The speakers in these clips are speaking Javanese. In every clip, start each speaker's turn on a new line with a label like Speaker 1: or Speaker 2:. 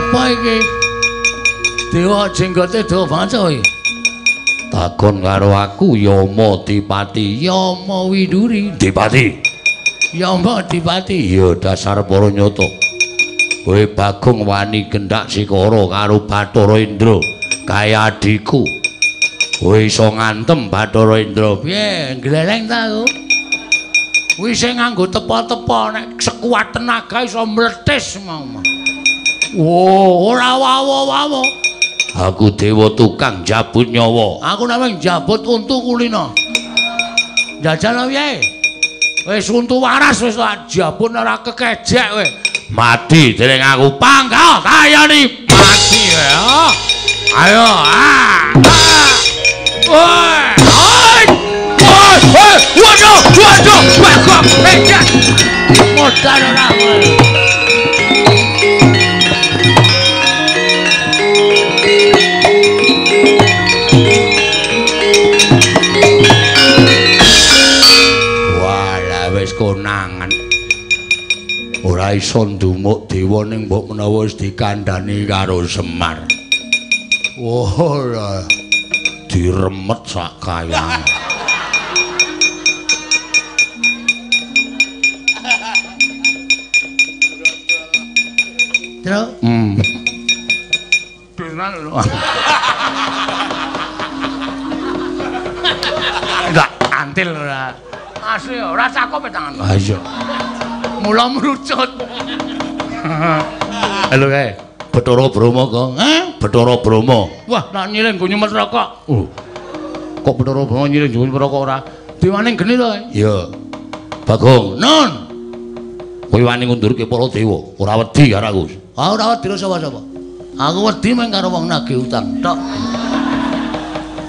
Speaker 1: Apa iki? Dewa jenggote dawa banget iki. Takon karo aku Yama Dipati, Yama Widuri. Dipati. Yama Dipati. Ya dasar para nyata. Kowe Bagong wani gendak sikara karo Bathara Indra kaya adhiku. Kowe iso ngantem Bathara Indra. Piye, gleleng ta aku? Kuwi sing nganggo tepa-tepa nek sekuat tenaga iso mletis mau. Wo, ora wawa-wawa. Aku dewa tukang jabut nyawa. Aku namung jabut untu kulina. Jajal piye? Wis untu waras wis tak jabut ora kekejek kowe. Mati dening aku pangkal kayani mati kowe. Ayo. Ah. Woi. Woi, waduh, waduh, bagong, becak. Modar ora kowe. Walah wis konangan. Ora iso ndumuk dewa ning mbok menawa wis dikandhani karo Semar. Ora diremet sak kayang. Terus? Enggak antil ora. Asli ora cakep tangan. Ha iya. Mula mrucut. Halo kae. Bathara Brahma kok. Heh, Bathara Brahma. Wah, nak nyiling nggo nyumet rokok. Kok Bathara Brahma nyiling nggo nyumet rokok ora? Dewane geni to. Iya. Bagong, nun. Kowe wani ngundurke para dewa, ora wedi karo aku. Ah, ora wedi sapa-sapa. Aku wedi mung karo wong nagih utang tok.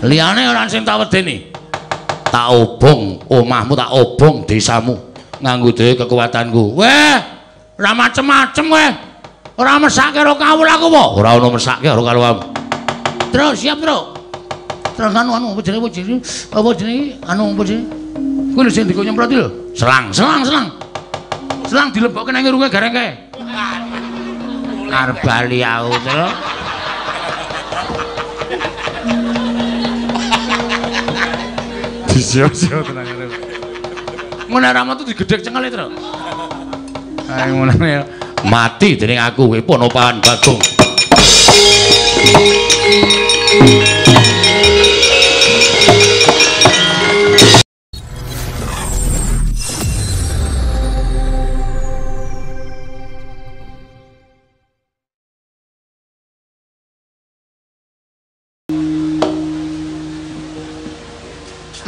Speaker 1: Liyane ora sing tak wedeni. Tak obong omahmu, tak obong desamu nganggo dhewe kekuatanku. Weh, ora macem-macem kowe. Ora mesake karo kawula aku apa? Ora ono mesake karo kawulamu. Terus siap, Tru. Terus anu anu apa jenenge apa jenenge anu apa jenenge? Kuwi lho sing dikon nyemprot iki lho. Selang, selang, selang. Selang dilebokke nang irunge gareng kae. Arep bali aku, Tru.
Speaker 2: Disiap-siap tenang arep.
Speaker 1: Ngono ora metu digedhek cengele, Tru. Ayo ngono ya. Mati dening aku kowe Ponopahan Bagong.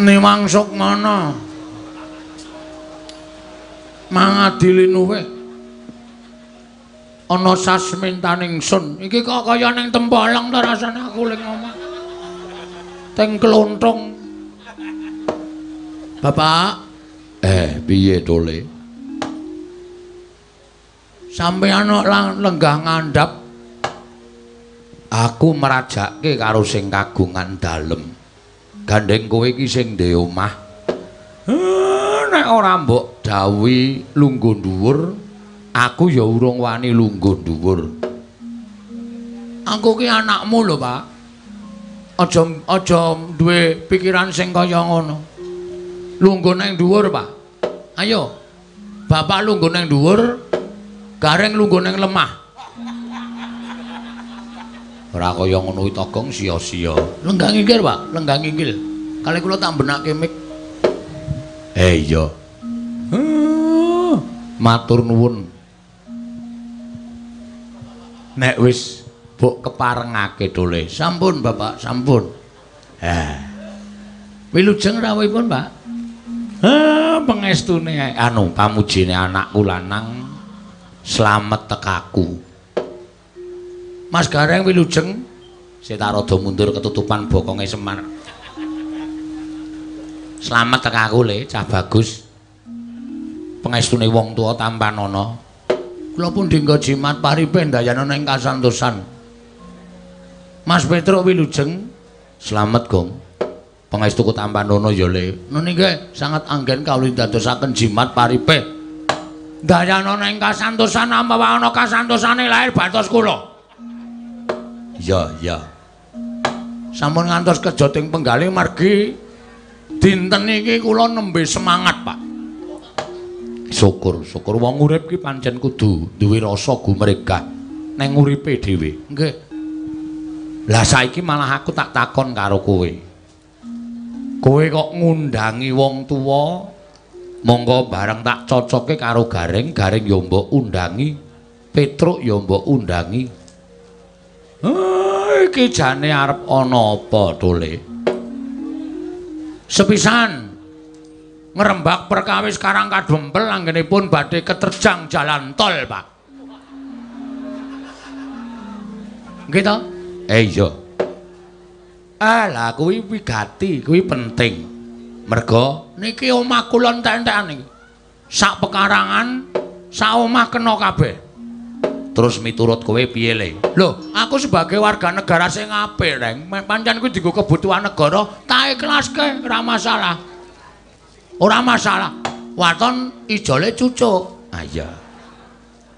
Speaker 1: Niwang Sukmana mangadili nuwih ana sasmintaning sun iki kok kaya ning Tempolang ta rasane aku ning omah teng Klonthong. Bapak, piye to Le? Sampeyan lenggah ngandhap aku merajake karo sing kagungan dalem. Gandeng kowe iki sing ndek omah. Nek ora mbok dawuhi lungguh dhuwur, aku ya urung wani lungguh dhuwur. Aku ki anakmu lho, Pak. Aja aja duwe pikiran sing kaya ngono. Lungguh nang dhuwur, Pak. Ayo. Bapak lungguh nang dhuwur, Gareng lungguh nang lemah. Ora kaya ngono kuwi Togong sia-sia. Lenggah nginggil, Pak, lenggah nginggil. Kali kula tak benake mik. Iya. Matur nuwun. Nek wis mbok keparengake to Le. Sampun, Bapak, sampun. Wilujeng rawuhipun, Pak. Pengestune anu pamujine anakku lanang slamet tekaku. Mas Gareng wilujeng, sik tak rada mundur ketutupan bokonge Semar. Slamet tekaku Le, cah bagus. Pengestune wong tuwa tampanana. Kula pun dinggo jimat paripe ndayana ing kasantosan. Mas Petruk wilujeng, slamet Gong. Pangestuku tampanana ya Le. Nun inggih sangat anggen kawula dadosaken jimat paripe. Ndayana ing kasantosan ampawa ana kasantosane lahir batos kula. Iya, iya. Sampun ngantos kejoting penggalih margi dinten iki kula nembe semangat, Pak. Syukur, syukur wong urip ki pancen kudu duwe rasa gumregah neng uripe dhewe. Nggih. Lah saiki malah aku tak takon karo kowe. Kowe kok ngundangi wong tuwa, monggo bareng tak cocoke karo Gareng, Gareng ya mbok undangi, Petruk ya mbok undangi. Iki jane arep ana apa tole? Sepisan ngrembak perkawis Karang Kadempel anggenipun badhe keterjang jalan tol, Pak. Nggih to? Iya. Lah kuwi wigati, kuwi penting. Merga niki omah kula entek-entekan niki. Sak pekarangan, sak omah kena kabeh. Terus miturut kowe piye le? Lho, aku sebagai warga negara sing apik, Reng. Pancen kuwi dienggo kebutuhan negara, tak ikhlaske, ora masalah. Ora masalah. Waton ijole cucuk. Ah iya.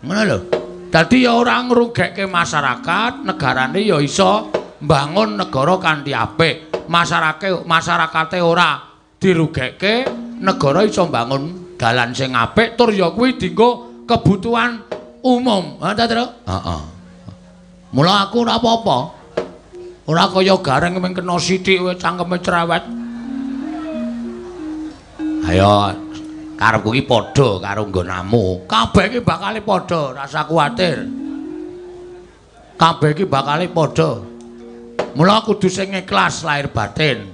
Speaker 1: Ngono lho. Dadi ya ora ngrugekke masyarakat, negarane ya iso mbangun negara kanthi apik. Masyarakate ora dirugekke, negara iso mbangun dalan sing apik tur ya kuwi dienggo kebutuhan umum. Ha ta, Tru? Heeh. Mula aku ora apa-apa. Ora kaya Gareng mung kena sithik wae cangkeme cerewet. Ayo karepku iki padha karo nggonamu. Kabeh iki bakale padha, rasa kuwatir. Kabeh iki bakale padha. Mula kudu sing ikhlas lahir batin.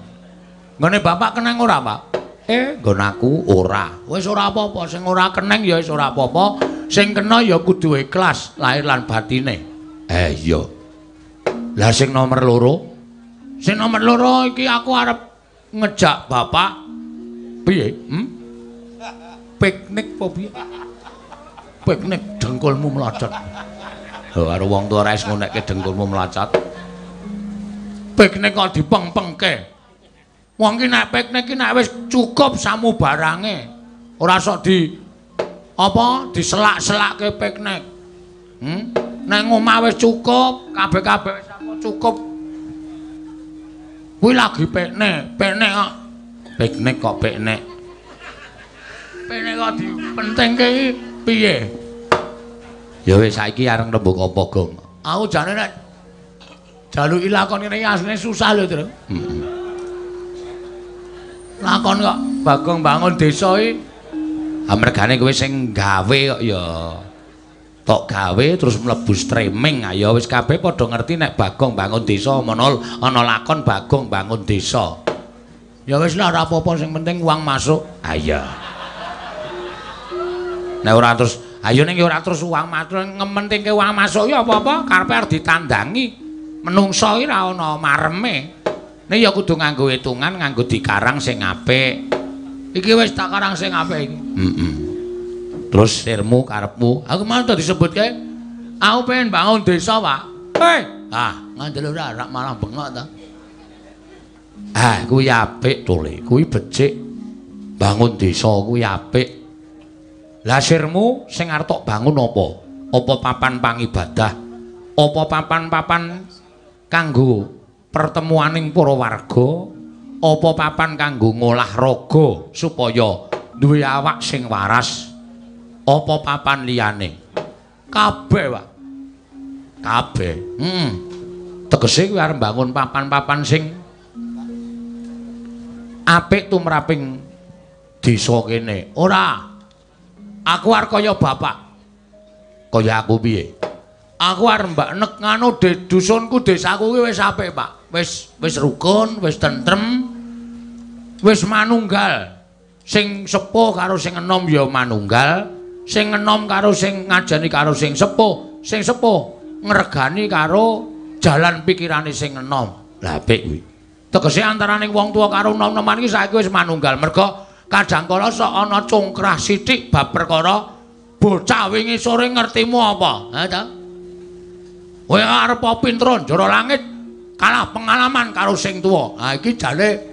Speaker 1: Nggone bapak keneng ora, Pak? Nggon aku ora. Wis ora apa-apa, sing ora keneng ya wis ora apa-apa. Sing kena ya kudu ikhlas lahir lan batine. Iya. Lah sing nomor loro? Sing nomor loro iki aku arep ngejak bapak piye? Piknik apa piye? Piknik dengkulmu mlocot. Lho karo wong tuwa ora wis ngonekke dengkulmu mlocot. Piknik kok dipeng-pengke. Wong ki nek piknik ki nek wis cukup samubarange. Ora sok di apa diselak-selakke piknik. Nek omah wis cukup, kabeh-kabeh wis cukup. Kuwi lagi piknik, piknik kok. Piknik kok piknik. Piknik kok dipentingke iki piye? Ya wis saiki areng rembug apa, Gong? Aku jane nek jaluki lakon ngene iki asline susah lho, Tru. Heeh. Lakon kok Bagong bangun desa iki. Amergane kowe sing gawe kok ya. Tok gawe terus mlebu streaming, ayo wis kabeh padha ngerti nek Bagong bangun desa ana lakon Bagong bangun desa. Ya wis lah ora apa-apa sing penting uang masuk. Ha iya. Nek ora terus ayo ning ora terus uang masuk, ngementingke uang masuk ya apa-apa karepe arep ditandangi. Menungso iki ora ana mareme. Nek ya kudu nganggo hitungan, nganggo dikarang sing apik. Iki wis tak karang sing apik iki. Heeh. Terus sirmu karepmu, aku mau to disebutke. Aku pengen bangun desa, Pak. Hei, ah ngandel ora rak malah bengok ta. Ah, kuwi apik to le, kuwi becik. Bangun desa kuwi apik. Lah sirmu sing arep tok bangun apa? Apa papan pangibadah? Apa papan-papan kanggo pertemuaning para warga? Apa papan kanggo ngolah raga supaya duwe awak sing waras? Apa papan liyane? Kabeh, Pak. Kabeh. Heeh. Tegese kuwi arep mbangun papan-papan sing apik tumraping desa kene. Ora. Aku arep kaya bapak. Kaya aku piye? Aku arep mbak nek nganu dusunku desaku kuwi wis apik, Pak. Wis rukun, wis tentrem, wis manunggal. Sing sepuh karo sing enom ya manunggal, sing enom karo sing ngajeni karo sing sepuh ngregani karo jalan pikirane sing enom. Lah apik kuwi. Tegese antaraning wong tuwa karo nom-noman iki saiki wis manunggal. Merga kadang kala sok ana congkrah sithik bab perkara bocah wingi sore ngertimu apa? Ha ta? Kowe arep pinter njara langit kalah pengalaman karo sing tuwa. Ha iki jane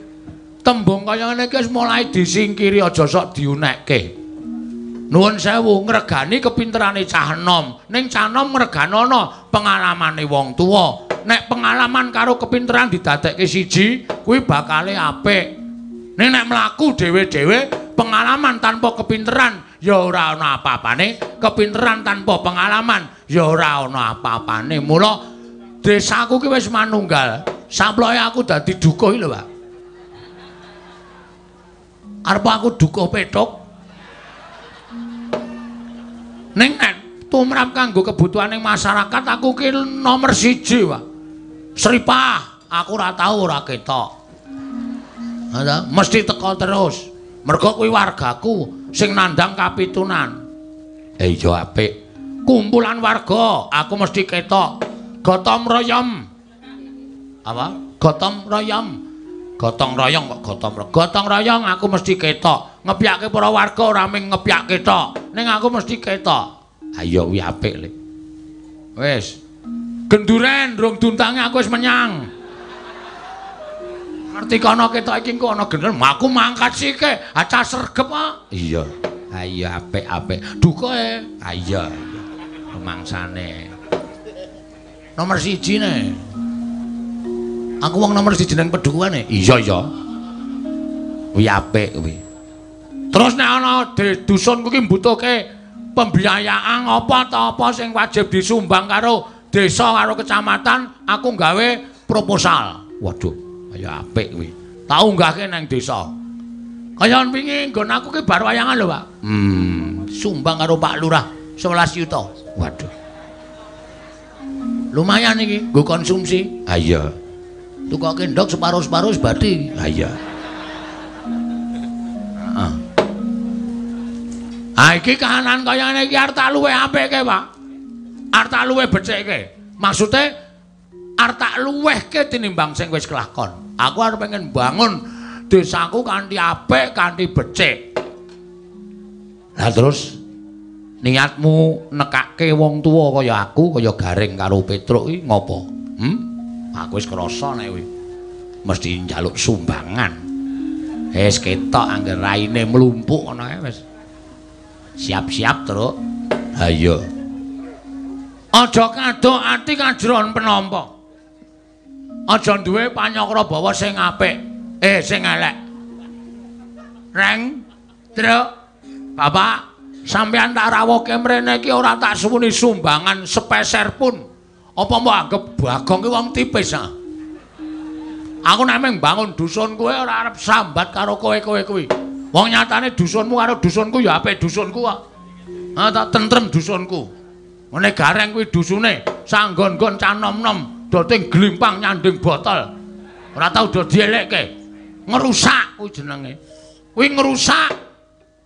Speaker 1: tembung kaya ngene iki wis mulai disingkiri, aja sok diunekke. Nuwun sewu ngregani kepinterane cah enom, ning cah enom ngreganana pengalamane wong tuwa. Nek pengalaman karo kepinteran didadekke siji, kuwi bakale apik. Ning nek mlaku dhewe-dhewe, pengalaman tanpa kepinteran ya ora ana apa-apane, kepinteran tanpa pengalaman ya ora ana apa-apane. Mula desaku ki wis manunggal. Samploke aku dadi dukuh iki lho, Pak. Arep aku dukuh pethuk. Ning nek tumrap kanggo kebutuhaning masyarakat aku ki nomor 1, Pak. Sripah aku ora tau ora ketok. Mesti teko terus. Mergo kuwi wargaku sing nandang kapitunan. Iya apik. Kumpulan warga aku mesti ketok. Gotong royong. Apa? Gotong royong. Gotong royong kok gotong royong. Gotong royong aku mesti ketok. Ngepyake para warga ora mung ngepyake tok. Ning aku mesti ketok. Ayo kuwi apik le. Wis. Genduren rung duntange aku wis menyang. Ngerti kono ketok iki engko ana genderen, aku mangkat sike, acah sregep kok. Iya. Ayo apik-apik. Dukoe. Ha iya. Rumangsane. Nomor 1 ne. Aku wong nomor 1 nang pedukuhane. Iya ya. Kuwi apik kuwi. Terus nek ana dusunku ki mbutuhke pembiayaan apa ta apa sing wajib disumbang karo desa karo kecamatan, aku gawe proposal. Waduh, kaya apik kuwi. Tak unggahke nang desa. Kaya wingi nggon aku ki bar wayangan lho, Pak. Sumbang karo Pak Lurah 11 yuta. Waduh. Lumayan iki nggo konsumsi. Ha iya. Tukoke ndok separo-separo wis bathi. Ha iya. Heeh. Ha iki kahanan kaya ngene iki arep tak luwih apike, Pak. Arep tak luwih becikke. Maksude arep tak luwihke tinimbang sing wis kelakon. Aku arep pengen bangun desaku kanthi apik, kanthi becik. Lah terus niatmu nekake wong tuwa kaya aku, kaya Gareng karo Petruk iki ngopo? Aku wis krasa nek kuwi mesti njaluk sumbangan. Wis ketok angger raine mlumpuk ngono ae wis. Siap-siap, Truk. Ha iya. Aja kadok ati kajron penampa. Aja duwe panyakra bawa sing apik, sing elek. Reng, Truk, Bapak, sampeyan tak rawuhke mrene iki ora tak suwuni sumbangan sepeser pun. Apa mbok anggep Bagong ki wong tipis ah? Aku nek mung bangun dusun kowe ora arep sambat karo kowe-kowe kuwi. Wong nyatane dusunmu karo dusunku ya apik dusunku kok. Ah tak tentrem dusunku. Ngene Gareng kuwi dusune sanggon-gon cah nom-nom doting glimpang nyanding botol. Ora tau do dielekke. Ngerusak kuwi jenenge. Kuwi ngrusak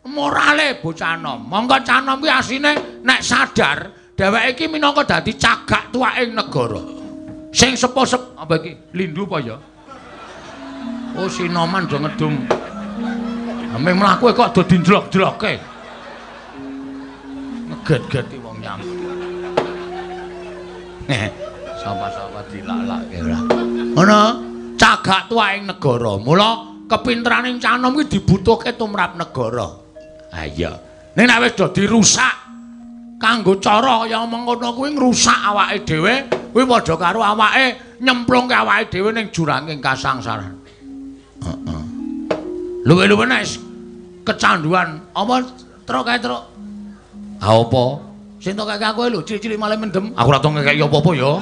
Speaker 1: morale bocah nom. Mongko cah nom kuwi asline nek sadar dheweke iki minangka dadi cagak tuwaking negara. Sing sepo-sep apa iki? Lindu apa ya? Oh sinoman do ngedum. Ameh mlaku kok do dinjlok-jlokke. Ngeget-geti wong nyambut. Sapa-sapa dilak-lakke ora. Ngono, cagak tuwaking negara. Mula kepinteraning cah nom kuwi dibutuhke tumrap negara. Ha iya. Ning nek wis do dirusak kanggo cara kaya mengkono kuwi ngrusak awake dhewe, kuwi padha karo awake nyemplungke awake dhewe ning juranging kasangsaran. Heeh. Luwe-luwe nek kecanduan apa truk kae truk. Ha apa? Sing tok kaya aku lho cilik-cilik malah mendem. Aku ora tau ngekeki apa-apa ya.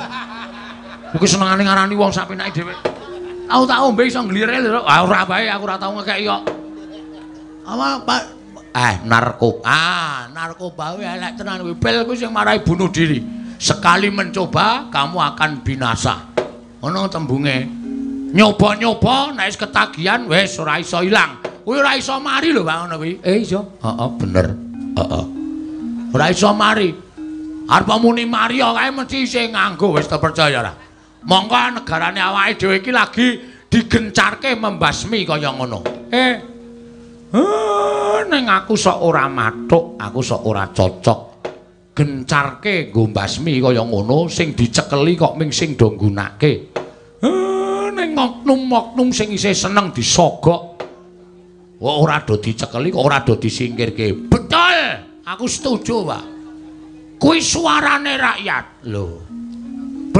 Speaker 1: Kuwi senengane ngarani wong sak penake dhewe. Aku tak ombe iso nglire lho. Ah ora bae aku ora tau ngekeki kok. Apa Pak? Narkoba. Ah, narkoba kuwi elek tenan kuwi. Pil kuwi sing marai bunuh diri. Sekali mencoba kamu akan binasa. Ngono tembunge. Nyoba-nyoba nek wis ketagihan wis ora iso ilang. Kuwi ora iso mari lho Pak ngono kuwi. Iso. Heeh, bener. Heeh. Ora iso mari. Arep muni mari kae mesti isih nganggo wis terpercaya ora. Mongko negarane awake dhewe iki lagi digencarke membasmi kaya ngono. Ning aku sok ora mathuk, aku sok ora cocok. Gencarke nggo mbasmi kaya ngono sing dicekeli kok ming sing do nggunake. Ning oknum-oknum sing isih seneng disogok. Kok ora do dicekeli kok ora do disingkirke. Betul, aku setuju, Pak. Kuwi suarane rakyat. Lho.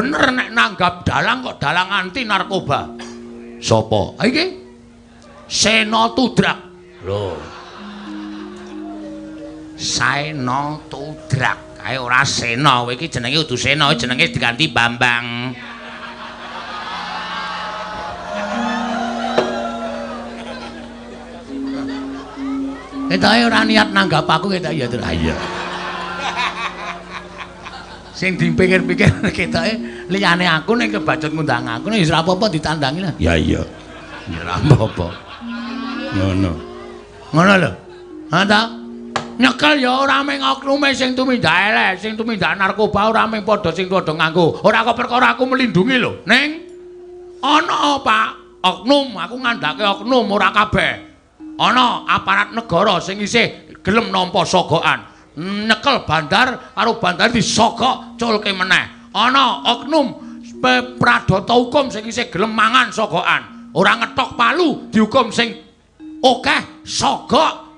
Speaker 1: Bener nek nanggap dalang kok dalang anti narkoba. Sopo? Iki Sena Tudrak. Lho. Sena Tudrak. Kae ora Sena, kowe iki jenenge kudu Sena, jenenge diganti Bambang. Ketoke ora niat nanggap aku ketok ya, Tru. Iya. Sing dipikir-pikir ketoke liyane aku ning kebacut ngundang aku nek wis ora apa-apa ditandangi lah. Ya iya. Ya ora apa-apa. Ngono. Ngono lho. Ha ta? Nyekel ya ora mung oknume sing tumindak elek, sing tumindak narkoba ora mung padha sing padha nganggo. Ora kok perkara aku melindungi lho, Ning ana Pak, oknum, aku ngandhake oknum ora kabeh. Ana aparat negara sing isih gelem nampa sogokan. Nyekel bandar karo bandar disogok culke meneh. Ana oknum pradata hukum sing isih gelem mangan sogokan. Ora ngetok palu dihukum sing akeh sogok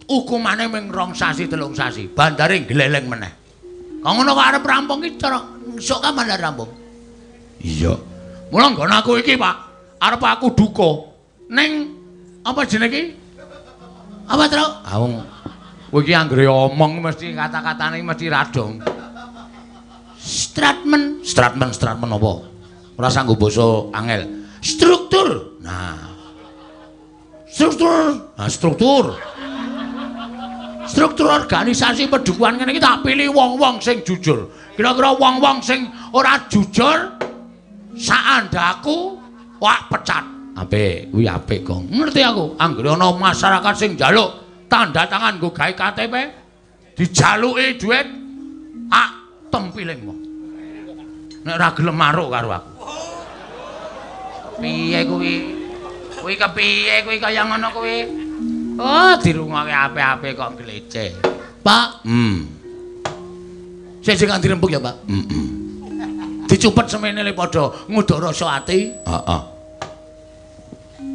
Speaker 1: hukumane mung 2 sasi 3 sasi. Bandare gleleng meneh. Kok ngono kok arep rampung iki cara sok kapan arep rampung? Iya. Mula nggon aku iki, Pak, arep aku duka ning apa jenenge iki? Apa, Truk? Ah wong kowe iki anggere omong mesti kata-katane mesti radong. Stratmen, stratmen, stratmen apa? Ora sanggo basa angel. Struktur. Nah. Struktur. Nah, struktur. Struktur organisasi pedukuhan ngene iki tak pilih wong-wong sing jujur. Kira-kira wong-wong sing ora jujur saandaku wah pecat. Apik, kuwi apik, Gong. Ngerti aku, anggere ana masyarakat sing njaluk tanda tangan nggo gawe KTP, dijaluki dhuwit, ak tempiling wong. Nek ora gelem maruk karo aku. Piye kuwi? Kuwi kepiye kuwi kaya ngono kuwi? Oh, dirungokke apik-apik kok gleceh. Pak, Sing sing dirembug ya, Pak. Heeh. Dicupet semene le padha nguduk rasa ati. Heeh.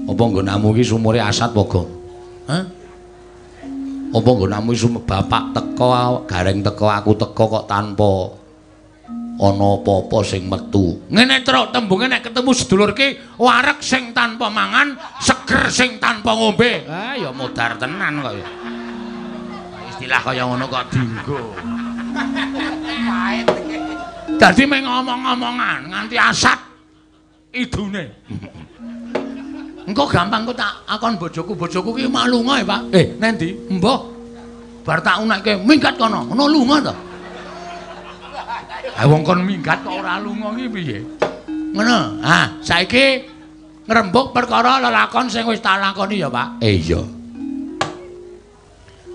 Speaker 1: Apa nggonamu iki sumure asat apa, Gong? Hah? Apa nggonamu iki bapak teko, gareng teko, aku teko kok tanpa ana apa-apa sing metu. Ngene Truk, tembunge nek ketemu sedulur ki wareg sing tanpa mangan, seger sing tanpa ngombe. Ah ya modar tenan kok ya. Istilah kaya ngono kok dinggo. Dadi mung ngomong-ngomongan nganti asat idune. Engko gampang kok tak akon bojoku, bojoku ki malunga ya, Pak. Nang ndi? Mbah. Bar tak unekke minggat kono. Ngono lunga to. Ha wong kon minggat kok ora lunga ki piye? Ngono. Ah, saiki ngrembug perkara lelakon sing wis tak lakoni ya, Pak. Iya.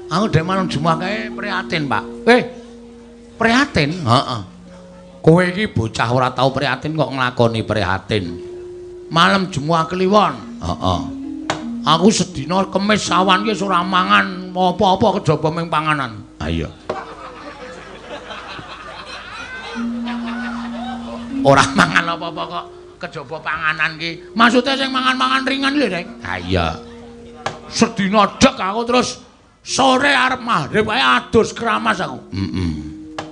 Speaker 1: Aku dhek malam Jumat kae prihatin, Pak. Prihatin? Heeh. Kowe iki bocah ora tau prihatin kok nglakoni prihatin. Malam Jumat Kliwon. Heeh. Aku sedina Kemis awan ki ora mangan apa-apa kejaba ming panganan. Ha iya. Ora mangan apa-apa kok kejaba panganan ki. Maksude sing mangan-mangan ringan lho, Rek. Ha iya. Sedina dek aku terus sore arep maghrib ae adus keramas aku. Heeh.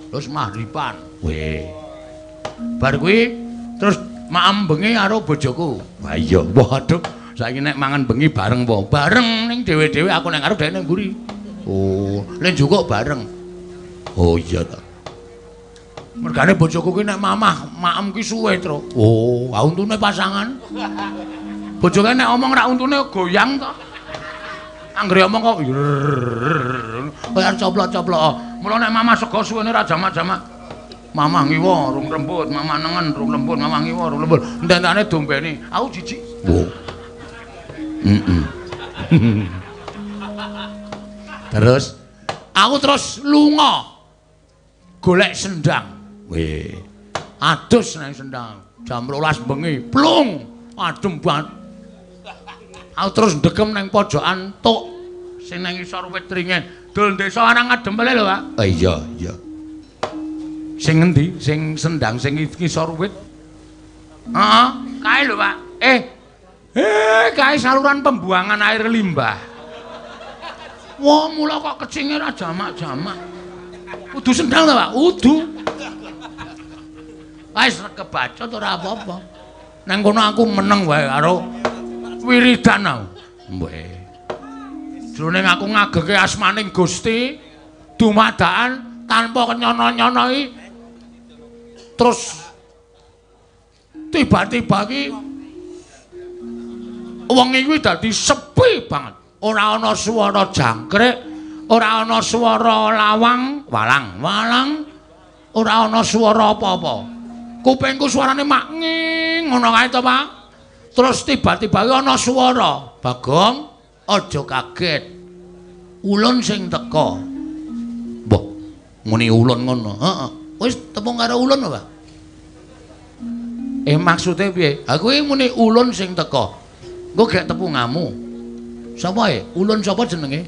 Speaker 1: Terus maghriban. Weh. Bar kuwi terus maem bengi karo bojoku. Wah iya, waduh. Saiki nek mangan bengi bareng apa? Bareng ning dhewe-dhewe aku ning ngarep dhek ning mburi. Oh, lek njukuk bareng. Oh iya ta. Mergane bojoku ki nek mamah maem ki suwe, Truk. Oh, ha untune pasangan. Bojoke nek omong rak untune goyang to. Anggere omong kok kaya coplok-coplok. Mula nek mamah sego suwene ra jamak-jamak. Mamah ngiwa rung lembut, mamah nengen rung lembut, mamah ngiwa rung lembut. Ndandane dombene, aku jijik. Oh. Terus aku terus lunga golek sendang. Weh. Adus nang sendang jam 12 bengi, plung, adem banget. Aku terus ndekem nang pojokan tuk sing nang isor wit ringin. Dul desa arang adem lho, Pak. Oh iya, iya. Sing ngendi? Sing sendang sing ngisor wit. Heeh, kae lho, Pak. Kae saluran pembuangan air limbah. Wah, mula kok kecinge ra jamak-jamak. Kudu sendang ta, Pak? Kudu. Wis kebacut ora apa-apa. Nang kono aku meneng wae karo wiridan aku. Weh. Jroning aku ngageke asmaning Gusti dumadakan tanpa kenyono-nyono iki terus tiba-tiba iki wengi kuwi dadi sepi banget. Ora ana swara jangkrik, ora ana swara lawang, walang, walang, ora ana swara apa-apa. Kupingku suarane mak nging ngono kae to, Pak. Terus tiba-tiba ana swara, "Bagong, aja kaget. Ulun sing teka." Mbah, muni ulun ngono. Heeh. Wis tepung karo ulun apa, Pak? Maksude piye? Ha kuwi muni ulun sing teka. Engko gek tepungamu. Sapa e? Ulun sapa jenenge?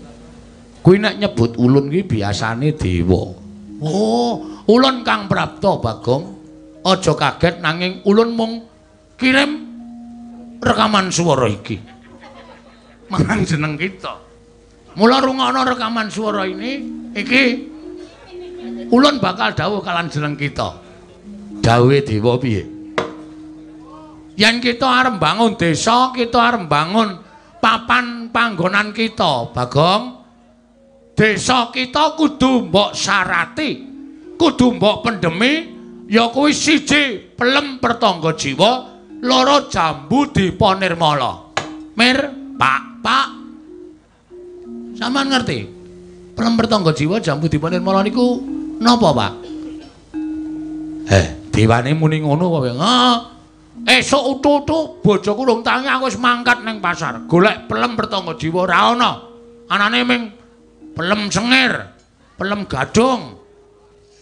Speaker 1: Kuwi nek nyebut ulun kuwi biasane dewa. Oh, ulun kang prapta, Bagong. Aja kaget nanging ulun mung kirim rekaman swara iki marang jeneng kita. Mula rungokno rekaman swara ini iki ulun bakal dawuh kalan jeneng kita. Dawuhe dewa piye? Yen kita arep bangun desa, kita arep bangun papan panggonan kita, Bagong. Desa kita kudu mbok syarati, kudu mbok pendemi, ya kuwi siji pelem pertangga jiwa, loro jambu dipa nirmala. Mir, Pak, Pak. Sampeyan ngerti? Pelem pertangga jiwa jambu dipa nirmala niku napa, Pak? Dewane muni ngono apa piye? Heeh. Esuk utu-utu bojoku rung tangi aku wis mangkat ning pasar, golek pelem pertangga jiwa ora ana. Anane ming pelem sengir, pelem gadung.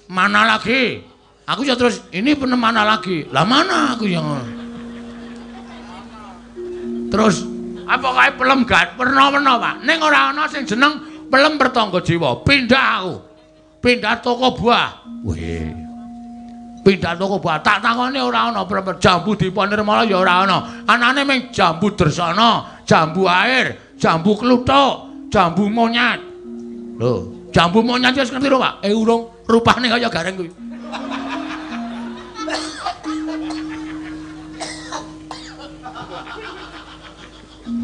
Speaker 1: Mana lagi? Aku ya terus ini pelem mana lagi? Lah mana aku yang ngono. Terus apa kae pelem gad werna-werna, Pak. Ning ora ana sing jeneng pelem pertangga jiwa. Pindah aku. Pindah toko buah. Weh. Pindah toko buah. Tak takone ora ana pelem jambu dipa nirmala ya ora ana. Anane ming jambu dresana, jambu air, jambu kluthuk, jambu monyet. Lho, jambu monyet wis ngerti lho, Pak? Urung, rupane kaya gareng kuwi.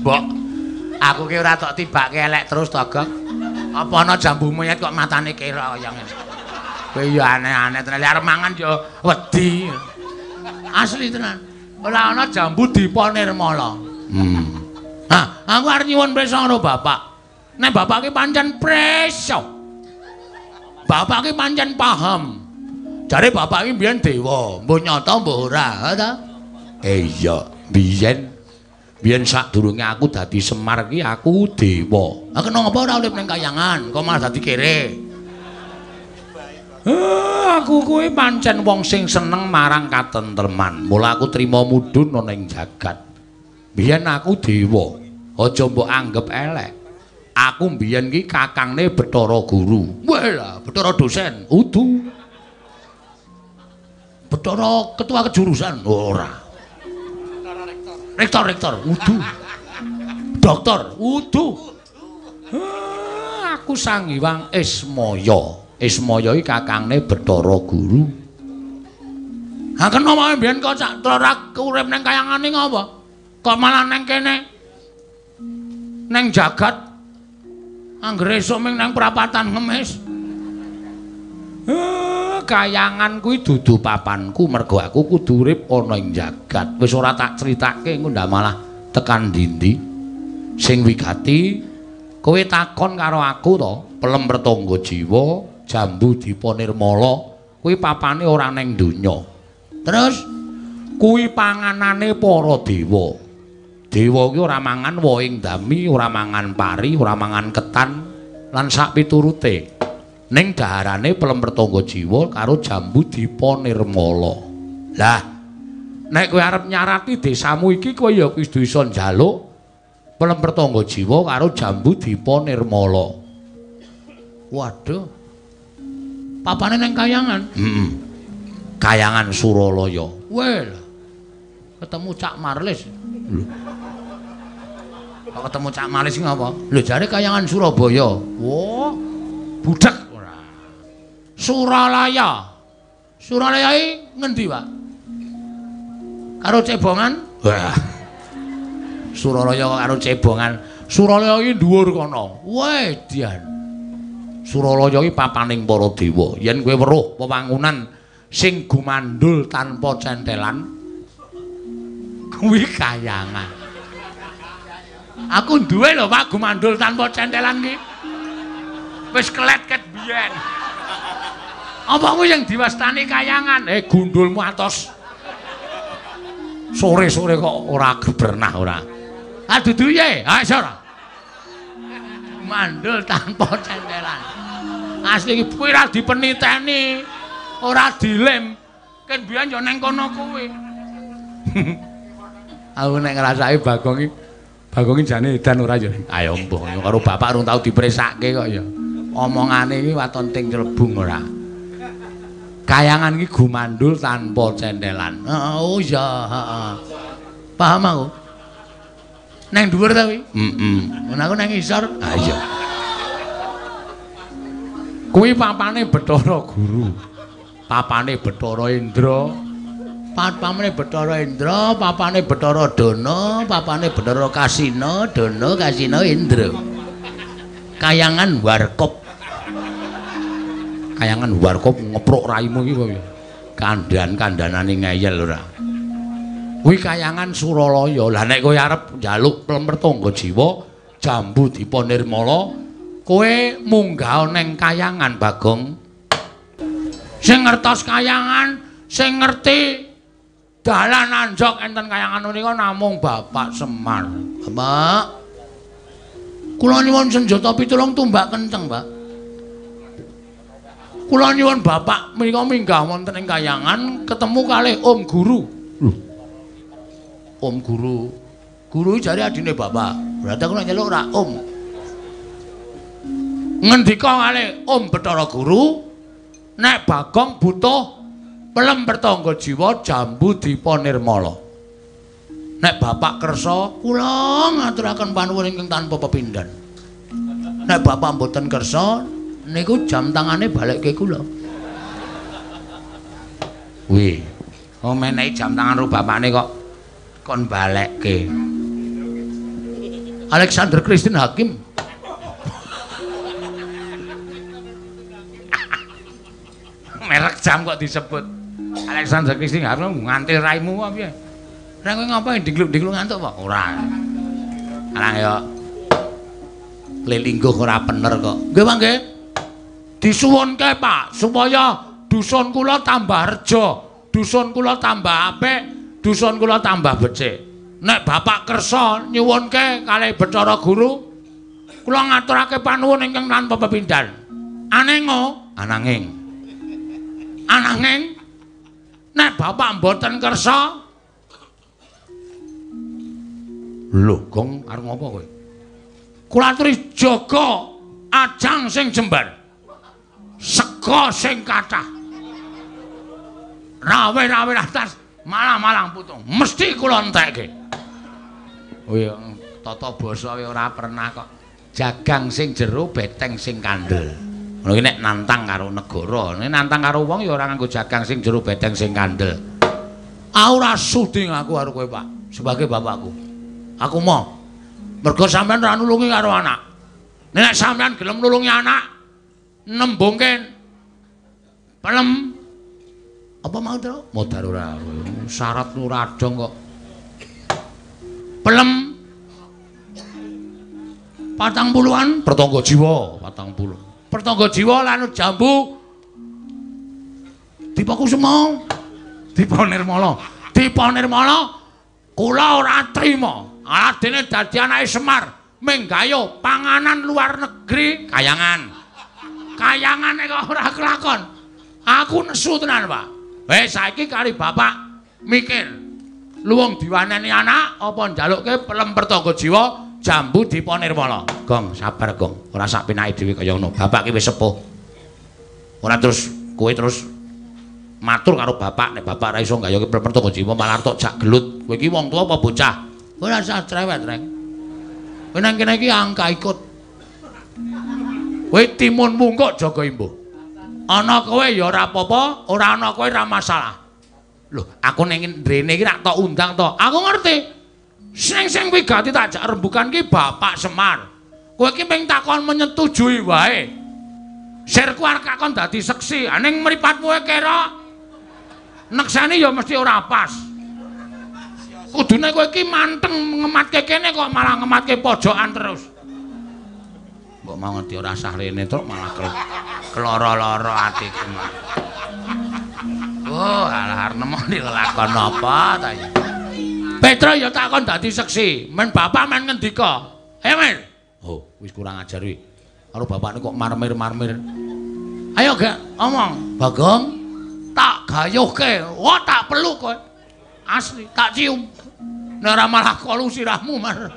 Speaker 1: Mbok, aku ki ora tok tibake elek terus to, Gong. Apa ana jambu monyet kok matane kira kaya ngene. Kowe ya aneh-aneh tenan, arep mangan ya wedi. Asli tenan. Ora ana jambu dipa nirmala. Hah, aku arep nyuwun prisa karo bapak. Nek bapak ki pancen prisa. Bapak ki pancen paham. Jare bapak ki mbiyen dewa, mbuh nyata mbuh ora, ha ta? Iya, biyen biyen sadurunge aku dadi Semar ki aku dewa. Ha kena ngapa ora urip ning kayangan, kok malah dadi kere? Aku kuwi pancen wong sing seneng marang katentreman. Mula aku trima mudhun ana ning jagat. Biyen aku dewa, aja mbok anggep elek. Aku mbiyen ki kakangne Bathara Guru. Wah lah, Bathara dosen, udu. Bathara ketua kejurusan, ora. Rektor, rektor, udu. Dokter, udu. Aku Sang Hyang Ismaya. Ismaya iki kakangne Bathara Guru. Ha kena wae mbiyen kok sak ora urip ning kayangane ngapa? Kok malah neng kene? Neng jagat. Anggere esuk ming nang prapatan ngemis. Kayangan kuwi dudu papanku mergo aku kudu urip ana ing jagat. Wis ora tak critake engko ndak malah tekan ndi-ndi. Sing wigati kowe takon karo aku to, pelem pertangga jiwa, jambu dipa nirmala, kuwi papane ora neng donya. Terus kuwi panganane para dewa. Dewa kuwi ora mangan wohing dami, ora mangan pari, ora mangan ketan lan sak piturute. Ning daharane pelem pertangga jiwa karo jambu dipa nirmala. Lah, nek kowe arep nyarati desamu iki kowe ya kudu iso njaluk pelem pertangga jiwa karo jambu dipa nirmala. Waduh. Papane nang kayangan. Heeh. Kayangan Suralaya. Weh. Ketemu Cak Marlis. Lho. Kok ketemu Cak Marlis ngapa? Lho jare kayangan Surabaya. Wah. Budek ora. Suralaya. Suralaya iki ngendi, Pak? Karo cebongan? Wah. Suralaya kok karo cebongan. Suralaya iki dhuwur kono. Wedian. Suralaya iki papaning para dewa. Yen kowe weruh wewangunan sing gumandul tanpa centelan, kuwi kayangan. Aku duwe lho Pak gumandul tanpa centelan ki. Wis kelet ket biyen. Apa kuwi yang diwastani kayangan? Gundulmu atos. Sore-sore kok ora bernah ora. Ah dudu ye, ha iso ora. Mandul tanpa centelan. Asli iki kuwi ora dipeniteni, ora dilem. Ken biyen yo neng kono kuwi. Aku nek ngrasake Bagong iki, Bagong iki jane edan ora ya. Ayo mbuh karo bapak rung tau dipresake kok ya. Omongane iki waton ting celebung ora. Kayangan iki gumandul tanpa centelan. Heeh, oh iya, heeh. Paham aku? Neng dhuwur ta kuwi? Heeh. Ngono aku neng isor. Ha iya. Kuwi papane Bathara Guru. Papane Bathara Indra. Papane Bathara Indra, papane Bathara Dana, papane Bathara Kasina, Dana Kasina Indra. Kayangan Warkop. Kayangan Warkop ngepruk raimu iki kok. Kandhan-kandhanane ngeyel ora. Kuwi kayangan Suralaya. Lah nek kowe arep njaluk plemertangga jiwa, Jambu Dipa Nirmala, kowe munggah neng kayangan Bagong. Sing ngertos kayangan, sing ngerti dalan anjok enten kayangan menika namung Bapak Semar. Bapak, kula nyuwun senjata pitulung tumbak kenceng, Pak. Kula nyuwun bapak menika minggah wonten ing kayangan ketemu kalih Om Guru. Lho. Om Guru. Guru jare adine bapak. Berarti aku nek nyeluk ora Om. Ngendika kalih Om Bathara Guru, nek Bagong butuh pelem pertangga jiwa Jambu Dipa Nirmala. Nek bapak kersa, kula ngaturaken panuwun ingkang tanpa pepindhan. Nek bapak mboten kersa, niku jam tangane balekke kula. Wih, oh menehi jam tangan ro bapakne kok kon balekke. Alexander Christine Hakim. Merek jam kok disebut. Alexander Christine Hakim ngantil raimu apa piye? Lah kowe ngapain dingluk-dingluk ngantuk apa? Ora. Alang yo. Lelingguh ora bener kok. Nggih, Pak nggih. Disuwunke Pak supaya dusun kula tambah reja, dusun kula tambah apik, dusun kula tambah becik. Nek bapak kersa nyuwunke kalih Bathara Guru, kula ngaturake panuwun ingkang tanpa pepindhan. Anengo, ananging. Ananging nek bapak mboten kersa, lho Gong arep ngopo kowe? Kula aturi jaga ajang sing jembar. Sega sing kathah. Rawe-rawe atas malang-malang putung. Mesti kula entekke. Oh iya, tata basa ora pernah kok. Jagang sing jero, beteng sing kandel. Ngono iki nek nantang karo negara, nek nantang karo wong ya ora nganggo jagang sing jero, beteng sing kandel. Aku ora sudi ngaku karo kowe, Pak, sebagai bapakku. Aku mau. Mergo sampean ora nulungi karo anak. Nek sampean gelem nulungi anak, nembungke pelem apa mau to? Modar ora. Syarat ora dong kok. Pelem 40-an pertangga jiwa, 40. Pertangga jiwa lan jambu Dipa Kusuma, Dipa Nirmala. Dipa Nirmala kula ora trima. Aladene dadi anake Semar, menggayo panganan luar negeri kayangan. Kayangane kok ora kelakon. Aku nesu tenan, Pak. Wis saiki kari bapak mikir. Luwung diwaneni anak apa njalukke pelem pertangga jiwa Jambu Dipa Nirmala. Gong, sabar, Gong. Ora sak penake dhewe kaya ngono. Bapak ki wis sepuh. Ora terus kowe terus matur karo bapak nek bapak ora iso nggayoke pelem pertangga jiwa malah tok jak gelut. Kowe iki wong tuwa apa bocah? Ora usah cerewet, Reng. Kowe nang kene iki angka ikut. Kowe timun mungkuk jaga imbuh. Ana kowe ya ora apa-apa, ora ana kowe ora masalah. Lho, aku ning rene iki rak tok undang to. Aku ngerti. Sing wigati tak jak rembukan ki Bapak Semar. Kowe iki mung takon menyetujui wae. Sirku arep kakon dadi seksi, ning mripatmu kira nekseni ya mesti ora pas. Kudune kowe iki manteng ngematke kene kok malah ngematke pojokan terus. Mbok mau ngerti ora sah rene truk malah keloro-loro atiku. Oh, alah arep nemoni lelakon apa ta iki. Petro ya takon dadi seksi, men bapak men ngendika. Ayo men. Oh, wis kurang ajar kuwi. Karo bapakne kok marmir-marmir. Ayo gak omong, Bagong. Tak gayuhke. Wah, tak peluk kowe. Asli, tak cium. Nek ora malah kolu sirahmu, Mar.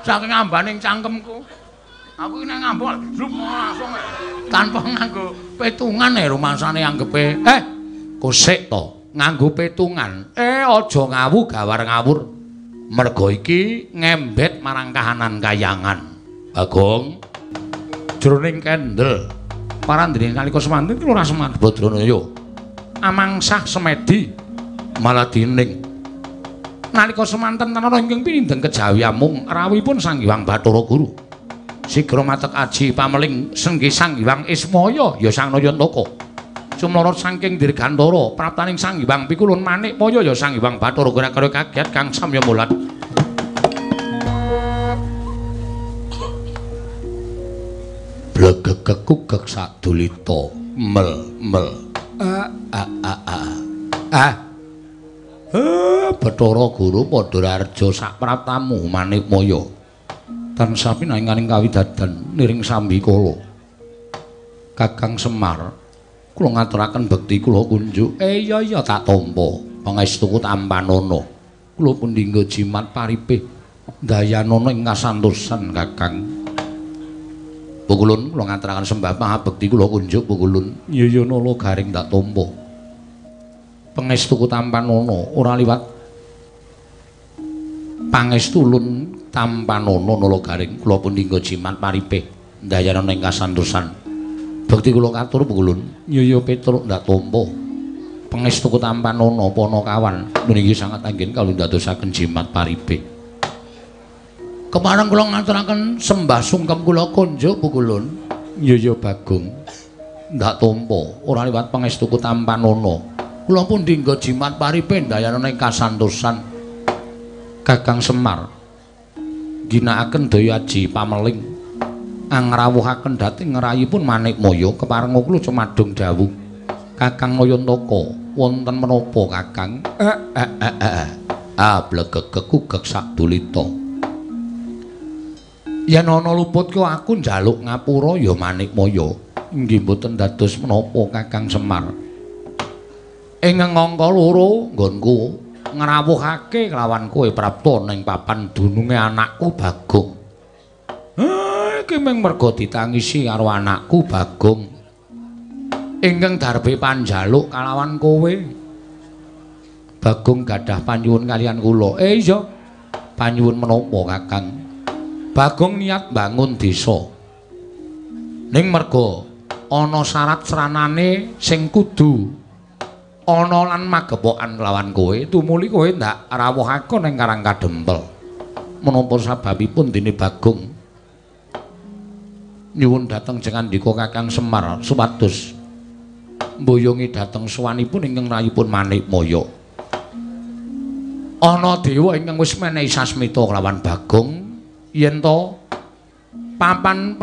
Speaker 1: Saking ambaning cangkemku. Aku iki nek ngambok blup langsung tanpa nganggo petungan rumangsane anggepe. Kosek to, nganggo petungan. Aja ngawu gawar ngawur. Mergo iki ngembet marang kahanan kayangan. Bagong, jroning kendel parandene nalika semanten ki ora Semar Badranaya. Amangsah semedi maladining. Nalika semanten tanara ingkang pinindeng kejawi amung rawuhipun Sang Hyang Bathara Guru. Sigra matek aji pameling senggi Sang Hyang Ismaya ya Sang Nayantaka. Sumlorot saking dirgantara praptaning Sang Hyang Pikulun Manikmaya ya Sang Hyang Bathara Guru karo kaget kang samya mulat. Blegegekugek sadulita mel mel a a a a a. Bathara Guru padha raharja sapraptamu Manikmaya. Tansah pinanganing kawidadan niring sambikala. Kakang Semar, kula ngaturaken bekti kula kunjuk. Iya iya tak tampa. Pangestuku tampanana. Kula pundhingga jimat paripih dayanana ing kasantosan Kakang. Pukulun kula ngaturaken sembah pangabekti kula kunjuk pukulun. Iya iya nala garing tak tampa. Pangestuku tampanana ora liwat pangestulun tampanana nala garing kula pundhingga jimat paripih ndayanana ing kasantosan. Bekti kula katur pukulun. Iya iya Petruk ndak tampa. Pangestuku tampanana panakawan niki sanget anggen kawula ndadosaken jimat paripih. Kepareng kula ngaturaken sembah sungkem kula kunjuk pukulun. Iya iya Bagong ndak tampa ora liwat pangestuku tampanana. Kula pundhingga jimat paripih ndayanana ing kasantosan. Kakang Semar ginakaken daya aji pameling angrawuhaken dhateng ngrayipun Manikmaya keparenga kula cumadung dawuh. Kakang Nayantaka wonten menapa Kakang? Blegegekugek sadulita. Yen ana luput ku aku njaluk ngapura ya Manikmaya. Inggih mboten dados menapa Kakang Semar. Ing angka loro nggonku ngrawuhake kelawan kowe prapta ning papan dununge anakku Bagong. Iki mung merga ditangisi karo anakku Bagong. Ingkang darbe panjaluk kalawan kowe. Bagong gadah panyuwun kaliyan kula. Iya. Panyuwun menapa Kakang? Bagong niat bangun desa. Ning merga ana syarat sranane sing kudu ana lan magepokan kelawan kowe, tumuli kowe ndak rawuhake ning Karang Kadempel. Menapa sababipun dene Bagong nyuwun dhateng jengandika Kakang Semar supados mboyongi dhateng sowanipun ingkang rayipun Manikmaya. Ana dewa ingkang wis menehi sasmita kelawan Bagong yen to papan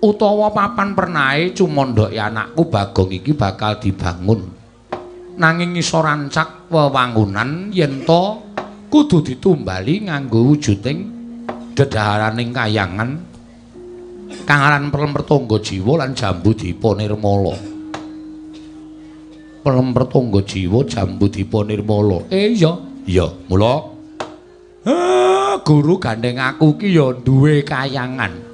Speaker 1: utawa papan pernahe cumandhake anakku Bagong iki bakal dibangun. Nanging iso rancak wewangunan yen to kudu ditumbali nganggo wujuding dedaharaning kayangan kang aran Pelem Pertangga Jiwa lan Jambu Dipa Nirmala. Pelem Pertangga Jiwa Jambu Dipa Nirmala. Iya, iya, mula guru gandeng aku ki ya duwe kayangan.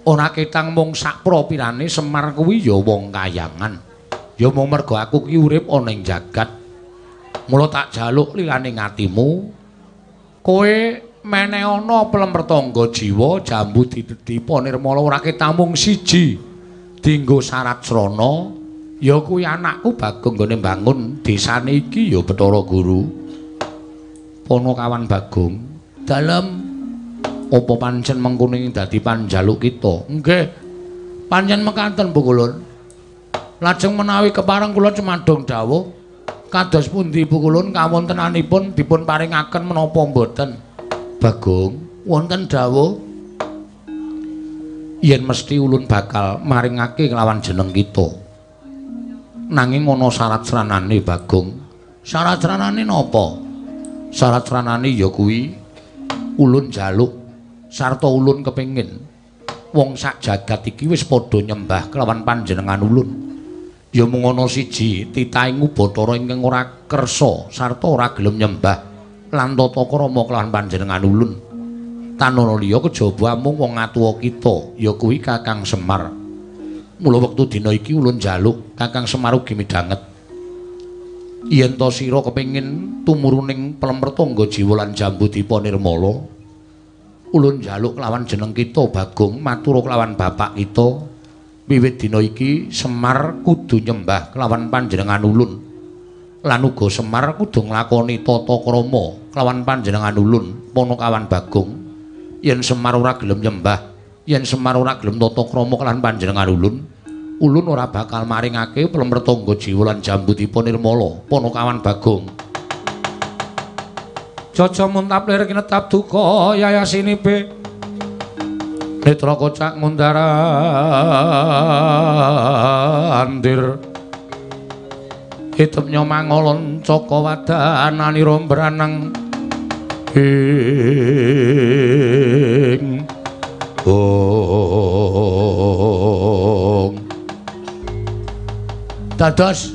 Speaker 1: Ora ketang mung sak propirane Semar kuwi ya wong kayangan. Ya mung merga aku ki urip ana ing jagat. Mula tak jaluk lilane atimu. Kowe meneh ana Pelem Pertangga Jiwa Jambu Dipa Nirmala ora ketang mung siji. Dinggo syarat srana Ya kuwi anakku Bagong nggone mbangun desane iki ya Bathara Guru. Panakawan Bagong, dalem apa pancen mengkono ing dadi panjaluk kita? Nggih. Pancen mekaten Pukulun. Lajeng menawi kepareng kula cumadung dawuh kados pundi Pukulun kawontenanipun dipun paringaken menapa mboten? Bagong, wonten dawuh yen mesti ulun bakal maringake kelawan jeneng kita. Nanging ana syarat sranane Bagong. Syarat sranane napa? Syarat sranane ya kuwi ulun jaluk sarta ulun kepengin wong sak jagat iki wis padha nyembah kelawan panjenengan ulun. Ya mung ana siji titahing Bathara ingkang ora kersa sarta ora gelem nyembah lan tata krama kelawan panjenengan ulun. Tanana liya kejaba amung wong atuwa kita ya kuwi Kakang Semar. Mula wektu dina iki ulun njaluk Kakang Semar ugi midhanget. Yen ta sira kepengin tumuruning Plemrtangga Jiwa lan Jambudipa Nirmala, ulun njaluk kelawan jeneng kita Bagong matur kelawan bapak kita. Wiwit dina iki Semar kudu nyembah kelawan panjenengan ulun. Lan uga Semar kudu nglakoni tata krama kelawan panjenengan ulun Panakawan Bagong. Yen Semar ora gelem nyembah, yen Semar ora gelem tata krama kelawan panjenengan ulun, ulun ora bakal maringake Plemrtangga Jiwa lan Jambudipa Nirmala Panakawan Bagong.
Speaker 2: Jaja muntap lir kinetap duka yayasinipe netra kocak ngundar andir hitemnya mangolon caka wadananira mbranang ing ong.
Speaker 1: Dados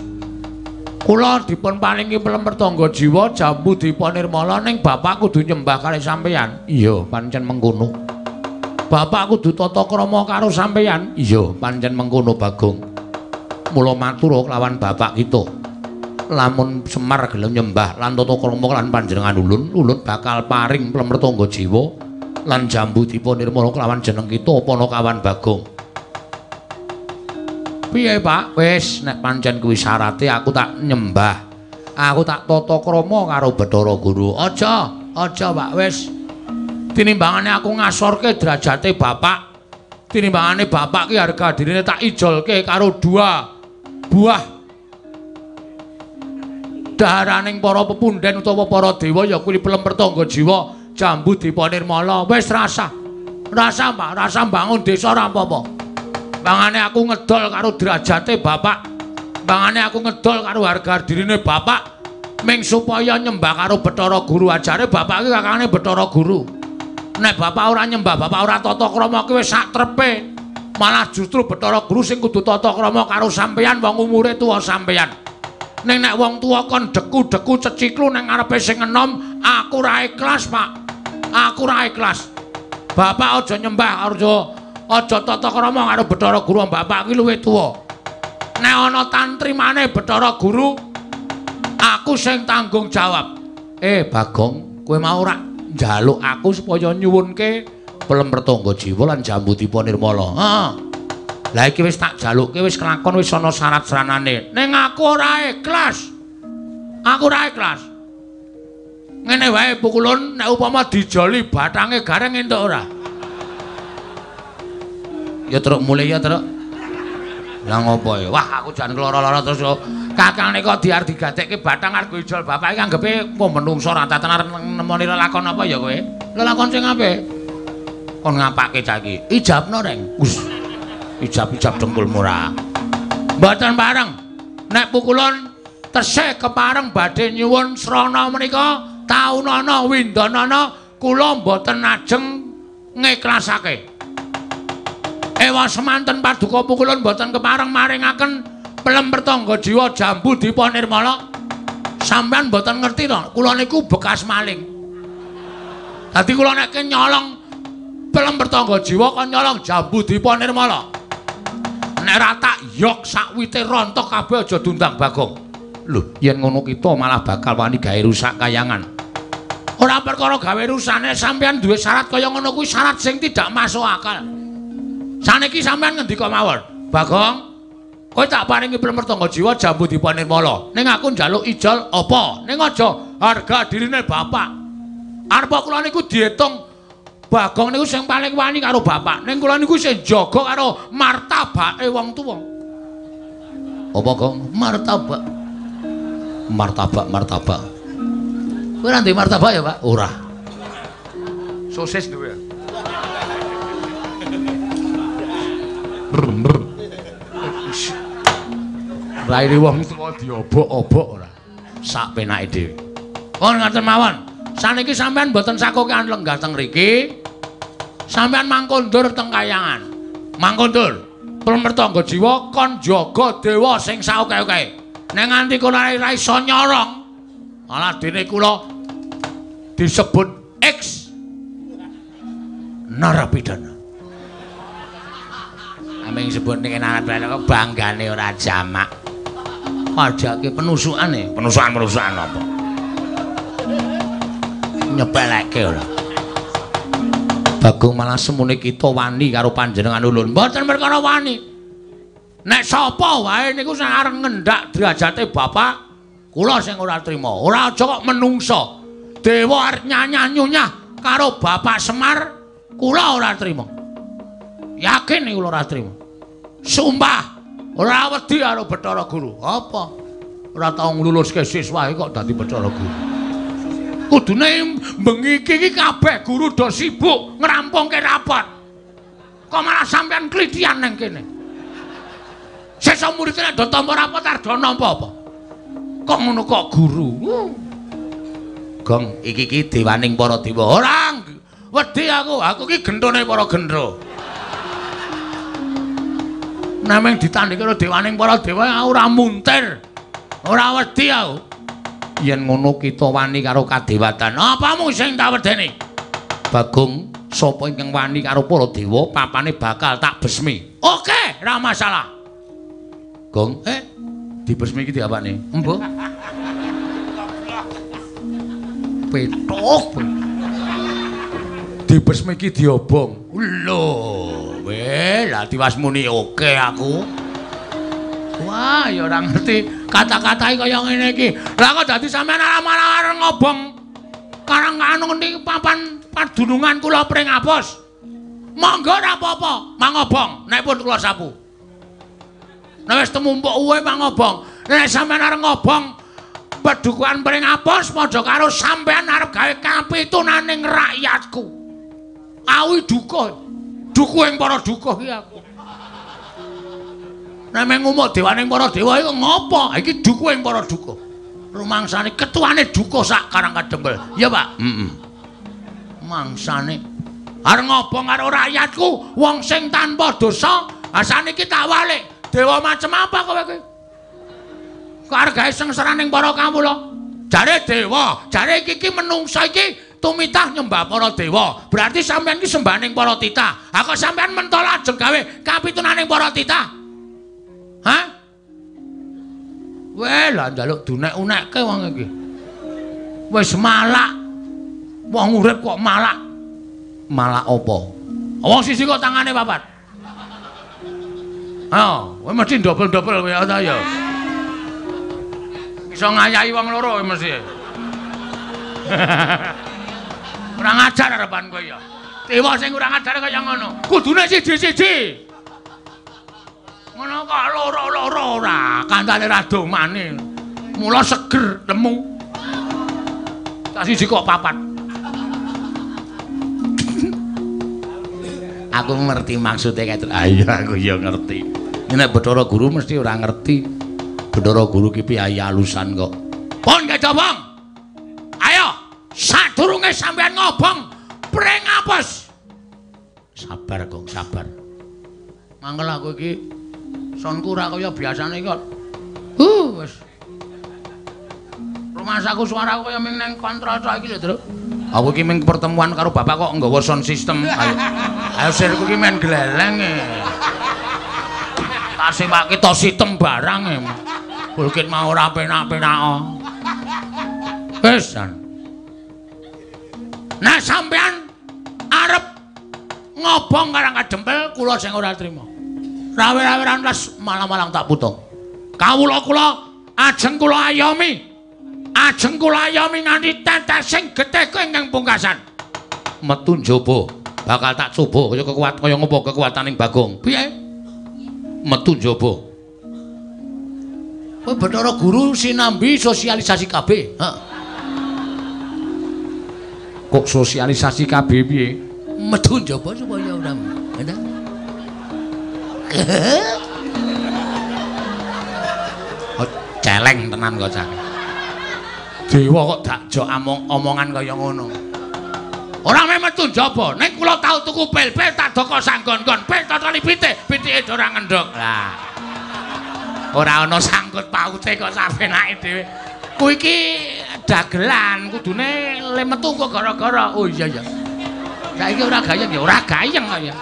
Speaker 1: kula dipun paringi Plemrtangga Jiwa Jambudipa Nirmala ning bapak kudu nyembah kalih sampeyan. Iya, pancen mengkono. Bapak kudu tata krama karo sampeyan. Iya, pancen mengkono Bagong. Mula matur kelawan bapak kita. Lamun Semar gelem nyembah lan tata krama lan panjenengan ulun, ulun bakal paring Plemrtangga Jiwa lan Jambudipa Nirmala kelawan jeneng kita Panakawan Bagong. Piye, Pak? Wis, nek pancen kuwi syarate aku tak nyembah. Aku tak tata krama karo Bathara Guru. Aja, aja, Pak, wis. Tinimbangane aku ngasorke derajate bapak, tinimbangane bapak ki harga dirine tak ijolke karo dua buah daharaning para pepunden utawa para dewa ya kuwi Plemrtangga Jiwa Jambudipa Nirmala. Wis rasa, rasa Pak, rasa bangun desa ora apa-apa. Bangane aku ngedol karo derajate bapak, bangane aku ngedol karo harga dirine bapak, ming supaya nyembah karo Bathara Guru. Ajare bapak ki kakangane Bathara Guru. Nek bapak ora nyembah, bapak ora tata krama ki wis sak trepe. Malah justru Bathara Guru sing kudu tata krama karo sampeyan wong umure tuwa sampeyan. Ning nek wong tuwa kon deku-deku ceciklu nang ngarepe sing enom, aku ora ikhlas, Pak. Aku ora ikhlas. Bapak aja nyembah, aja tata krama karo Bathara Guru, bapak ki luwih tuwa. Nek ana tantri maneh Bathara Guru, aku sing tanggung jawab. Bagong, kowe mau ora njaluk aku supaya nyuwunke Plemrtangga Jiwa lan Jambudipa Nirmala. Heeh. Lah iki wis tak jalukke, wis kelakon, wis ana syarat sranane. Ning aku ora ikhlas. Aku ora ikhlas. Ngene wae Pukulun, nek upama dijoli bathange gareng entuk ora? Ya truk mulih ya truk. Lah ngopo ya? Wah, aku jan keloro-loro terus kok. Kakang nika diar digatekke bathang arep ijol bapak iki anggepe kok menungso ora tenan nemoni lelakon apa ya kowe? Lelakon sing apik. Kon ngapake cah iki? Ijabno, Reng. Wis. Ijab-ijab dengkulmu ora. Mboten pareng. Nek Pukulun tesih kepareng badhe nyuwun srana menika taunana windanana kula mboten ajeng ngiklasake. Ewa semanten paduka Pukulun mboten kepareng maringaken Plemrtangga Jiwa Jambudipa Nirmala. Sampeyan mboten ngerti to, kula niku bekas maling. Dadi kula nek nyolong Plemrtangga Jiwa kon nyolong Jambudipa Nirmala. Nek ora tak yok sakwite rontok kabeh aja diundang Bagong. Lho, yen ngono kita malah bakal wani gawe rusak kayangan. Ora perkara gawe rusane, sampeyan duwe syarat kaya ngono kuwi syarat sing tidak masuk akal. Saniki sampeyan ngendika mawon, Bagong. Kowe tak paringi plemertangga jiwa Jambu Dipa Nirmala. Ning aku njaluk ijol apa? Ning aja harga dirine bapak. Arpa kula niku diitung Bagong niku sing paling wani karo bapak. Ning kula niku sing jaga karo martabake wong tuwa. Apa, Gong? Martabak. Martabak, martabak. Kowe ora duwe martabak ya, Pak? Ora.
Speaker 2: Sosis duwe.
Speaker 1: Raine wong tuwa diobok-obok ora. Sak penake dhewe. Pun ngaten mawon. Saniki sampean mboten sakokean lenggah teng mriki. Sampean mangkondur teng kayangan. Mangkondur. Plemertangga jiwa kon jaga dewa sing saoke-oke. Nek nganti kula ora iso nyorong, malah dene kula disebut X narapidana. Aming sebut ning narapidana kok banggane ora jamak. Pajake penusukane, penusukan-penusukan apa? Nyepeleke ora. Bagong malah semune kita wani karo panjenengan ulun. Mboten perkara wani. Nek sapa wae niku sing arep ngendak derajate bapak, kula sing ora trima. Ora aja kok menungsa. Dewa arep nyanyah-nyunyah karo Bapak Semar, kula ora trima. Yakin kula ora trima. Sumpah ora wedi karo Bathara Guru. Apa? Ora tau ngluluske siswae kok dadi Bathara Guru. Kudune bengi iki kabeh guru do sibuk ngrampungke rapot. Kok malah sampean klithian nang kene. Sesuk murid nek do tampa rapot arep do nampa apa? Kok ngono kok guru? Gong, iki iki dewaning para dewa. Ora wedi aku, aku iki genthone para gendro. Nameng ditandhingi karo dewaning para dewa aku ora muntir. Ora wedi aku. Yen ngono kita wani karo kadewatan. Apamu sing tak wedeni? Bagong, sapa ingkang wani karo para dewa, papane bakal tak besmi. Oke, ora masalah. Gong, dibesmi iki diapakne? Embuh. Petuk. Dibesmi iki diobong. Lho, weh, lah tiwas muni oke aku. Wah, ya ora ngerti kata-katae kaya ngene iki. Lah kok dadi sampean arep ngobong karang anu ngendi papan padunungan kula Pringapus. Monggo ora apa-apa, mangobong nek pun kula sapu. Nek wis temumpuk uwe mangobong. Nek sampean arep ngobong padukuhan Pringapus padha karo sampean arep gawe kapitunaning rakyatku. Awi duka. Dukuh ing para dukuh iki aku. Nek ngumuk dewaning para dewa iku ngopo? Iki dukuh ing para dukuh. Rumangsane ketuane dukuh sak Karang Kadempel. Ya, Pak? Heeh. Mangsane arep ngobong karo rakyatku, wong sing tanpa dosa, saniki tak walik. Dewa macem apa kowe iki? Kok arep gawe sengsaraning para kawula? Jare dewa, jare iki menungsa iki tumitah nyembah para dewa. Berarti sampean iki sembahaning para titah. Ha kok sampean mentol ajeng gawe kapitunaning para titah? Hah? Weh, lah njaluk dunek-unekke wong iki. Wis malak. Wong urip kok malak. Malak apa? Wong siji kok tangane papat. Ha, kowe mesti dobel-dobel kowe ta ya. Iso ngayahi wong loro kowe mesti. Kurang ajar arepan kowe ya. Dewa sing kurang ajar kaya ngono. Kudune siji-siji. Ngono kok loro-loro ora, kandhane ra domane. Mula seger lemu. Tak siji kok papat. Aku ngerti maksude kae. Ayo aku ya ngerti. Nek Bathara Guru mesti ora ngerti. Bathara Guru ki piye alusan kok. Pun kecobong. Ayo, sadurunge sampean ngobong Pringapus. Sabar, Gong, sabar. Mangkel aku iki sonku ora kaya biasane kok. Wis. Rumasaku suaraku kaya ming nang kontrol tok iki lho, Truk. Aku iki ming pertemuan karo bapak kok nggawa sound system. Ayo. Ayo sirku iki men gleleng e. Tak sewake to sitem barang e. Bukit mau ora penak-penak. Wis. Nah sampean arep ngobong Karang Kadempel kula sing ora trima. Rawe-rawe rantas malang-malang tak putung. Kawula kula ajeng kula ayomi. Ajeng kula ayomi nganti tetesing getih ingkang pungkasan. Metu njaba bakal tak coba kaya kekuat kaya ngopo kekuataning Bagong. Piye? Metu njaba. Kowe Bathara Guru sinambi sosialisasi KB. Heeh.
Speaker 2: Kok sosialisasi KB piye?
Speaker 1: Metu njaba supaya ora.
Speaker 2: Oh, celeng tenan kok cah. Dewa kok dakjok omongan kaya ngono.
Speaker 1: Ora meh metu njaba, ning kula tau tuku pil-pil tak doko sanggon-gon, pil totoli pitik, pitike ora ngendhog. Lah. Ora ana sangkut paute kok sapenake dhewe. Kuwi iki dagelan, kudune le metu kok gara-gara. Oh iya ya. Saiki ora gayeng ya, ora gayeng kok ya.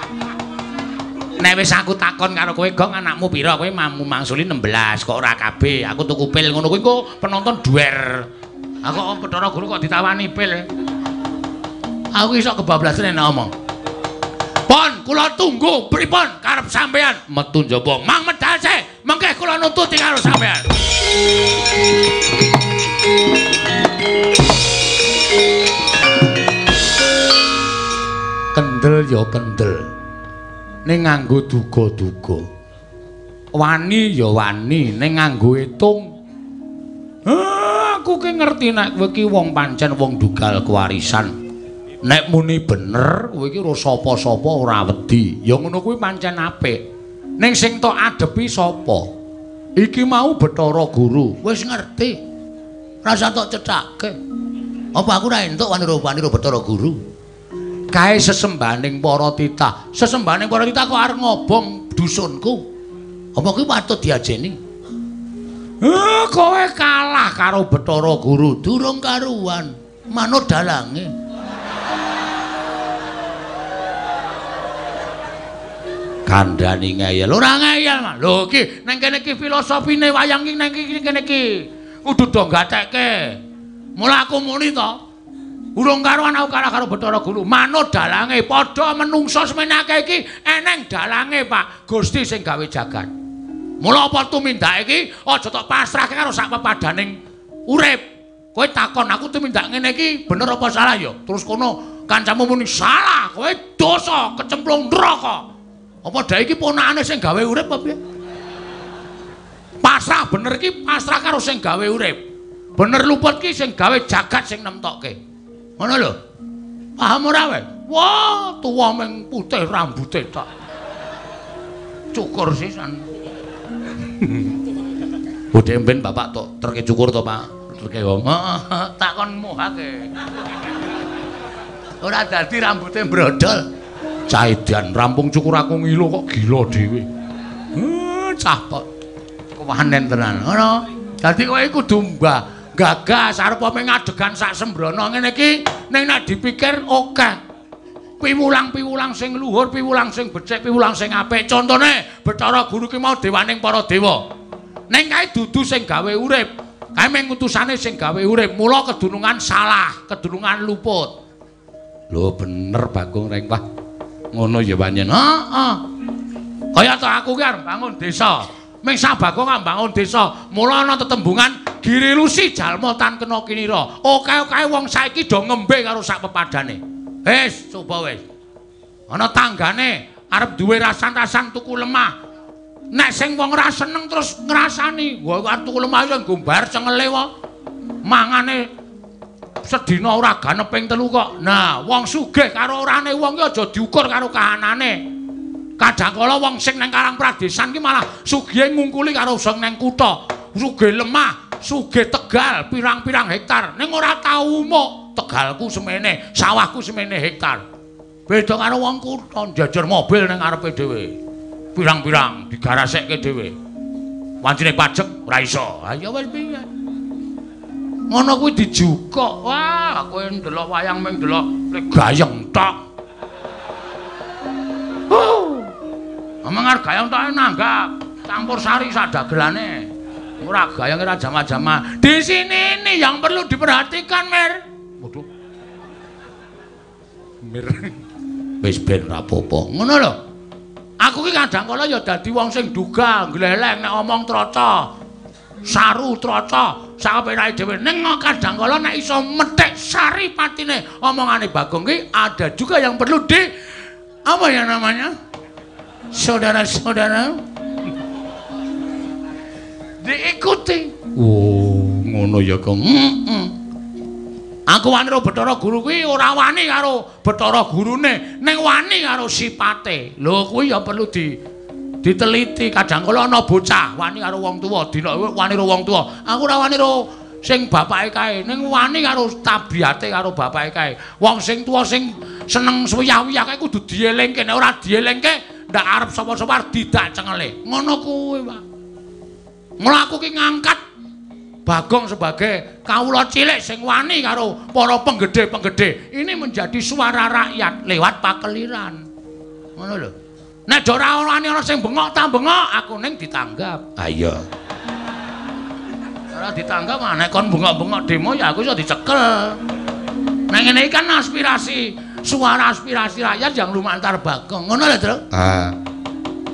Speaker 2: Nek wis aku takon karo kowe, Gong, anakmu pira? Kowe mampu mangsuli 16 kok ora kabeh. Aku tuku pil ngono kuwi kok penonton duwer.
Speaker 1: Aku kok Bathara Guru kok ditawani pil. Aku iso kebablasan nek ngomong. Pon, kula tunggu pripun karep sampean?
Speaker 2: Metu njaba.
Speaker 1: Mang medal se, mengke kula nututi karo sampean.
Speaker 2: Kendel ya kendel. Ning nganggo duga-duga. Wani ya wani ning nganggo etung. Aku ki ngerti nek kowe ki wong pancen wong dugal kewarisan. Nek muni bener kowe iki ora sapa-sapa ora wedi. Ya ngono kuwi pancen apik. Ning sing tok adepi sapa? Iki mau Bathara Guru.
Speaker 1: Wis ngerti. Rasa tok cethake. Apa aku ora entuk wani-wani Bathara Guru?
Speaker 2: Kae sesembahaning para titah. Sesembahaning para titah kok arep ngobong dusunku.
Speaker 1: Apa kuwi patut diajeni?
Speaker 2: Kowe kalah karo Bathara Guru.
Speaker 1: Durung karuan, manut dalange.
Speaker 2: Kandhani ngeyel. Ora ngeyel, Mas. Lho iki nang kene iki filosofine wayang iki nang kene iki. Kudu do gatekke. Mula aku muni to. Urung karuan aku kalah karo Bathara Guru. Manut dalange padha menungsa semenake iki eneng dalange, Pak. Gusti sing gawe jagat. Mula apa tumindake iki aja tok pasrahke karo sak pepadaning urip. Kowe takon aku tumindak ngene iki bener apa salah ya? Terus kono kancamu muni salah, kowe dosa kecemplung neraka. Apa dae iki ponakane sing gawe urip apa piye? Pasrah bener iki pasrah karo sing gawe urip. Bener luput ki sing gawe jagat sing nemtokke.
Speaker 1: Ngono lho. Paham ora kowe? Wah, tuwa ming putih rambute tok. Cukur sisan.
Speaker 2: Budhe mben bapak tok terke cukur to, Pak? Terke wong.
Speaker 1: Heeh, takon muhake. Ora dadi rambute brodol.
Speaker 2: Cah edan rampung cukur aku ngilo kok gila dhewe.
Speaker 1: Cah kok kewanen tenan. Ngono. Dadi kowe kudu mbah gagas arep mung adegan sak sembrono ngene iki ning nek dipikir akeh. Piwulang-piwulang sing luhur, piwulang sing becik, piwulang sing apik. Contone Bathara Guru ki mau dewaning para dewa. Ning kae dudu sing gawe urip. Kae mung utusane sing gawe urip. Mula kedunungan salah, kedunungan luput.
Speaker 2: Lho bener Bagong Reng Wah. Ngono ya pancen.
Speaker 1: Heeh. Kaya to aku ki arep bangun desa. Ming sak Bagong bangun desa. Mula ana tetembungan girilusi jalma tan kena kinira. Oke-oke wong saiki do ngembe karo sak pepadane. Wis, coba wis. Ana tanggane arep duwe rasan-rasan tuku lemah. Nek sing wong ora seneng terus ngrasani, wah arep tuku lemah ya nggo mbayar cengele wae. Mangane sedina ora ganep ping 3 kok. Nah, wong sugih karo orane wong ki aja diukur karo kahanane. Kadangkala wong sing nang Karang Pradesan ki malah sugihe ngungkuli karo sing nang kutha. Sugih lemah, sugih tegal pirang-pirang hektar. Ning ora tau umuk. Tegalku semene, sawahku semene hektar. Beda karo wong kutha njajar mobil nang ngarepe dhewe. Pirang-pirang digarasekke dhewe. Wancine pajek ora iso. Ha ya wis piye? Ngono kuwi dijukuk. Wah, kowe ndelok wayang ming ndelok gayeng tok. Omong arep gayeng tok nanggap, campur sari sak dagelane. Ora gayeng ora jama-jama. Di sini ini yang perlu diperhatikan, Mir. Waduh. Mir.
Speaker 2: Wis ben ra apa-apa.
Speaker 1: Ngono lho.
Speaker 2: Aku ki kadang kala ya dadi wong sing duga, gleleng nek omong troco. Saru troco, sakapenake dhewe. Ning kadang kala nek iso methik sari patine omongane Bagong ki ada juga yang perlu di apa ya namanya? Saudara-saudara diikuti. Oh, ngono ya, Kang. Heeh. Aku wani karo Bathara Guru kuwi ora wani karo Bathara Gurune, ning wani karo sipate. Lho kuwi ya perlu diteliti. Kadang kala ana bocah wani karo wong tuwa, dina wani karo wong tuwa. Aku ora wani karo sing bapake kae, ning wani karo tabiate karo bapake kae. Wong sing tuwa sing seneng suwiyah-wiyah kae kudu dielingke, nek ora dielingke ndak arep sapa-sapa arep didak cengele. Ngono kuwi, Pak. Mula aku ki ngangkat Bagong sebagai kawula cilik sing wani karo para penggede-penggede. Ini menjadi suara rakyat lewat pakeliran. Ngono lho. Nek ora wani ana sing bengok ta bengok, aku ning ditanggap.
Speaker 1: Ha iya.
Speaker 2: Ora ditanggap nek kon bengok-bengok demo ya aku iso dicekel. Nek ngene iki kan aspirasi, suara aspirasi rakyat yang lumantar Bagong. Ngono lho, Tru.
Speaker 1: Ah.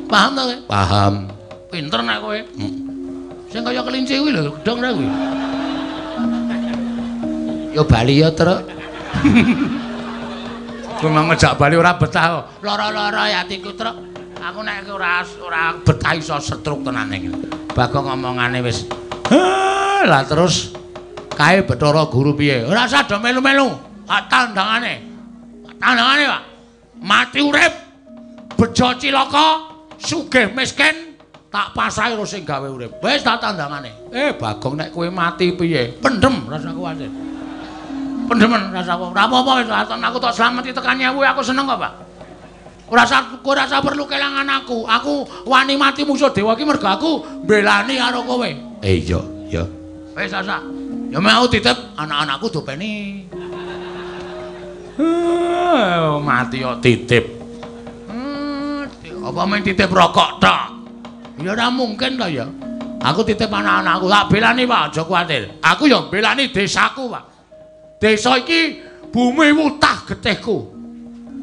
Speaker 2: Paham to kowe?
Speaker 1: Paham.
Speaker 2: Pinter nek kowe. Sing kaya kelinci kuwi lho, gedhong ra kuwi.
Speaker 1: Ya bali ya, Truk.
Speaker 2: Kowe mau ngejak bali ora betah. Lara-lara ya atiku, Truk. Aku nek ora betah iso setruk tenan iki. Bagong omongane wis. Lah terus kae Bathara Guru piye? Ora usah do melu-melu. Tak tandangane. Tandangane, Pak. Mati urip, bejo cilaka, sugih miskin, tak pasrahi karo sing gawe urip. Wis tak tandangane. Bagong nek kowe mati piye? Pendem rasa kuwatir. Pendemen rasa apa? Ora apa-apa wis aku tok slameti tekan nyewu aku seneng kok, Pak. Ora usah perlu kelangan aku. Aku wani mati musuh dewa iki mergo aku mbelani karo kowe.
Speaker 1: Iya, iya.
Speaker 2: Wis asa. Ya mau titip anak-anakku dopeni. Mati kok titip. Apa main titip rokok tok? Ya ora mungkin to ya. Aku titip anak-anakku, tak belani Pak, aja kuwatir. Aku ya belani desaku, Pak. Desa iki bumi wutah getihku.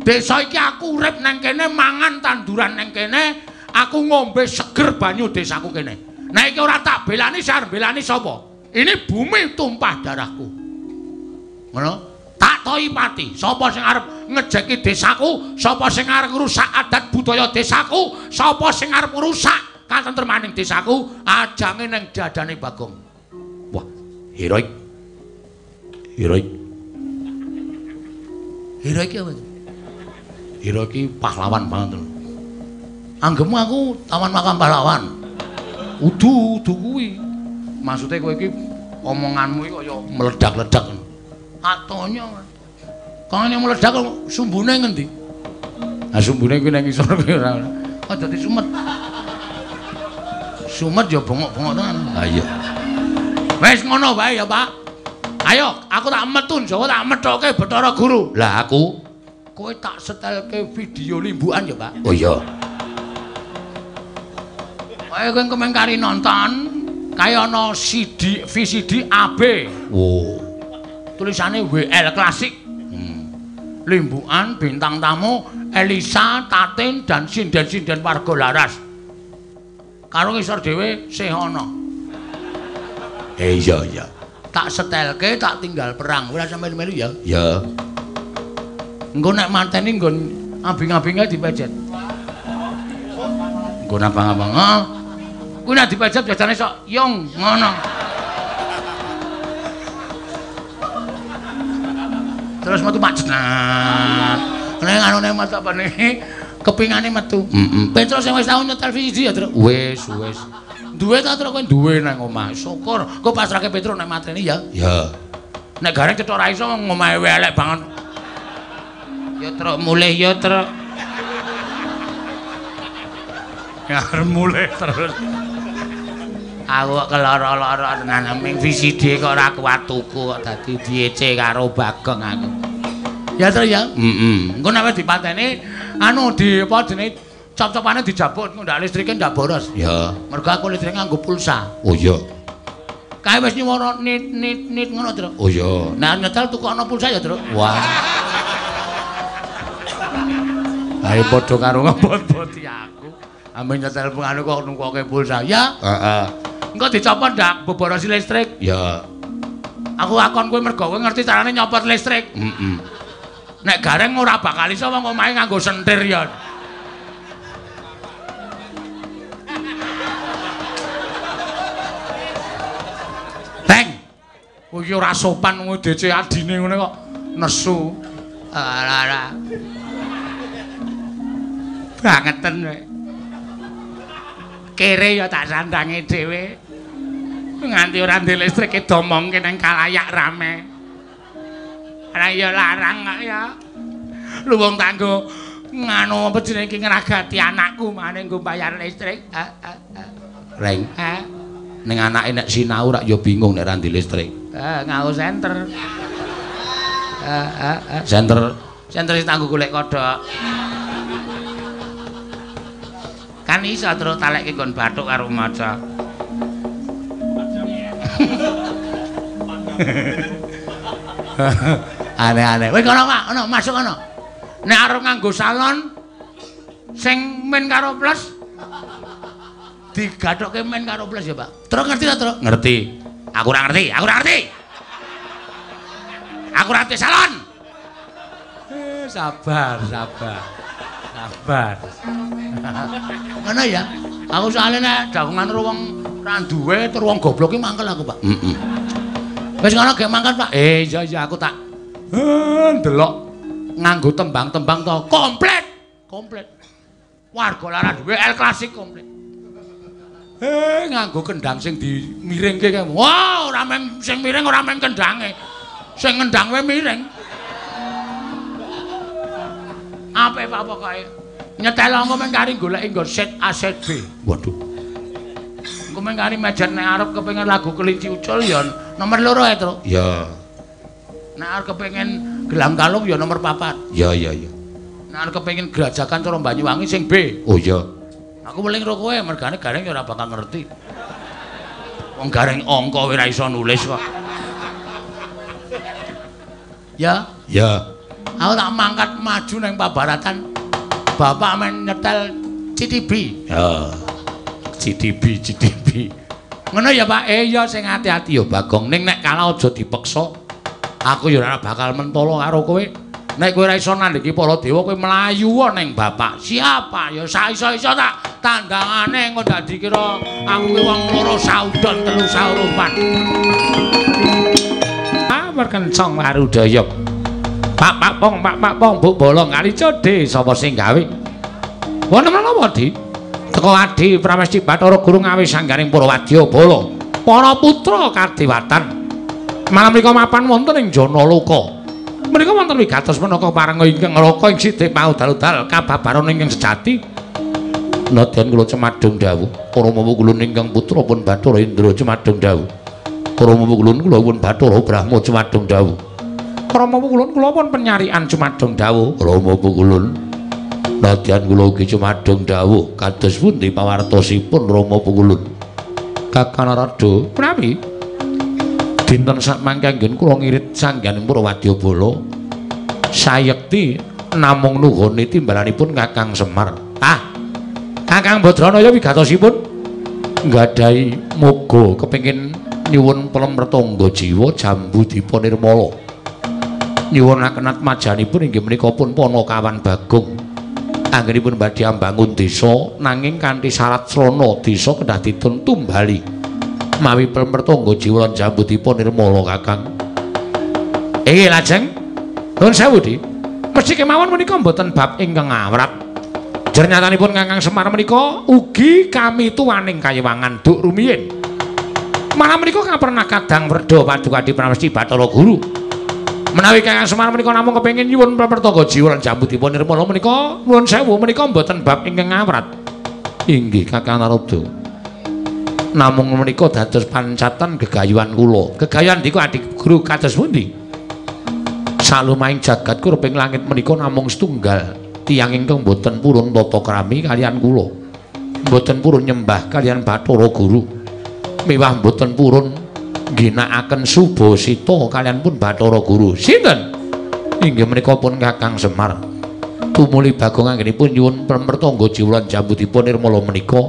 Speaker 2: Desa iki aku urip nang kene, mangan tanduran nang kene, aku ngombe seger banyu desaku kene. Nek iki ora tak belani, sing arep belani sapa? Ini bumi tumpah darahku. Ngono? Tak toi pati. Sapa sing arep ngejeki desaku, sapa sing arep ngrusak adat budaya desaku, sapa sing arep ngrusak katentremaning desaku, ajange ning dadane Bagong.
Speaker 1: Wah, heroik. Heroik.
Speaker 2: Heroik apa?
Speaker 1: Heroik iki pahlawan banget lho.
Speaker 2: Anggemu aku taman makam pahlawan. Udu, udu kuwi. Maksude kowe iki omonganmu iki kaya
Speaker 1: meledak-ledak.
Speaker 2: Atonya. Kang ngene meledak sumbune ngendi?
Speaker 1: Lah sumbune kuwi nang isor kuwi ora.
Speaker 2: Kok dadi sumet. Sumet ya bengok-bengok tenan.
Speaker 1: Ha iya.
Speaker 2: Wis ngono wae ya, Pak. Ayo, aku tak metu Jawa tak methoke Bathara Guru.
Speaker 1: Lah aku
Speaker 2: kowe tak setelke video limbukan ya, Pak.
Speaker 1: Oh iya.
Speaker 2: Kowe kowe kemeng kari nonton kaya ana CD VCD AB.
Speaker 1: Wow.
Speaker 2: Tulisane WL Klasik. Limbukan bintang tamu Elisa, Tatin dan sinden-sinden warga Laras. Karo ngisor dhewe sih ana.
Speaker 1: Iya iya.
Speaker 2: Tak setelke tak tinggal perang. Ora sampe melu ya.
Speaker 1: Ya.
Speaker 2: Engko nek mateni nggon abing-abinge dipejet. Nggon abang-abang. Heeh. Kuwi nek dipejet biasane sok yong ngono. Terus metu Pak Jenat. Nek anune metu apa nih? Kepingane metu.
Speaker 1: Heeh.
Speaker 2: Petro sing wis tau nyetel VCD ya, Truk.
Speaker 1: Wis, wis.
Speaker 2: Duwe ta Truk kowe duwe nang omah. Syukur. Kok pasrahke Petro nek mateni ya.
Speaker 1: Ya.
Speaker 2: Nek gareng cethok ra iso ngomahe elek banget. Ya Truk mulih ya Truk. Ya mulih terus. Aku kok keloro-loro tenan ming VCD kok ora kuat tuku kok dadi diece karo Bagong aku. Ya Truk ya.
Speaker 1: Heeh.
Speaker 2: Engko nek wis dipateni anu di apa jenenge cop-copane dijabut engko ndak listrike ndak boros.
Speaker 1: Ya.
Speaker 2: Mergo aku listrike nganggo pulsa.
Speaker 1: Oh iya.
Speaker 2: Kae wis nyuwara nit nit nit ngono, Truk.
Speaker 1: Oh iya.
Speaker 2: Nah nyetel tukokno pulsa ya, Truk.
Speaker 1: Wah.
Speaker 2: Ae padha karo ngebot-boti aku. Ame nyetel penganu kok nungkoke pulsa. Ya?
Speaker 1: Heeh.
Speaker 2: Engko dicopot ndak boborosi listrik?
Speaker 1: Ya.
Speaker 2: Aku akon kowe mergo kowe ngerti carane nyopot listrik.
Speaker 1: Heeh.
Speaker 2: Nek gareng ora bakal iso wong omahe nganggo sentir ya. Teng. Kowe iki ora sopan kowe DC adine ngene kok nesu. Ora. Bangeten kowe. Kere ya tak sandange dhewe. Nganti ora ndek listrik domongke nang kalayak rame. Ora ya larang kok ya. Lu wong tanggo nganu apa jenenge iki ngragati anakku mane nggo bayar listrik.
Speaker 1: Reng. Ning anake nek sinau rak ya bingung nek ra ndek listrik.
Speaker 2: Nganggo senter.
Speaker 1: Senter
Speaker 2: senter sing tanggo golek kodhok. Kan iso terus talekke nggon bathuk karo maca. Aneh-aneh. Wis kono, Pak, ono masuk kono. Nek arep nganggo salon sing min karo plus digathokke min karo plus ya, Pak. Terus ngerti ta, Truk?
Speaker 1: Ngerti.
Speaker 2: Aku ora ngerti, aku ora ngerti. Aku ora ngerti salon. Sabar, sabar. Sabar. Ngono ya. Aku soalnya nek dagongan karo wong ra duwe terus wong goblok ki mangkel aku, Pak.
Speaker 1: Heeh.
Speaker 2: Wis ngono gek mangkat, Pak. Iya iya aku tak ndelok nganggo tembang-tembang to. Komplit. Komplit. Warga lara duwe El Klasik komplit. Nganggo kendang sing dimiringke kae. Wah, ora meng sing miring ora meng kendange. Sing ngendang wae miring. Apik Pak pokoke. Nyetel angko meng kari goleki nggon set A set B.
Speaker 1: Waduh.
Speaker 2: Engko meng kari mejen nek arep kepengin lagu Kelinci Ucul ya nomor 2 ae, Truk.
Speaker 1: Ya.
Speaker 2: Nek arep kepengin Gelang Kalung ya nomor 4.
Speaker 1: Ya ya ya.
Speaker 2: Nek arep kepengin Grajagan cara Banyuwangi sing B.
Speaker 1: Oh iya.
Speaker 2: Aku weling ro kowe mergane gareng ya ora bakal ngerti. Wong gareng angka ora iso nulis kok. Ya.
Speaker 1: Ya.
Speaker 2: Aku tak mangkat maju nang pabaratan. Bapak men nyetel CTB.
Speaker 1: Ya. CTB, CTB.
Speaker 2: Ngono ya, Pak. Ya sing ati-ati ya Bagong. Ning nek kalah aja dipeksa. Aku ya ora bakal mentolo karo kowe. Nek kowe ora iso nandhiki para dewa kowe mlayu ning bapak. Siapa? Ya saiso-iso tak tandangane engko dadi kira aku ki wong loro saudon telu saurupan. Ah, merkencong warudaya. Pak pak pong pak pak pong buk bolong kali codhe sapa sing gawe? Wonten menapa, Di? Teko Adi Pramesti Bathara Guru ngawi sanggaring para wadyabala, para putra kadewatan. Malam menika mapan wonten ing Janaloka. Menika wonten wigatos menaka parenga ingkang ngraka ing sithik paudal-udal kababaran ingkang sejati.
Speaker 1: Nadyan kula cemadung dawuh, para mawukulun ingkang putra pun Bathara Indra cemadung dawuh. Para mawukulun kula pun Bathara Brahma cemadung dawuh.
Speaker 2: Rama pukulun kula pun penyarian cumadung dawuh.
Speaker 1: Rama pukulun nadyan kula ugi cumadung dawuh kados pundi pawartosipun Rama pukulun. Kakang Narada,
Speaker 2: prami?
Speaker 1: Dinten sakmangke anggen kula ngirit sangganing para wadyabala sayekti namung nuhoni timbalanipun Kakang Semar.
Speaker 2: Ah. Kakang Badranaya wigatosipun
Speaker 1: nggadahi moga kepengin nyuwun pelem retangga jiwa jambu dipa nirmala. Nyuwunaken atmajanipun inggih menika pun Panakawan Bagong. Anggenipun badhe ambangun desa nanging kanthi syarat srana desa kedah dipun tumbali. Mawi pelem retangga jiwa lan jambu dipa nirmala Kakang.
Speaker 2: Inggih lajeng nuwun sewu, Di. Mesti kemawon menika mboten bab ingkang awrat. Jernyatanipun Kakang Semar menika ugi kami tuwaning kayiwangan duk rumiyin. Malah menika kapernah kadang werda Paduka Adi Pramesti Bathara Guru. Menawi Kakang Semar menika namung kepengin nyuwun prapertangga jiwa lan jambu dipun nirmala menika nuwun sewu menika mboten bab ingkang awrat.
Speaker 1: Inggih Kakang Narada. Namung menika dados pancatan gegayuhan kula.
Speaker 2: Gegayuhan diku Adi Guru kados pundi?
Speaker 1: Salumahing jagat kurping langit menika namung setunggal tiyang ingkang mboten purun tata krami kaliyan kula. Mboten purun nyembah kaliyan Bathara Guru. Miwah mboten purun ginakaken subasita kaliyan pun Bathara Guru.
Speaker 2: Sinten?
Speaker 1: Inggih menika pun Kakang Semar. Tumuli Bagong anggenipun nyuwun pamrtangga jiwa lan jambutipun nirmala menika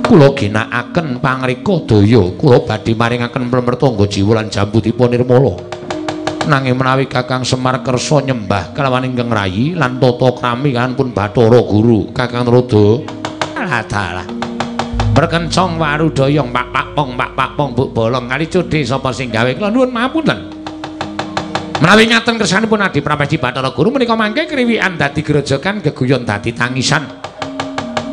Speaker 1: kula ginakaken pangrika daya kula badhe maringaken pamrtangga jiwa lan jambutipun nirmala. Nanging menawi Kakang Semar kersa nyembah kalawan ingkang rayi lan tata krami kan pun Bathara Guru Kakang Narada. Dalah. Berkencong warudoyong pak pak pong pak pak pong buk bolong kali cudhe sapa sing gawe kula nuwun mapunten. Menawi ngaten kersanipun Adi Pramesti Bathara Guru menika mangke kriwikan dadi grojogan geguyon dadi tangisan.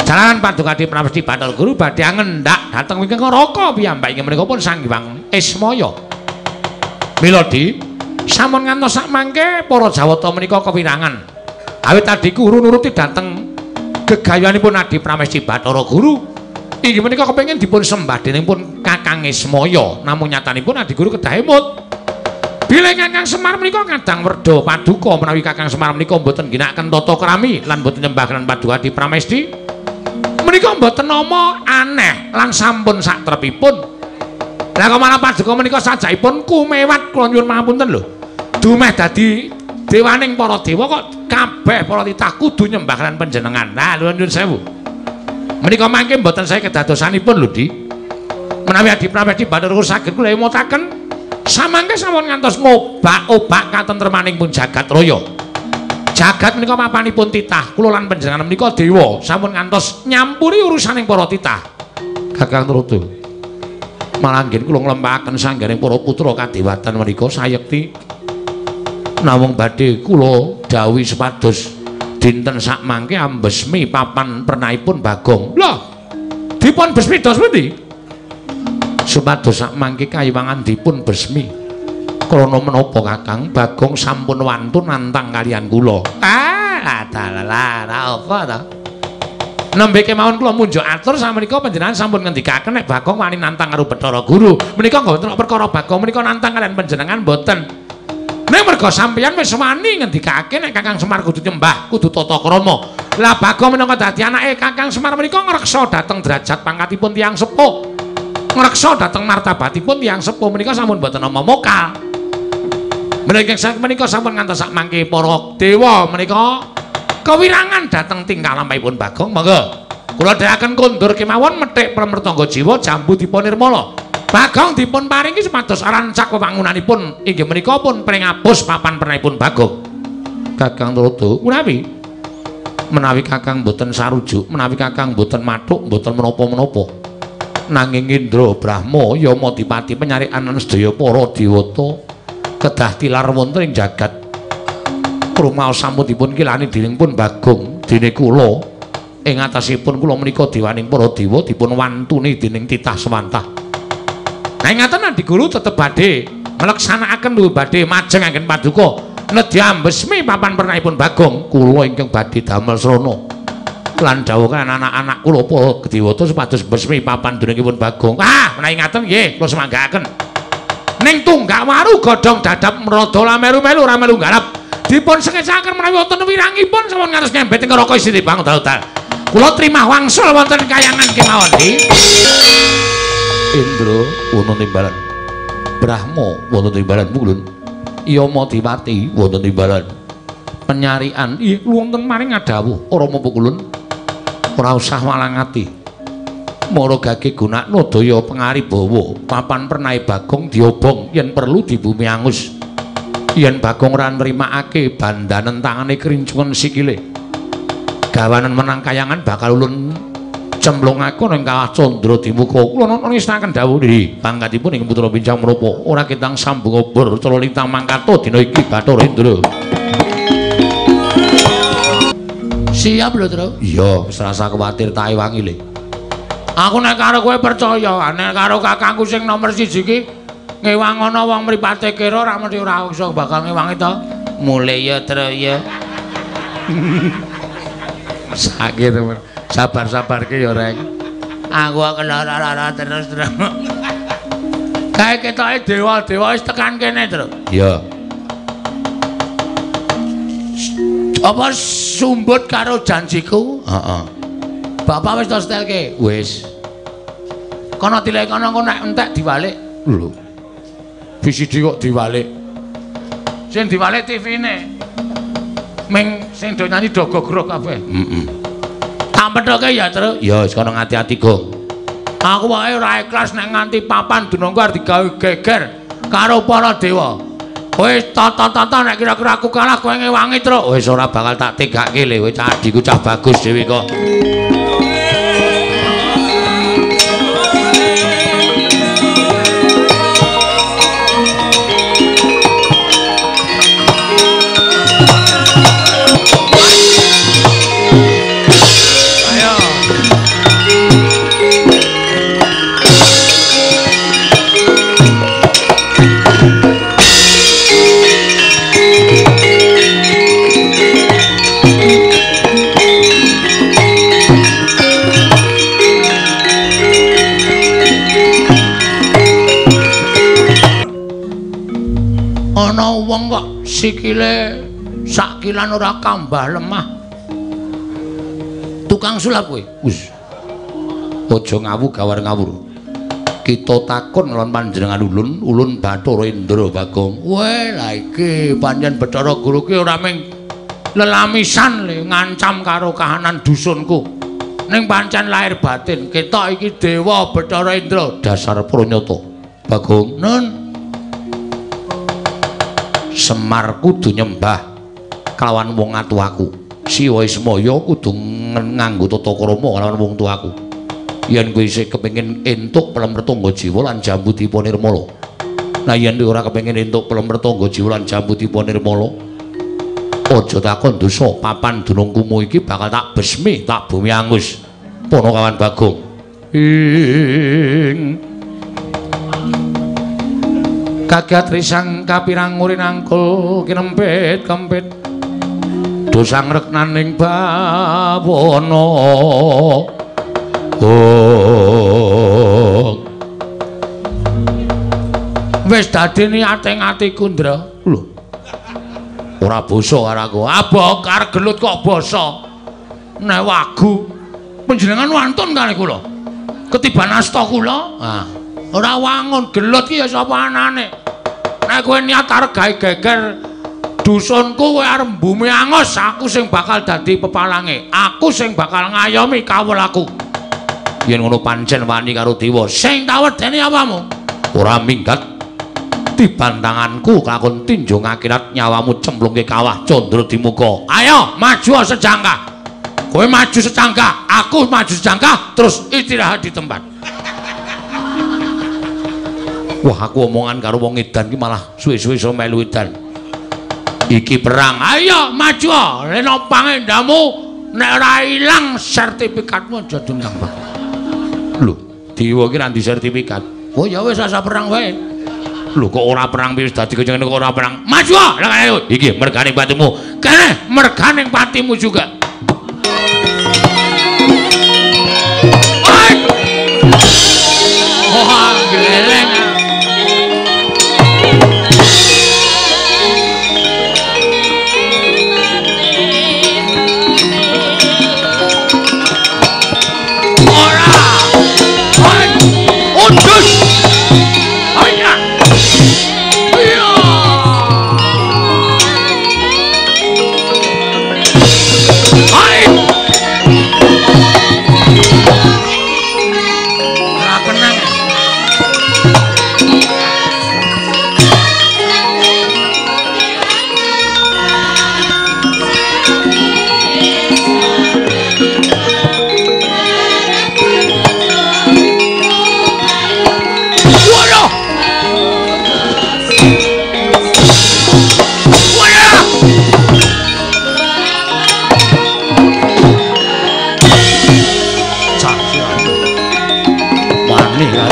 Speaker 1: Jalaran paduka Adi Pramesti Bathara Guru badhe ngendak dhateng wingking neraka piyambak inggih menika pun Sang Hyang Ismaya. Miladi sampun ngantos sak mangke para Jawata menika kewirangan. Awit Adi Guru nuruti dhateng gegayuhanipun Adi Pramesti Bathara Guru inggih menika kepengin dipun sembah dening pun Kakang Ismaya, namung nyatanipun Adi Guru kedah emut. Bilih Kakang Semar menika kadang werda paduka menawi Kakang Semar menika mboten ginakaken tata krami lan mboten nyembah lan paduka Adi Pramesti menika mboten nama aneh lan sampun satrepipun. Lah kok malah paduka menika sajakipun kumewat kula nyuwun pangapunten lho. Dumeh dadi dewaning para dewa kok kabeh para titah kudu nyembah lan panjenengan. Nah, nyuwun sewu. Menika mangke mboten saya kedadosanipun lho, Di. Menawi Adi Pramesti Bathara Guru saged kula emutaken samangke sampun ngantos ngobak-obak katentremaning pun jagat raya. Jagat menika papanipun titah, kula lan panjenengan menika dewa sampun ngantos nyampuri urusaning para titah. Kakang Narada, malah nggih kula nglempaken sanggaring para putra kadewatan menika sayekti namung badhe kula dawuhi supados dinten sakmangke ambesmi papan pernahipun Bagong. Lho, dipun besmi dos pundi? Supados sakmangke kayiwangan dipun besmi. Krana menapa Kakang? Bagong sampun wantun nantang kalian kula. Ah, dalah, ra apa ta? Nembe kemawon kula munjuk atur samenika panjenengan sampun ngendikaken nek Bagong wani nantang karo Bathara Guru. Menika mboten perkara Bagong menika nantang kalian panjenengan mboten. Nek merga sampeyan wis wani ngendikake nek Kakang Semar kudu nyembah, kudu tata krama. Lah Bagong minangka dadi anake Kakang Semar menika ngreksa dhateng derajat pangkatipun tiyang sepuh. Ngreksa dhateng martabatipun tiyang sepuh menika sampun mboten nama mokal. Menika menika sampun ngantos sak mangke para dewa menika kewirangan dhateng tingkah lampahipun Bagong. Monggo kula dherekaken kondur kemawon methik pamrtangga jiwa jambu dipun nirmala. Bagong dipun paringi supados rancak wewangunanipun inggih menika pun pringapus papan pernahipun Bagong. Kakang Narada, menawi menawi Kakang mboten sarujuk, menawi Kakang mboten mathuk, mboten menapa-menapa. Nanging Indra, Brahma, Yama Dipati penyarikan lan sedaya para dewata kedah tilar wonten ing jagat. Rumaos sampun dipun kilani dening pun Bagong dene kula ing atasipun kula menika dewaning para dewa dipun wantuni dening titah sewantah. Nah ngaten Adi Guru tetep badhe ngleksanakaken luwih badhe majeng anggen paduka nedya ambesmi papan pernahipun Bagong. Kula ingkang badhe damel srana lan dawuh anak-anak kula para dewata supados besmi papan dunungipun Bagong. Ah, menawi ngaten nggih kula semanggaaken. Ning tunggak waru godhong dadap mrada lameru-melu ora melu garap. Dipun sengecaken menawi wonten wirangipun sampun ngantos ngembet ing neraka isih bang dal-dal. Kula trimah wangsul wonten kayangan kemawon. Indra wonten timbalan, Brahma wonten timbalan pulun, Yama Dipati wonten timbalan, penyarian wonten maring ngadhawuh Rama Pukulun ora usah walang ati. Mara gage gunakno daya pangaribawa papan pernahe Bagong diobong yen perlu di bumi angus. Yen Bagong ora nrimakake bandanen tangane krincungen sikile. Gawanen menang kayangan bakal ulun cemplungake ning kawah candra dimuka. Kula nangestaken dawuh nggih pangkatipun ing putra pincang menapa ora ketang sambung obor cara lintang mangkato dina iki Bathara Indra. Siap lho, Tru. Iya, wis rasa kuwatir tak ewangi le. Aku nek karo kowe percaya, nek karo kakangku sing nomor 1 iki ngewang ana wong mripate kira ora mesti ora iso bakal ngewangi to. Mule ya, Tru ya. Sakit temen. Sabar-sabarke ya, Reng. Aku lara-lara terus, Tru. Kae ketoke dewa-dewa wis tekan kene, Tru. Iya. Apa sumbut karo janjiku? Heeh. Bapak wis to setelke? Wis. Kono tilek kono engko nek entek diwalik. Lho. VCD kok diwalik. Sing diwalik TV-ne.
Speaker 2: Ming sing do nyanyi do gogrok kabeh. Heeh. Tak pethoke ya, Truk.
Speaker 1: Ya wis kono ati-ati, Gong.
Speaker 2: Aku wae ora ikhlas nek nganti papan dunungku arep digawe geger karo para dewa. Wis tata-tata nek kira-kira aku kalah kowe ngewangi, Truk.
Speaker 1: Wis ora bakal tak tegake le, kowe cah adhiku cah bagus dhewe kok.
Speaker 2: Ana wong kok sikile sakilan ora kambah lemah.
Speaker 1: Tukang sulap kowe. Wis. Aja ngawu gawar ngawur. Kita takon lawan panjenengan ulun, ulun Bathara Indra Bagong.
Speaker 2: Weh, lah iki pancen Bathara Guru ki ora ming lelamisan le ngancam karo kahanan dusunku. Ning pancen lahir batin, ketok iki dewa Bathara Indra
Speaker 1: dasar pranyata. Bagong,
Speaker 2: nun
Speaker 1: Semar kudu nyembah kelawan wong atuwaku. Siwa Ismaya kudu nganggo tata krama kelawan wong tuaku. Yen kowe isih kepengin entuk pelem retangga jiwa lan jambu dipa nirmala. Nah yen kowe ora kepengin entuk pelem retangga jiwa lan jambu dipa nirmala, aja takon dosa papan dunungkumu iki bakal tak besmi, tak bumi angus. Ponokawan Bagong.
Speaker 2: Ing kagat risang kapirang ngurinangkul kinempit kempit dosang reknaning bawana. Oh. Wis dadi niate atiku, Ndra.
Speaker 1: Lho. Ora basa karo aku.
Speaker 2: Abok arep gelut kok basa. Nek wagu panjenengan wantun kali kula. Ketiban asta kula.
Speaker 1: Ah.
Speaker 2: Ora wangun gelut ki ya sapa anane. Nek kowe niat arep gawe geger dusunku kowe arep mbumi angus, aku sing bakal dadi pepalange. Aku sing bakal ngayomi kawulaku.
Speaker 1: Yen ngono pancen wani karo dewa.
Speaker 2: Sing tak wedeni apamu?
Speaker 1: Ora minggat dibantanganku kelakon tinjung akhirat nyawamu cemplungke kawah Candra Dimuka.
Speaker 2: Ayo maju sejangkah. Kowe maju sejangkah, aku maju sejangkah, terus istirahat di tempat.
Speaker 1: Wah, aku omongan karo wong edan ki malah suwe-suwe iso melu edan. Iki perang.
Speaker 2: Ayo maju, leno pangendamu nek ora ilang sertifikatmu aja dendam.
Speaker 1: Lho, dewa ki ra ndi sertifikat.
Speaker 2: Oh ya wis asa perang wae.
Speaker 1: Lho kok ora perang wis dadi kene kok ora perang.
Speaker 2: Maju lah ayo.
Speaker 1: Iki merganing patimu.
Speaker 2: Kene merganing patimu juga. Wah, geleng.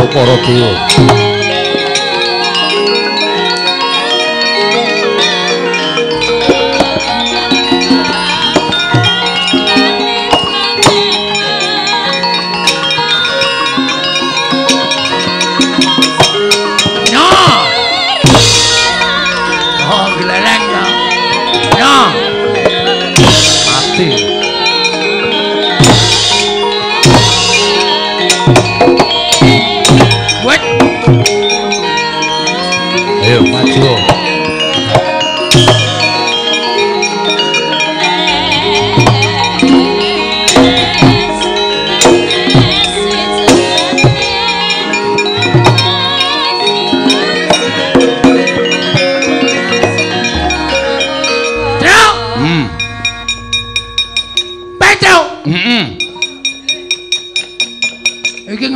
Speaker 1: Para dewa.
Speaker 2: No. Oh, gleleng ya. No.
Speaker 1: Mati.
Speaker 2: What?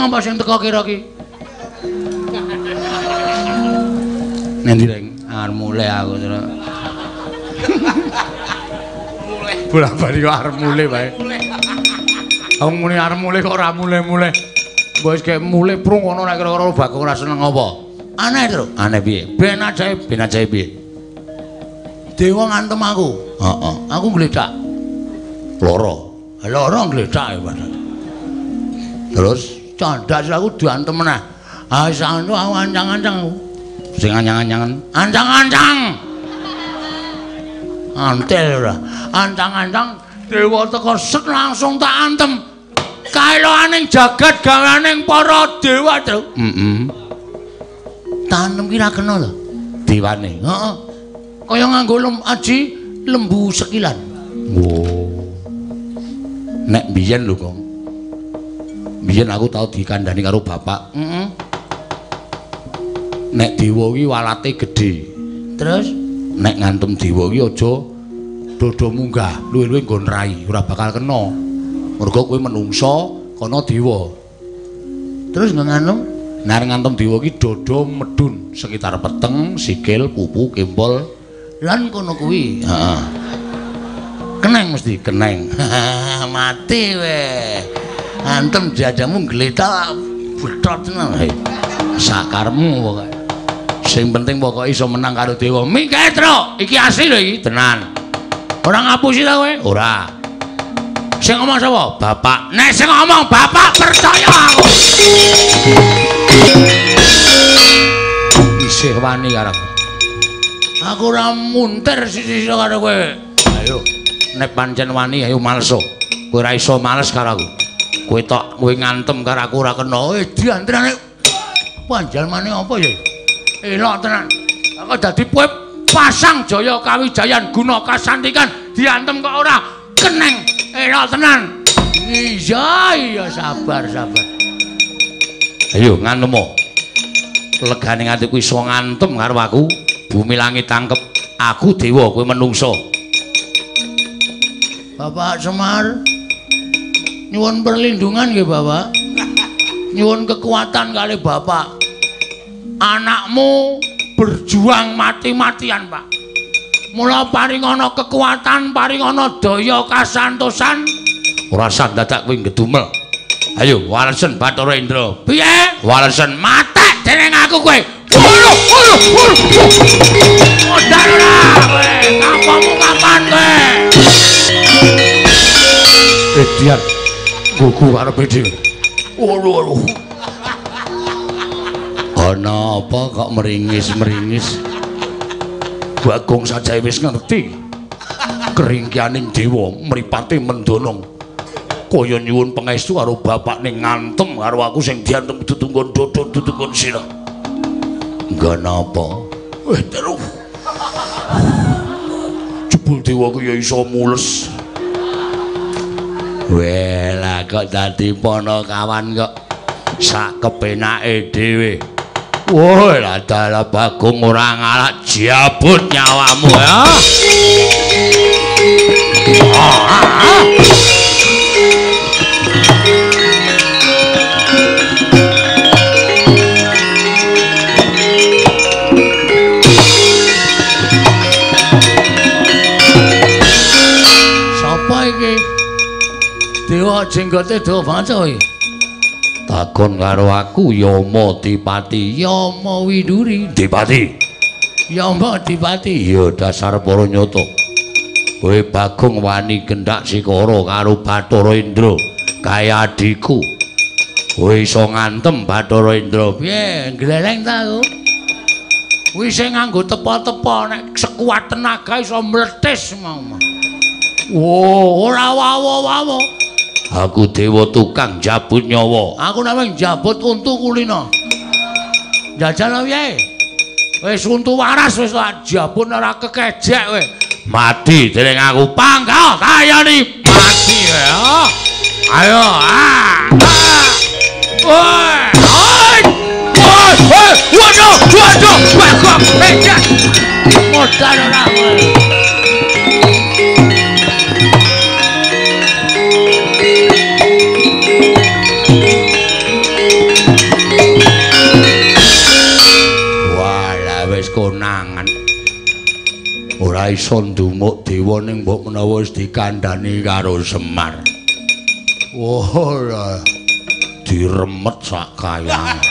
Speaker 2: apa sing teko kira ki? Nanti Reng, arep mulih aku terus. Mulih. Bola-bali kok arep mulih wae. Aku muni arep mulih kok ora mulih-mulih. Mbok wis kek mulih prung ngono nek kira-kira Bagong ora seneng apa? Aneh, Tru. Aneh piye? Ben ajaib piye? Dewa ngantem aku. Heeh. Aku gledak. Loro. Loro gledak ya padahal. Terus candak aku diantem meneh. Ah santu aku ancang-ancang aku. Sing ancang-ancangan. Ancang-ancang. Antel ora. Ancang-ancang dewa teko set langsung tak antem. Kaeloaning jagat gaweaning para dewa, Tru. Heeh. Tanem ki ra kena lho. Dewane. Heeh. Kaya nganggo aji lembu sekilan. Oh. Nek biyen lho, Kong. Biyen aku tau dikandhani karo bapak. Heeh. Nek dewa ki walate gedhe. Terus nek ngantem dewa ki aja dodo munggah, luwih-luwih nggon rai, ora bakal kena. Mergo kowe menungsa, kono dewa. Terus ngantem, nek ngantem dewa ki dodo medun sekitar peteng, sikil, pupu, kempol, lan kono kuwi. Heeh. Keneng mesti, keneng. Mati we. Antem jajamu gletak betot tenan. Sakarmu pokoke. Sing penting pokoke iso menang karo dewa. Mingke, Tru. Iki asli lho iki, tenan. Ora ngapusi ta kowe? Ora. Sing ngomong sapa? Bapak. Nek sing ngomong bapak percaya aku. Isih wani karo aku. Aku ora muntir sisi-sisi karo kowe. Ayo, nek pancen wani ayo males. Kowe ora iso males karo aku. Kowe tok kowe ngantem karo aku ora kena. Diantrane panjalmane apa ya? Elok tenan. Aku dadi kowe pasang jaya kawijayan guna kasantikan diantem kok ora keneng. Elok tenan. Iya, iya sabar, sabar. Ayo ngantemo. Legane atiku iso ngantem karo aku. Bumi langit tangkep. Aku dewa, kowe menungso. Bapak Semar, nyuwun perlindungan nggih, Bapak. Nyuwun kekuatan kali Bapak. Anakmu berjuang mati-matian, Pak. Mula paringana kekuatan, paringana daya kasantosan. Ora usah dadak kowe ngedumel. Ayo walesen Bathara Indra. Piye? Walesen matek dening aku kowe. Waduh, waduh, waduh. Modar ora kowe. Kapamu kapan kowe? Edian gugu karepe dhewe. Waduh, waduh. Ana apa kok meringis-meringis? Bagong sajae wis ngerti keringkianing dewa mripate mendonong kaya nyuwun pangestu karo bapakne ngantem karo aku sing diantem ditunggon dodon ditunggon sirah. Nggo napa? Terus jebul dewa ku ya iso mules. Weh lah kok dadi ponokawan kok sak kepenake dhewe. Woi, lah dalah Bagong ora ngalak jabut nyawamu ya. Sapa iki? Dewa jenggote dawa banget iki. Takon karo aku Yama Dipati, Yama Widuri. Dipati. Yama Dipati. Ya dasar para nyata. Kowe Bagong wani gendak sikara karo Bathara Indra kaya adhiku. Kowe iso ngantem Bathara Indra. Piye, gleleng ta aku? Kuwi sing nganggo tepa-tepa nek sekuat tenaga iso mletis mau. Wo, ora wawa-wawa. Aku dewa tukang jabut nyawa. Aku namung jabut untu kulino. Jajal piye? Wis untu waras wis tak jabut ora kekejek kowe. Mati dening aku pangkal kayani mati kowe. Ayo. Woi, oi. Woi, waduh, waduh, Bagong becak. Modal ora kowe.
Speaker 1: Ora iso ndumuk dewa ning mbok menawa wis dikandhani karo Semar. Wah, diremet sak kayang.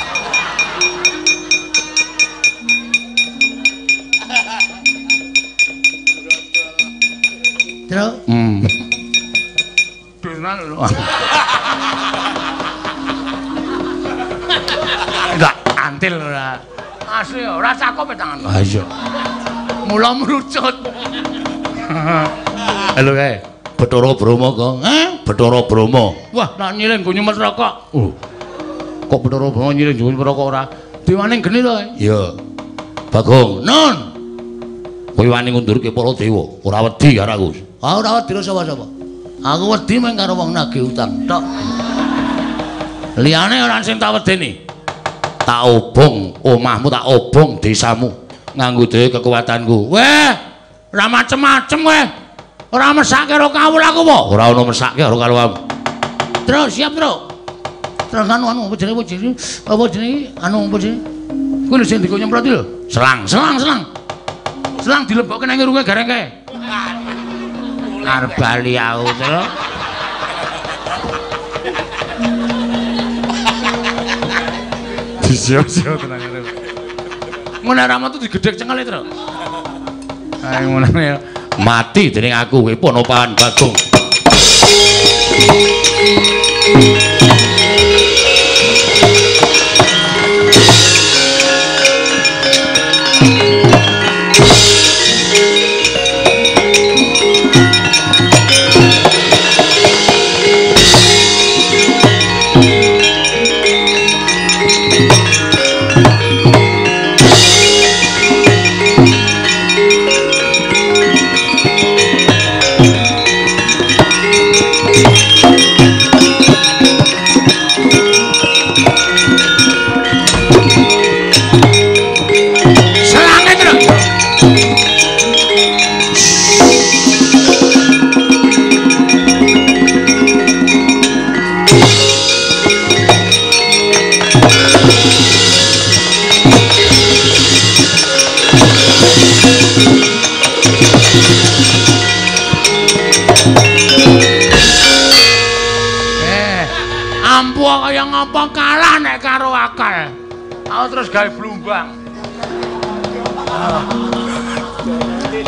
Speaker 1: Terus? Enggak antil ora. Asli ora cakep tangan. Ha iya. Mula mrucut. Halo kae. Bathara Brahma kok. Heh, Bathara Brahma. Wah, nak nyiling nggo nyumet rokok. Oh. Kok Bathara Brahma nyiling nggo nyumet rokok ora? Dewane geni to kae. Iya. Bagong, Nun. Kowe wani ngundurke para dewa, ora wedi karo aku. Ah, ora wedi sapa-sapa. Aku wedi mung karo wong nagih utang tok. Liyane ora sing tak wedeni. Tak obong omahmu, tak obong desamu nganggo dhewe kekuatanku. Weh, ora macem-macem kowe. Ora mesake karo kawula aku apa? Ora ono mesake karo kawulamu. Terus siap, Tru. Terus anu apa jenenge apa jenenge anu apa jenenge? Kuwi lho sing dikon nyemprot iki lho. Selang, selang, selang. Selang dilebokke nang irunge gareng kae. Arep bali aku, Tru. Disiap-siap tenang ngene. Ngono ora metu digedhek cengele, Tru. Ayo ngono ya. Mati dening aku kowe Ponopahan Bagong. Kaya ngapa kalah nek karo akal. Aku terus gawe blumbang.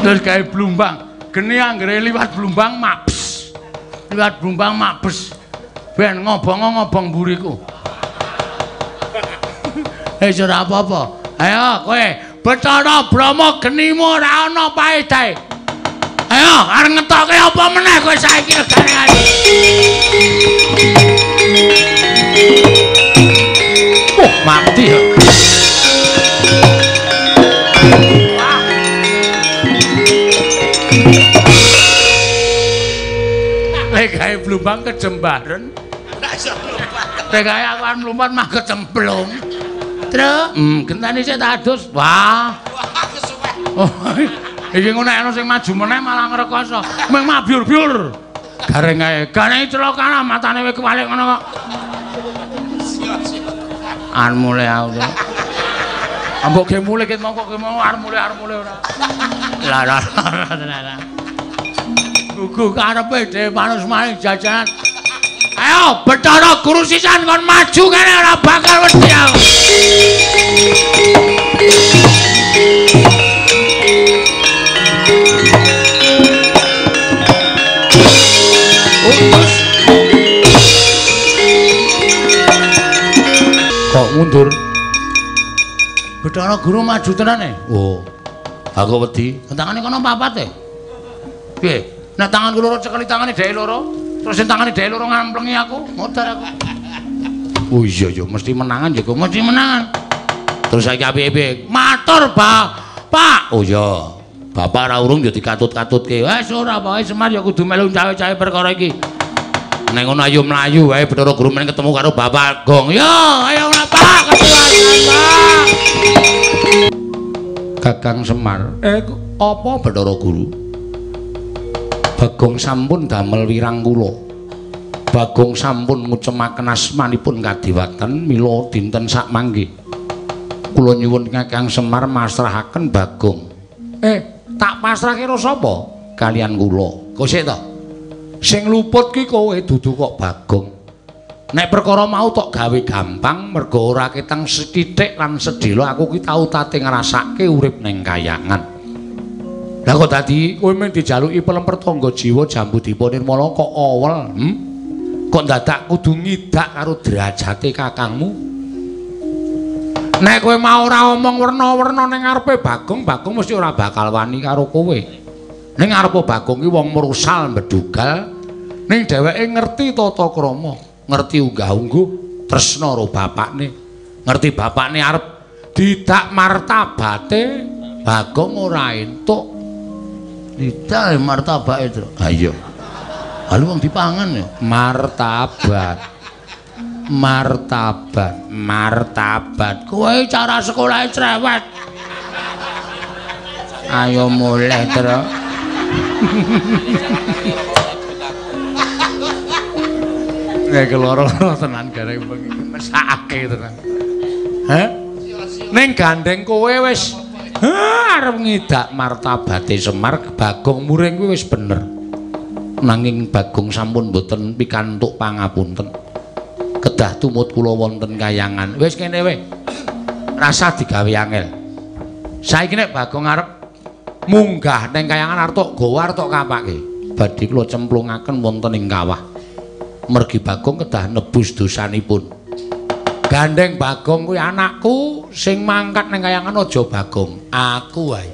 Speaker 1: Terus gawe blumbang. Geni anggere liwat blumbang mabes. Liwat blumbang mabes. Ben ngobong-ngobong mburiku. Wis ora apa-apa. Ayo kowe Bathara Brahma genimu ora ana paedahe. Ayo arep ngetoke apa meneh kowe saiki regane. Oh, mati ya. Lek gawe blumbang kejembaren.
Speaker 3: Ora iso mlumpat.
Speaker 2: Lek gawe aku arep mlumpat mah kecemplung. Truk, gentane sik tak adus. Wah.
Speaker 3: Wah, kesuwen.
Speaker 2: Oh, iki ngono nek ana sing maju meneh malah ngrekoso. Mung mabyur-byur. Gareng ae. Gareng celaka matane wis kewalik ngono kok. Arep mulih aku. Ambok ge mulih ket mau kok ge mau arep mulih ora. Lah lah lah. Gugu karepe dhewe manus maring jajanan. Ayo Bathara Guru sisan kon maju kene ora bakal wedi aku. Utus. Kok mundur? Bathara Guru maju tenan e. Oh. Aku wedi. Tangane kono papat e. Piye? Nek tanganku loro cekeli tangane dheke loro, terus sing tangane dheke loro ngamplengi aku, modar aku. Oh iya ya, mesti menangan ya, mesti menangan. Terus saiki apike piye? Matur, Pak. Oh iya. Bapak ora urung ya dikatut-katutke. Wes ora pokoke Semar ya kudu melu cawe-cawe perkara iki. Nek ngono ayo mlayu wae Bathara Guru men ketemu karo Bapak Gong. Yo, ayo Pak, ketuasan, Pak. Kakang Semar, apa Bathara Guru? Bagong sampun damel wirang kula. Bagong sampun ngucemaken asmanipun kadewatan mila dinten sakmangke. Kula nyuwun Kakang Semar masrahaken Bagong.
Speaker 1: Tak pasrahke karo sapa? Kalian kula. Kok sik to? Sing luput ki kowe dudu kok Bagong. Nek perkara mau tok gawe gampang mergo ora ketang sethithik lan sedhela aku ki tau tate ngrasake urip ning kayangan. Lah kok dadi kowe mung dijaluki pelemper tangga jiwa Jambudipa Nirmala kok awel, Kok dadak kudu ngidak karo derajate kakangmu? Nek kowe mau ora omong werna-werna ning ngarepe Bagong, Bagong mesti ora bakal wani karo kowe. Ning ngarepe Bagong ki wong mrusal mbedugal, ning dheweke ngerti tata krama, ngerti unggah-ungguh, tresna karo bapakne. Ngerti bapakne arep didak martabate, Bagong ora entuk.
Speaker 2: Didak martabake, Tru.
Speaker 1: Ha iya.
Speaker 2: Lalu wong dipangan ya.
Speaker 1: Martabat. Martabat, martabat.
Speaker 2: Kowe cara sekolahe cerewet. Ayo mulih, Tru.
Speaker 1: Nek loro-loro tenan gareng bengi mesakake tenan. Heh? Ning gandeng kowe wis arep ngidak martabate Semar, Bagong muring kuwi wis bener. Nanging Bagong sampun mboten pikantuk pangapunten. Kedah tumut kula wonten kayangan. Wis kene wae. Rasah digawe angel. Saiki nek Bagong arep munggah ning kayangan arep tok gawa arep tok kapake. Badhe kula cemplungaken wonten ing kawah. Mergi Bagong kedah nebus dosanipun. Gandeng Bagong kuwi anakku sing mangkat ning kayangan aja Bagong, aku wae.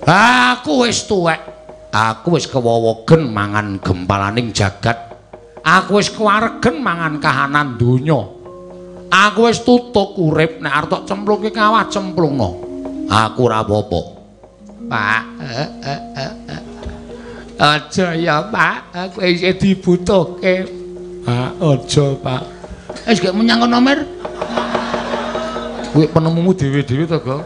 Speaker 1: Aku wis tuwek. Aku wis kewowogen mangan gempalaning jagat. Aku wis kewaregen mangan kahanan donya. Aku wis tutuk urip nek arep tok cemplungke kawah cemplungno. Aku ora apa-apa.
Speaker 2: Pak, aja ya, Pak, aku isih dibutuhke.
Speaker 1: Pak, aja, Pak.
Speaker 2: Wis gek menyang kono, Mir.
Speaker 1: Kuwi penemumu dhewe-dhewe to, Gong?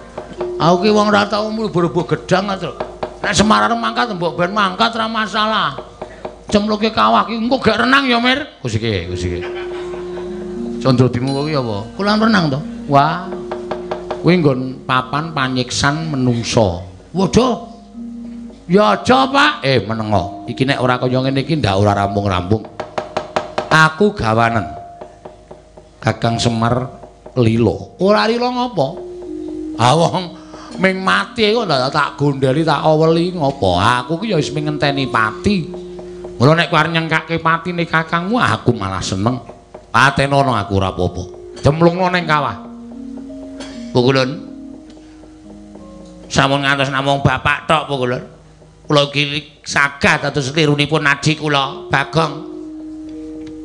Speaker 2: Aku ki wong ora tau mlebu gedang to. Nek Semar arep mangkat mbok ben mangkat ora masalah. Cemplungke kawah ki engko gek renang ya, Mir.
Speaker 1: Wis iki, wis iki. Condro dimu kuwi apa?
Speaker 2: Kolam renang to.
Speaker 1: Wah. Kuwi nggon papan panyiksan menungsa.
Speaker 2: Waduh. Ya aja, Pak.
Speaker 1: Menengo. Iki nek ora kaya ngene iki ndak ora rampung-rampung. Aku gawanen. Kakang Semar lilo. Ora lilo ngopo? Ah wong ming mati kok ndak tak gondeli tak aweli ngopo? Aku ki ya wis ming ngenteni pati. Mula nek kowe arep nyengkake patine kakangmu aku malah seneng. Patenono aku ora apa-apa. Cemplungno ning kawah.
Speaker 2: Pukulun. Sampun ngantos namung bapak tok, Pukulun. Kula iki sagah dados lirunipun adi kula, Bagong.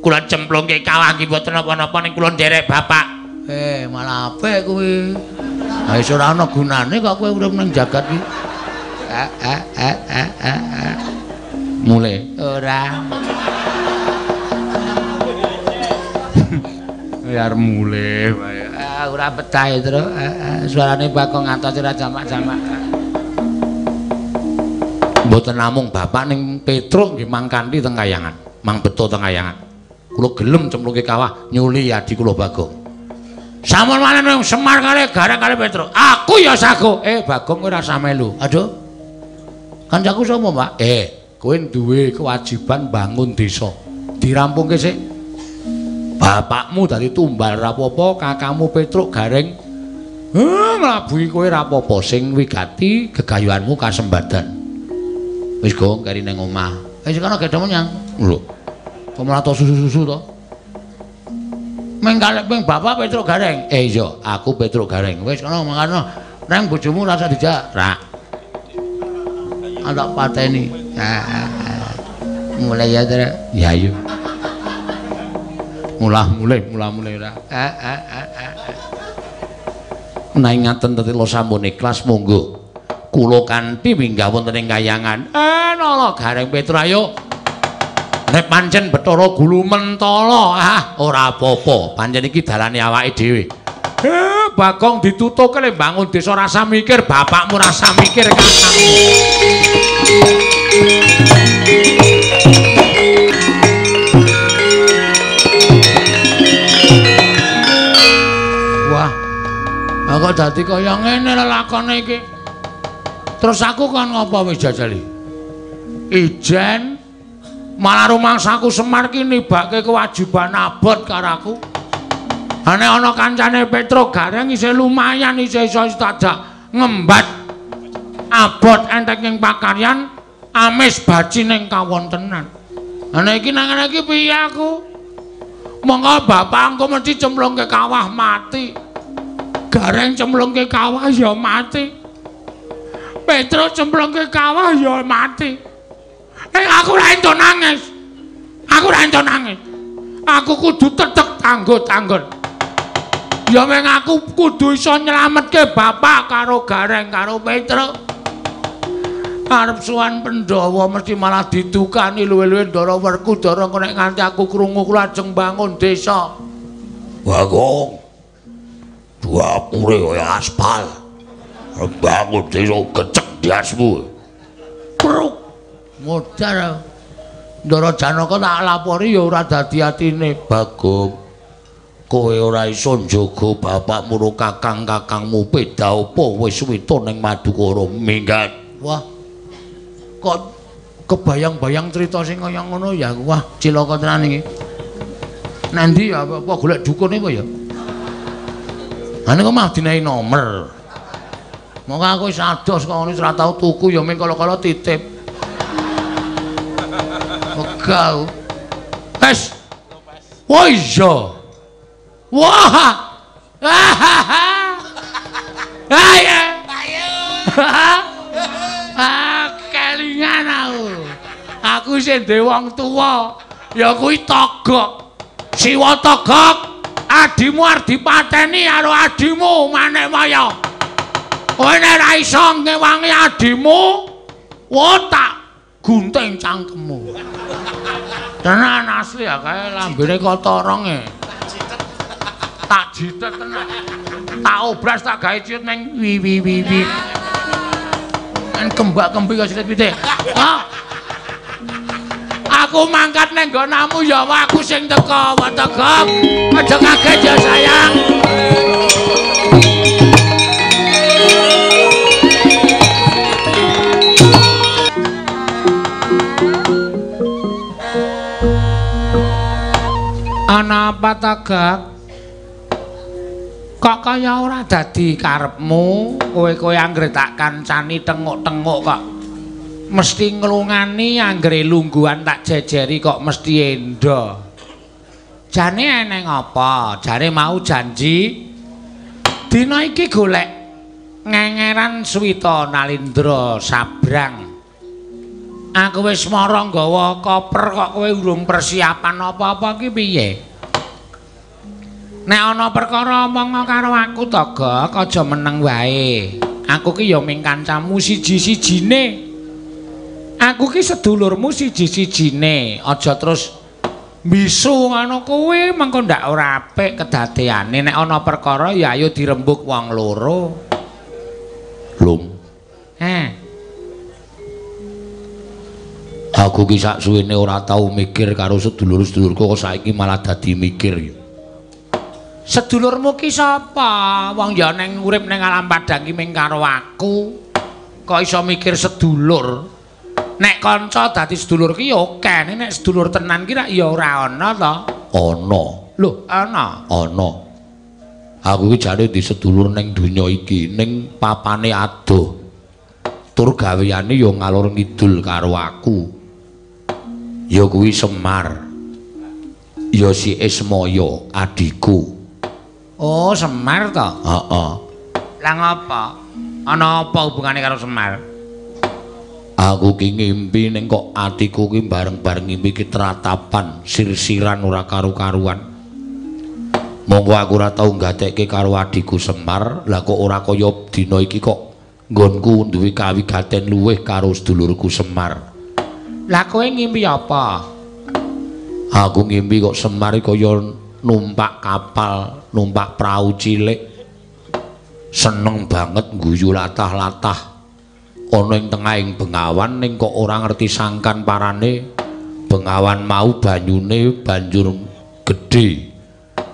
Speaker 2: Kula cemplungke kawah nggih mboten napa-napa ning kula nderek bapak. Malah apik kuwi. Ha wis ora ana gunane kok kowe urip ning jagat iki.
Speaker 1: Mulai
Speaker 2: ora.
Speaker 1: Ya arep mulih wae.
Speaker 2: Ora betah Tru. Suarane Bagong ngantos ora jamak-jamak.
Speaker 1: Mboten namung bapak ning Petruk nggih mangkanthi teng kayangan, mang beto teng kayangan. Kula gelem cemplungke kawah nyuli adi kula Bagong.
Speaker 2: Sampun maneh nang Semar kali Gareng kali Petruk. Aku ya sago.
Speaker 1: Bagong kowe ora usah melu.
Speaker 2: Aduh. Kancaku sapa, Pak?
Speaker 1: Kowe duwe kewajiban bangun desa. Dirampungke sik. Bapakmu dadi tumbal ra apa-apa, kakangmu Petruk Gareng nglabuhi kowe ra apa-apa, sing wigati gegayuhanmu kasembadan. Wis gong keri ning omah.
Speaker 2: Wis kono gedhe menyang.
Speaker 1: Lho. Kok malah to susu-susu to?
Speaker 2: Ming kalih ping bapak Petruk Gareng.
Speaker 1: Iya, aku Petruk Gareng.
Speaker 2: Wis kono mangkano. Nang bojomu rasa dijak.
Speaker 1: Ra.
Speaker 2: Ana pateni. Mulai ya, Tru.
Speaker 1: Ya iya. Mulah mulih, mulah mulih ora. Menawi ngaten tetela sampun ikhlas monggo. Kula kanthi minggah wonten ing kayangan. Nala Gareng Petruk ayo. Nek pancen Bathara Gulu mentala, ora apa-apa. Pancen iki dalane awake dhewe. Bagong ditutuke le bangun desa rasa mikir bapakmu rasa mikir kakangmu.
Speaker 2: Wah. Kok dadi kaya ngene lelakone iki. Terus aku kon ngopo wis jajali? Ijen malah rumangsaku Semar ki nibake kewajiban abot karo aku. Nek ana kancane Petro Gareng isih lumayan isih iso tajak ngembat abot entek ing pakaryan amis baci ning kawontenan. Nek iki nang ngene iki piye aku? Monggo bapak engko mesti cemplungke kawah mati. Gareng cemplungke kawah ya mati. Petro cemplungke kawah ya mati. Aku ora entuk nangis. Aku ora entuk nangis. Aku kudu tetep tanggo-tanggon. Ya meng aku kudu iso nyelametke bapak karo Gareng karo Petro. Arep sowan Pandhawa mesti malah didukani luwe-luwe Ndara Werkudara engko nek nganti aku krungu kula ajeng bangun desa.
Speaker 1: Bagong. Dapure kaya aspal. Arep bangun desa gecek diasmu.
Speaker 2: Pruk. Modar. Ndara Janaka tak lapori ya ora dadi atine.
Speaker 1: Bagong. Kowe ora iso njaga bapakmu ro kakang-kakangmu beda apa wis wita ning Madukara minggat.
Speaker 2: Wah. Kok kebayang-bayang cerita sing kaya ngono ya aku. Wah, cilaka tenan iki. Nanti ya apa golek dukun apa ya? Ane kok mah dinehi nomer. Monggo aku wis ados kok ngono wis ora tau tuku ya mung kala-kala titip. Wegah. Wes. Wah iya. Wah. Ayo. Ah, kelingan aku. Aku isih duwe wong tuwa. Ya kuwi Togok. Siwa Togok, adimu arep dipateni karo adimu Manikmaya. Kowe nek ora iso ngewangi adimu, wah tak gunting cangkemmu. Tenan asli ya kae lambene kotorong e. Tak jitet tenan. Tak obras tak gawe ciut ning wi wi wi wi. Men kembak-kembi kaya silit pitik. Hah? Aku mangkat neng nggonamu ya aku sing teko, Togok. Aja kaget ya sayang. Ana apa Togok? Kok kaya ora dadi karepmu, kowe-kowe anggere tak kancani tenguk-tenguk kok mesti nglungani anggere lungguhan tak jejeri kok mesti endo. Jane eneng apa? Jane mau janji dina iki golek ngengeran Swita Nalindra sabrang. Aku wis mara nggawa koper kok kowe urung persiapan apa-apa ki piye? Nek ana perkara omong karo aku Togok, aja meneng wae. Aku ki ya ming kancamu siji-sijine. Aku ki sedulurmu siji-sijine. Aja terus mbisu ngono kuwi mengko ndak ora apik kedadeane. Nek ana perkara ya ayo dirembug wong loro.
Speaker 1: Lum. Aku ki sak suwene ora tau mikir karo sedulur-sedulurku kok saiki malah dadi mikir.
Speaker 2: Sedulurmu ki sapa? Wong ya neng urip neng alam padang ki ming karo aku. Kok iso mikir sedulur? Nek kanca dadi sedulur ki ya akeh, nek sedulur tenan ki rak ya ora ana to.
Speaker 1: Ana.
Speaker 2: Lho, ana.
Speaker 1: Ana. Aku ki jane di sedulur neng donya iki, ning papane adoh. Tur gaweane ya ngalor ngidul karo aku. Ya kuwi Semar. Ya si Ismaya adhiku.
Speaker 2: Oh, Semar to?
Speaker 1: Heeh.
Speaker 2: Lah ngapa? Ana apa hubungane karo Semar?
Speaker 1: Aku ki ngimpi ning kok atiku ki bareng-bareng ngimpi ki tratapan, sirsiran ora karu-karuan. Monggo aku ora tau nggatekke karo adhiku Semar, lah kok ora kaya dina iki kok nggonku duwe kawigaten luwih karo sedulurku Semar.
Speaker 2: Lah kowe ngimpi apa?
Speaker 1: Aku ngimpi kok Semar kaya numpak kapal, numpak prau cilik. Seneng banget ngguyu latah-latah. Ana ing tengahing bengawan ning kok ora ngerti sangkan parane. Bengawan mau banyune banjur gedhe.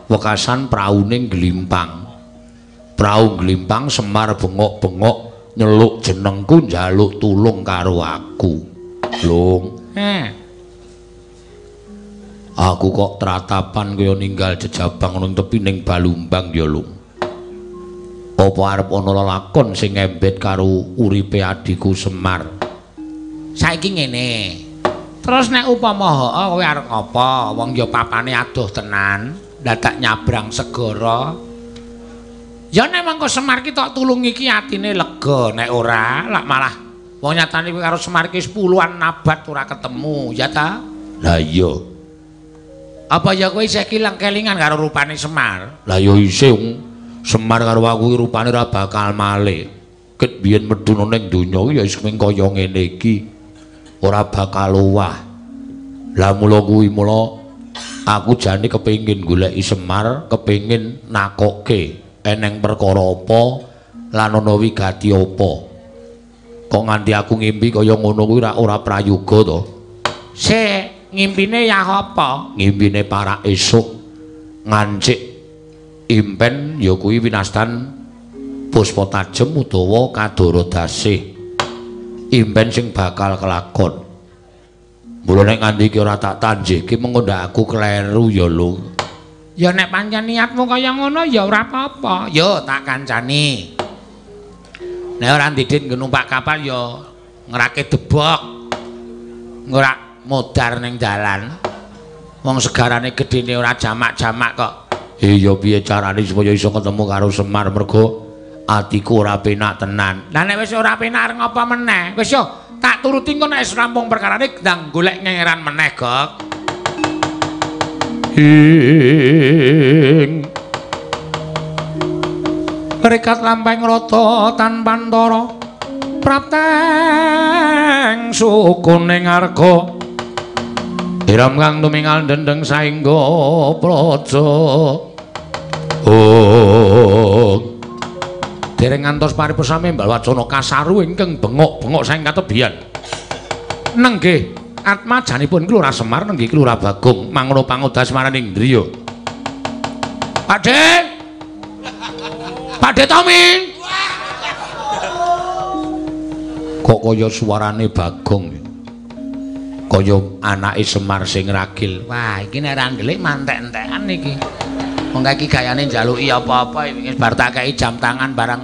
Speaker 1: Wekasan praune ngglimpang. Prau ngglimpang Semar bengok-bengok Nyeluk jenengku njaluk tulung karo aku. Lung. Aku kok tratapan kaya ninggal jejabang nang tepi ning Balumbang ya, Lung. Apa arep ana lelakon sing ngembet karo uripe adhiku Semar?
Speaker 2: Saiki ngene. Terus nek upama heeh kowe arep ngapa? Wong ya papane adoh tenan, dadak nyabrang segara. Ya nek mangko Semar ki tok tulungi ki atine lega, nek ora lak malah wong nyatane kowe karo Semar ki 10-an abad ora ketemu, ya ta?
Speaker 1: Lah iya.
Speaker 2: Apa ya kowe isih kilang kelingan karo rupane Semar?
Speaker 1: Lah ya isih. Semar karo aku ki rupane ora bakal malih. Ket biyen medhun ning donya ya wis mung kaya ngene iki. Ora bakal owah. Lah mula kuwi mula aku jane kepengin goleki Semar, kepengin nakokke eneng perkara apa lan ana wigati apa. Kok nganti aku ngimpi kaya ngono kuwi ora prayoga to?
Speaker 2: Sik, ngimpine ya apa?
Speaker 1: Ngimpine parak esuk ngancik impen ya kuwi winastan Puspa Tajem utawa Kadara Dasih. Impen sing bakal kelakon. Mula nek nganti iki ora tak tanjihke mengko ndak aku kleru ya, Lung.
Speaker 2: Ya nek pancen niatmu kaya ngono ya ora apa-apa. Ya tak kancani. Nek ora ndidit nggo numpak kapal ya ngerake debok. Ora modar ning dalan. Wong segarane gedene ora jamak-jamak kok.
Speaker 1: Iya piye carane supaya iso ketemu karo Semar mergo atiku ora penak tenan.
Speaker 2: Lah nek wis ora penak arep ngapa meneh? Wis yo tak turuti engko nek wis rampung perkarane ndang golek ngengeran meneh, Gok.
Speaker 1: Ing
Speaker 2: Rekat lampahing rata tanpa antara prapteng
Speaker 1: sukuning arga iram kang tumingal dendeng saengga praja. Oh. Dereng ngantos paripesame mbal wacana kasaru ingkang bengok-bengok saking katebian. Nenggih atmajanipun Lurah Semar nenggih Lurah Bagong mangono pangodas maraning griya.
Speaker 2: Pakde. Pakde Tommy.
Speaker 1: Kok kaya suarane Bagong. Kaya anake Semar sing ragil.
Speaker 2: Wah, iki nek ra ndelik mantek-entekan iki. Wong iki gayane njaluki apa-apa wis bar tak kei jam tangan barang.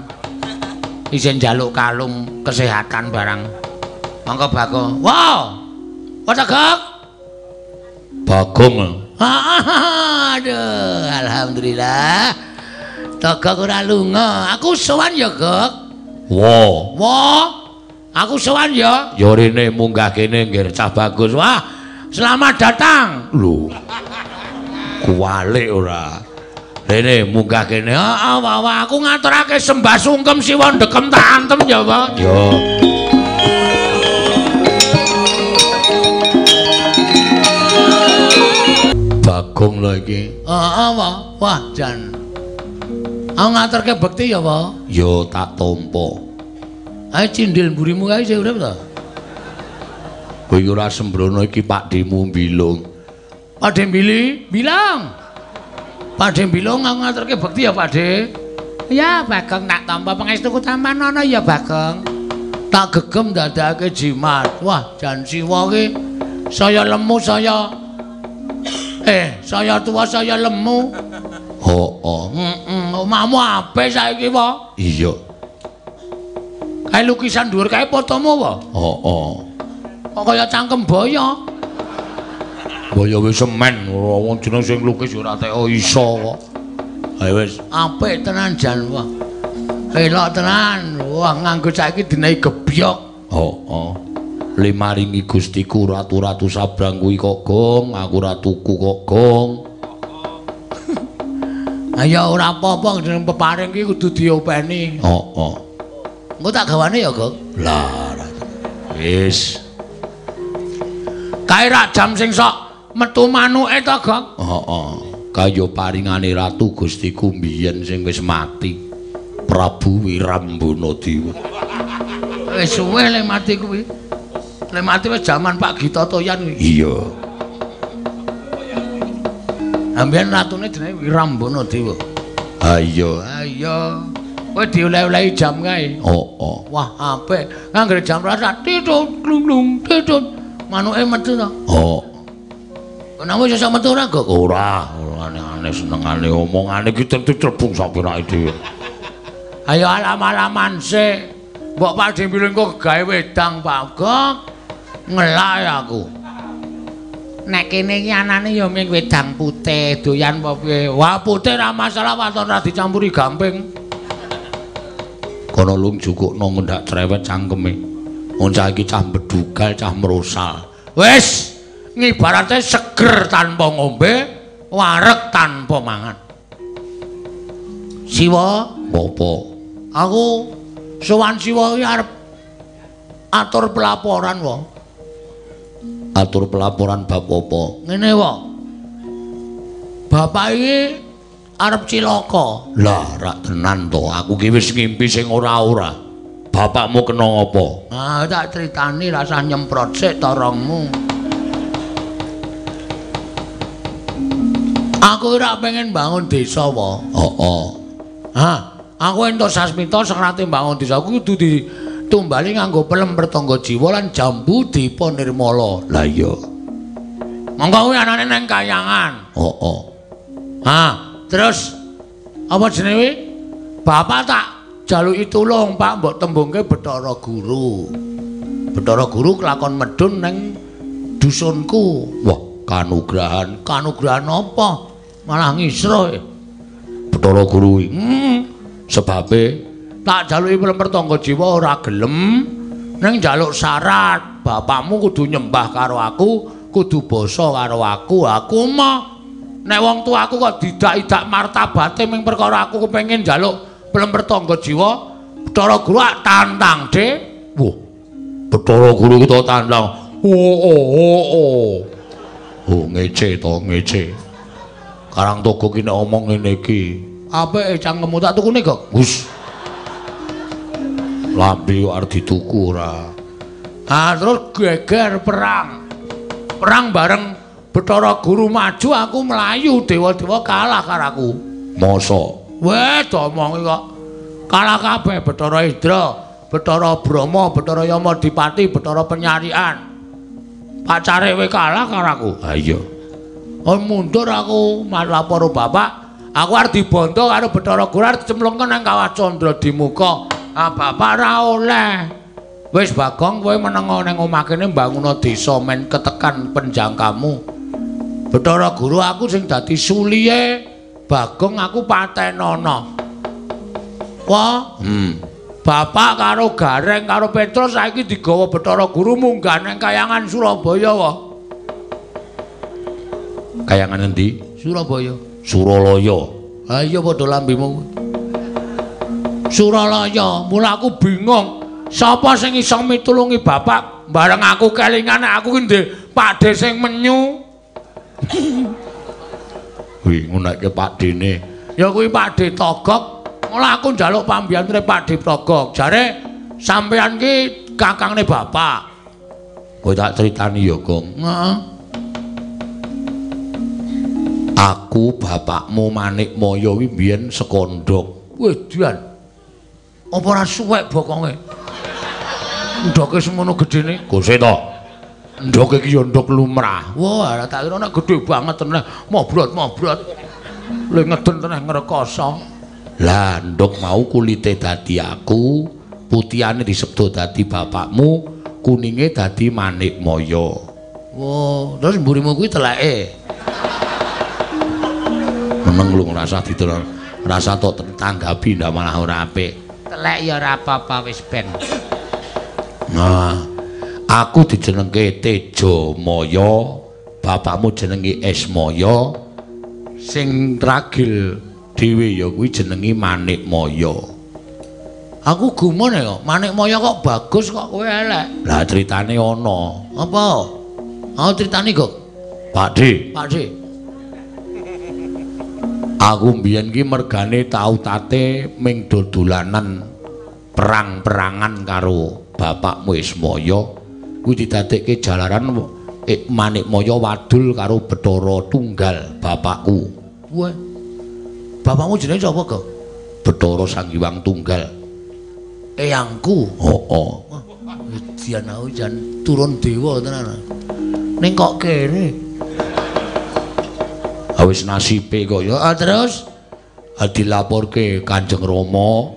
Speaker 2: Isih njaluk kalung kesehatan barang. Monggo Bagong. Wow. Apa Gok?
Speaker 1: Bagong.
Speaker 2: Aduh, alhamdulillah. Togok ora lunga. Aku sowan ya, Gok.
Speaker 1: Wo.
Speaker 2: Wo. Aku sowan ya.
Speaker 1: Ya rene munggah kene nggih cah bagus.
Speaker 2: Wah, selamat datang.
Speaker 1: Lho. Kuwalik ora. Rene munggah kene.
Speaker 2: Heeh, wah, wah, aku ngaturake sembah sungkem siwa ndekem tak antem ya, Pak.
Speaker 1: Ya. Bagong lho iki.
Speaker 2: Heeh, wah, wah jan. Aku ngaturke bekti ya, Pak.
Speaker 1: Ya tak tampa.
Speaker 2: Ayo cindil mburimu kae isih urip ta?
Speaker 1: Kowe ora sembrono iki Pakdhemu Bilung.
Speaker 2: Pakdhe Bili, bilang. Pakdhe Bilung aku ngaturke bekti ya, Pakdhe. Ya, Bagong tak tampa pangestuku tampan ana ya, Bagong.
Speaker 1: Tak gegem dadake jimat.
Speaker 2: Wah, jan siwa ki saya lemu saya saya tua saya lemu.
Speaker 1: Heeh.
Speaker 2: Heeh, omahmu apik saiki, Pak.
Speaker 1: Iya.
Speaker 2: Kae lukisan dhuwur kae fotomu apa?
Speaker 1: Heeh.
Speaker 2: Kok kaya cangkem boyo.
Speaker 1: Boyo wis semen, wong jeneng sing lukis ora teko iso kok. Ayo wis
Speaker 2: apik tenan jan wah. Elok tenan. Wah nganggo saiki dinehi gebyok.
Speaker 1: Heeh. Le maringi Gustiku ratu-ratu sabrang kuwi kok gong, aku ora tuku kok gong.
Speaker 2: Ayo ora apa-apa jeneng peparing ki kudu diopeni.
Speaker 1: Heeh.
Speaker 2: Engko tak gawane ya, Gok.
Speaker 1: Lah, wis.
Speaker 2: Kae rak jam sing sok metu manuke to, Gok?
Speaker 1: Heeh. Kaya paringane Ratu Gustiku mbiyen sing wis mati. Prabu Wirambana Dewa.
Speaker 2: Wis suwe le mati kuwi. Le mati wis jaman Pak Gita Toyan kuwi.
Speaker 1: Iya.
Speaker 2: Ambiyen ratune jenenge Wirambana Dewa.
Speaker 1: Ha iya.
Speaker 2: Ha iya. Kowe dioleh-olehi jam kae.
Speaker 1: Heeh.
Speaker 2: Wah, apik. Anggere jam 12 titut glung-glung titut. Manuke metu to?
Speaker 1: Heeh.
Speaker 2: Kenapa iso metu ora, Gok?
Speaker 1: Ora, ora aneh-aneh senengane omongane iki tentu crebung sapirake dhewe.
Speaker 2: Ayo alam-alaman sik. Mbok Pak Dembil engko gawe wedang, Pak Gok. Ngelak aku. Nek kene iki anane ya mung wedang putih, doyan apa piye? Wah, putih ora masalah waton ora dicampuri gamping.
Speaker 1: Kono lung jukukno ngendak cerewet cangkeme. Wong cah iki cah bedugal, cah merosal.
Speaker 2: Wis, ngibarate seger tanpa ngombe, wareg tanpa mangan. Siwa,
Speaker 1: apa?
Speaker 2: Aku sowan Siwa iki arep atur pelaporan wae.
Speaker 1: Atur pelaporan bab apa?
Speaker 2: Ngene wae. Bapak iki arep cilaka.
Speaker 1: Lah, rak tenan to. Aku ki wis ngimpi sing ora-ora. Bapakmu kena apa?
Speaker 2: Ah, tak critani rasah nyemprot sik torongmu. Aku ora pengen bangun desa wae.
Speaker 1: Heeh.
Speaker 2: Ha, aku entuk sasmita sekrate bangun desa aku kudu ditumbali nganggo pelem pertangga jiwa lan jambu dipa nirmala.
Speaker 1: Lah iya.
Speaker 2: Monggo kuwi anane nang kayangan.
Speaker 1: Heeh.
Speaker 2: Ha, terus apa jenenge? Bapak tak jaluki tulung, Pak, mbok tembungke Bathara Guru. Bathara Guru kelakon medhun nang dusunku.
Speaker 1: Wah, kanugrahan.
Speaker 2: Kanugrahan apa? Malah ngisro.
Speaker 1: Bathara Guru. Sebabe
Speaker 2: tak jaluki pelem pertangga jiwa ora gelem, ning njaluk syarat, bapakmu kudu nyembah karo aku, kudu basa karo aku. Aku mah nek wong tuaku kok didak-idak martabate ming perkara aku kepengin njaluk pelem pertangga jiwa, Bathara Guru tantang, Dik.
Speaker 1: Wah, Bathara Guru ki tantang. Oh oh oh oh. Oh ngece to, ngece. Karang Togo ki nek omong ngene iki.
Speaker 2: Apike cangkemmu tak tukune kok.
Speaker 1: Gus. Lambe kok arep dituku ora.
Speaker 2: Ah, terus geger perang. Perang bareng Bathara Guru maju, aku melayu, dewa-dewa kalah karo aku.
Speaker 1: Mosok?
Speaker 2: Weh, diomongi kok. Kalah kabeh Bathara Indra, Bathara Brahma, Bathara Yama Dipati, Bathara Penyarian. Pacare we kalah karo aku.
Speaker 1: Ha iya.
Speaker 2: Oh, mundur aku lapor bapak. Aku arep dibondo karo Bathara Guru arep dicemplungke nang Kawah Candra Dimuka. Ah, bapak ora oleh. Wis Bagong, kowe menengo nang omah kene mbanguna desa men ketekan penjangkamu. Bathara Guru aku sing dadi suliye Bagong aku patenono. Wah, Bapak karo Gareng karo Petrus saiki digawa Bathara Guru munggah nang kayangan Surabaya wae.
Speaker 1: Kayangan endi?
Speaker 2: Surabaya.
Speaker 1: Suralaya.
Speaker 2: Ha iya padha lambemu. Suralaya, mula aku bingung. Sapa sing iso mitulungi bapak? Bareng aku kelingan nek aku ki ndek pakde sing menyu.
Speaker 1: Kuwi ngunekke pakdene.
Speaker 2: Ya kuwi Pakde Togok. Mula aku njaluk pambiyantune Pakde Togok. Jare sampeyan ki kakangne bapak.
Speaker 1: Kowe tak critani ya, Gong.
Speaker 2: Heeh.
Speaker 1: Aku bapakmu Manikmaya kuwi mbiyen sekondhok.
Speaker 2: Wedian. Apa ora suwek bokonge? Ndoke semono gedene.
Speaker 1: Gose to. Ndoke iki ya ndok lumrah.
Speaker 2: Wah, tak kira nek gedhe banget tenan. Mobrot-mobrot. Le ngeden tenan ngrekoso.
Speaker 1: Lah, ndok mau kulite dadi aku, putihane disebut dadi bapakmu, kuninge dadi Manikmaya.
Speaker 2: Wah, terus mburimu kuwi teleke.
Speaker 1: Meneng lu ngrasa diterang, rasa tok tanggapi ndak malah ora apik.
Speaker 2: Telek ya ora apa-apa wis ben.
Speaker 1: Nah, aku dijenengke Tejamaya, bapakmu jenenge Esmaya, sing ragil dhewe ya kuwi jenenge Manikmaya.
Speaker 2: Aku gumun ya kok, Manikmaya kok bagus kok kowe elek.
Speaker 1: Lah critane ana.
Speaker 2: Apa? Aku critane kok.
Speaker 1: Pakde.
Speaker 2: Pakde.
Speaker 1: Aku mbiyen ki mergane tau tate ming dodolanan perang-perangan karo bapakmu Ismaya. Kuwi didadekke jalaran Manikmaya wadul karo Bathara Tunggal bapakku.
Speaker 2: Wah. Bapakmu jenenge sapa, Gok?
Speaker 1: Bathara Sang Hyang Tunggal.
Speaker 2: Eyangku.
Speaker 1: Heeh.
Speaker 2: Dian aku jan turun dewa tenan. Ning kok kere.
Speaker 1: Wis nasibe kok ya.
Speaker 2: Terus
Speaker 1: dilaporke Kanjeng Rama,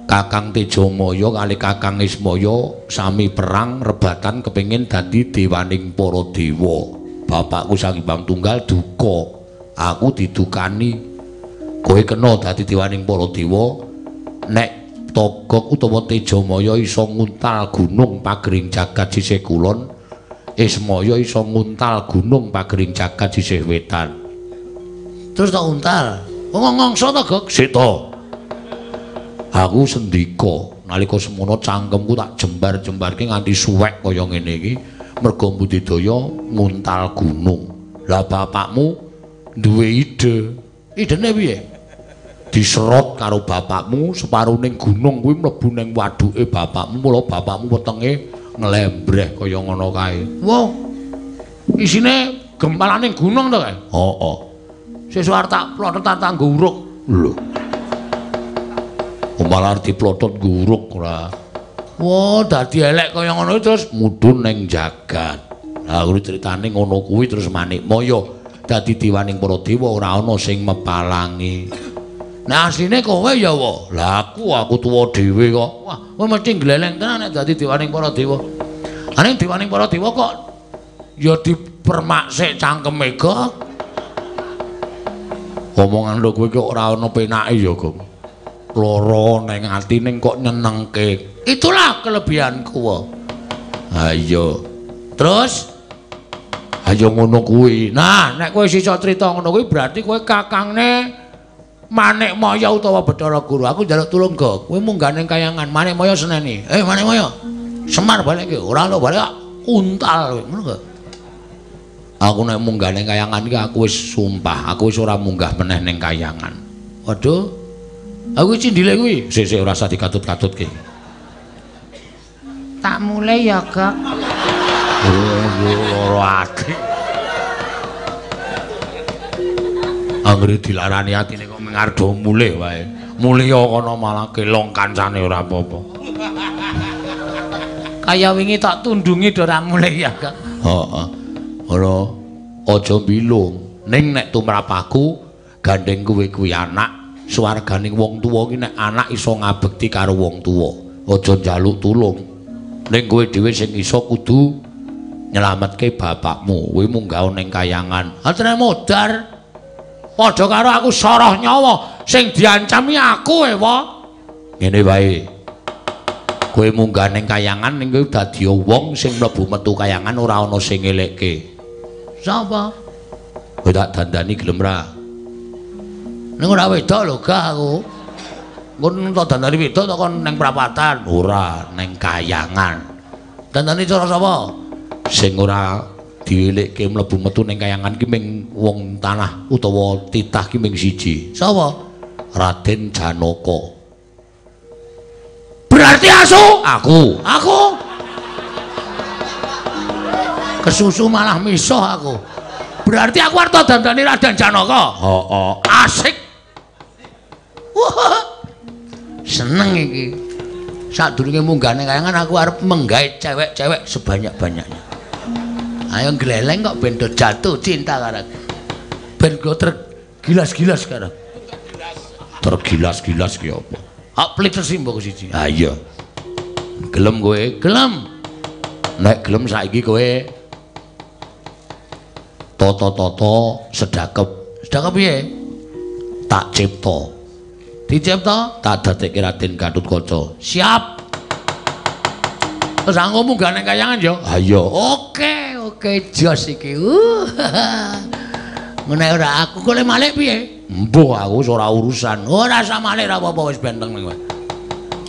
Speaker 1: Kakang Tejamaya kali Kakang Ismaya sami perang rebatan kepengin dadi dewaning para dewa. Bapakku Sang Hyang Tunggal duka, aku didukani. Kowe kena dadi dewaning para dewa nek Togok utawa Tejamaya iso nguntal gunung pagering jagat sisih kulon, Ismaya iso nguntal gunung pagering jagat sisih wetan.
Speaker 2: Terus tak untal. Wong ngongso to, Gok?
Speaker 1: Sik to. Aku sendika nalika semono cangkemku tak jembar-jembarke nganti suwek kaya ngene iki merga budidaya nguntal gunung. Lah bapakmu duwe ide.
Speaker 2: Idene piye?
Speaker 1: Diserot karo bapakmu separuning gunung kuwi mlebu ning waduke bapakmu, mula bapakmu wetenge nglembreh kaya ngono kae.
Speaker 2: Wah. Isine gempalaning gunung to kae?
Speaker 1: Heeh.
Speaker 2: Sesuk arep tak plotot tak nggo uruk.
Speaker 1: Lho. Malah arep diplotot nggo uruk ora.
Speaker 2: Wah, dadi elek kaya ngono terus
Speaker 1: mudhun ning jagat. Lah kuwi critane ngono kuwi terus Manikmaya dadi dewaning para dewa ora ana sing mepalangi.
Speaker 2: Nah asline kowe ya wa.
Speaker 1: Lah aku tuwa dhewe kok.
Speaker 2: Wah, kowe mesti gleleng tenan nek dadi dewaning para dewa. Ane dewaning para dewa kok ya dipermak sik cangkeme kok.
Speaker 1: Omongan lho kowe kok ora ana penake ya, Gong. Lara ning ati ning kok nyenengke.
Speaker 2: Itulah kelebihanku.
Speaker 1: Ha iya.
Speaker 2: Terus
Speaker 1: ayo ngono kuwi.
Speaker 2: Nah, nek kowe iso crita ngono kuwi berarti kowe kakangne Manikmaya utawa Bathara Guru. Aku njaluk tulung, Gok. Kowe munggah ning kayangan Manikmaya seneni. Manikmaya. Semar balik iki. Ora ono balik untal kowe, ngono gak?
Speaker 1: Aku nek munggah ning kayangan iki aku wis sumpah, aku wis ora munggah meneh ning kayangan.
Speaker 2: Waduh. Aku cindile kuwi.
Speaker 1: Sik sik ora usah dikatut-katutke.
Speaker 4: Tak mulai ya, Gok.
Speaker 1: Oh, lara ati. Anggere dilarani atine kok mengardo mulih wae. Mulih kono malah kelong kancane ora apa-apa.
Speaker 4: Kaya wingi tak tundungi do ora mulih ya, Gok.
Speaker 1: Heeh. Ora aja bilung. Ning nek tumrap aku gandeng kowe kuwi anak, swarganing wong tuwa ki nek anak iso ngabekti karo wong tuwa. Aja njaluk tulung. Ning kowe dhewe sing iso kudu nyelametke bapakmu. Kowe munggah ning kayangan.
Speaker 2: Atene modar. Padha karo aku soroh nyawa sing diancami aku ewa.
Speaker 1: Ngene wae. Kowe munggah ning kayangan ning kowe dadi wong sing mlebu metu kayangan ora ana sing ngelekke.
Speaker 2: Sapa?
Speaker 1: Kowe tak dandani gelem ra?
Speaker 2: Ning ora wedok lho gak aku. Engko tak dandani wedok tak kon ning prapatan.
Speaker 1: Ora, ning kayangan.
Speaker 2: Dandani cara sapa?
Speaker 1: Sing ora diwelekke mlebu metu ning kayangan ki ming wong tanah utawa titah ki ming siji.
Speaker 2: Sapa?
Speaker 1: Raden Janaka.
Speaker 2: Berarti asu?
Speaker 1: Aku.
Speaker 2: Aku. Kesusu malah misuh aku. Berarti aku arep dandani Raden Janaka.
Speaker 1: Heeh.
Speaker 2: Asik. Wah. Seneng iki. Sadurunge munggah ning kayangan aku arep menggait cewek-cewek sebanyak-banyaknya. Ayo gleleng kok ben do jatuh cinta karo aku. Ben go tergilas-gilas karo.
Speaker 1: Tergilas-gilas ki apa?
Speaker 2: Hak pelit mbok siji.
Speaker 1: Ha iya. Gelem kowe?
Speaker 2: Gelem.
Speaker 1: Nek gelem saiki kowe toto-toto sedakep.
Speaker 2: Sedakep piye?
Speaker 1: Tak cipta.
Speaker 2: Dicipta?
Speaker 1: Tak dadekke Raden Gatotkaca.
Speaker 2: Siap. Terus aku munggah ning kayangan ya?
Speaker 1: Ha iya.
Speaker 2: Oke, oke jos iki. Ngene ora aku kok le malik piye?
Speaker 1: Mbuh aku wis ora urusan.
Speaker 2: Ora usah malik ora apa-apa wis benteng kowe.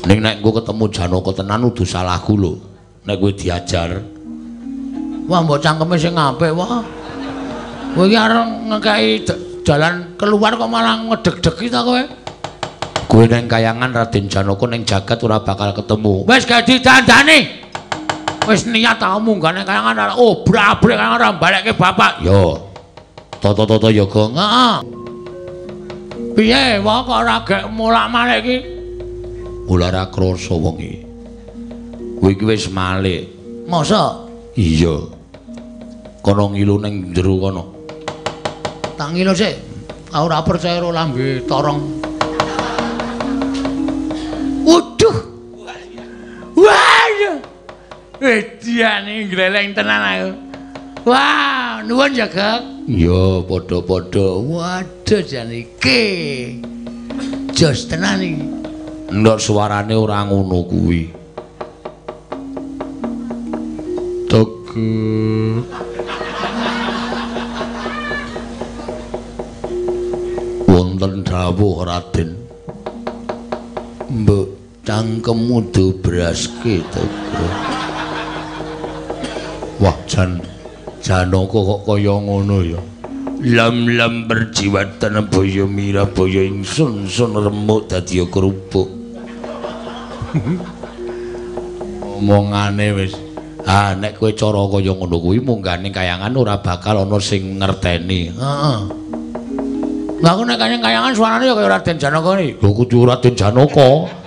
Speaker 1: Ning nek engko ketemu Janaka tenan udu salahku lho. Nek kowe diajar.
Speaker 2: Wah mbok cangkeme sing apik wah. Kowe iki arep ngekeki jalan keluar kok malah ngedeg-degi ta kowe?
Speaker 1: Kowe nang kayangan Raden Janaka ning jagat ora bakal ketemu.
Speaker 2: Wis gak didandani. Wis niat aku munggah ning kayangan obrak-abrik kayangan ora balekke bapak.
Speaker 1: Yo. Toto-toto ya, Gong.
Speaker 2: Heeh. Piye wae kok ora gek mulak-malik iki?
Speaker 1: Ora ora krasa wong iki. Kowe iki wis malik.
Speaker 2: Masa?
Speaker 1: Iya. Kono ngilu ning jero kono.
Speaker 2: Tak ngilu sik. Aku ora percaya karo lambe torong. Waduh. Wah. Ediane gleleng tenan aku. Wah, nuwun ya, Gek.
Speaker 1: Iya, padha-padha.
Speaker 2: Waduh jan iki. Jos tenan iki.
Speaker 1: Ndok suarane ora ngono kuwi. Tege. Wonten dawuh Raden. Mbok cangkemmu dobraske Tege. Wah, jan Janaka kok kaya ngono ya. Lam-lam perjiwatan baya mirah baya ingsun sun remuk dadi kerupuk. Omongane wis. Ah, nek kowe cara kaya ngono kuwi munggah ning kayangan ora bakal ana sing ngerteni.
Speaker 2: Heeh. Lah aku nek kayangan suarane ya kaya Raden Janaka iki.
Speaker 1: Lho kudu Raden Janaka.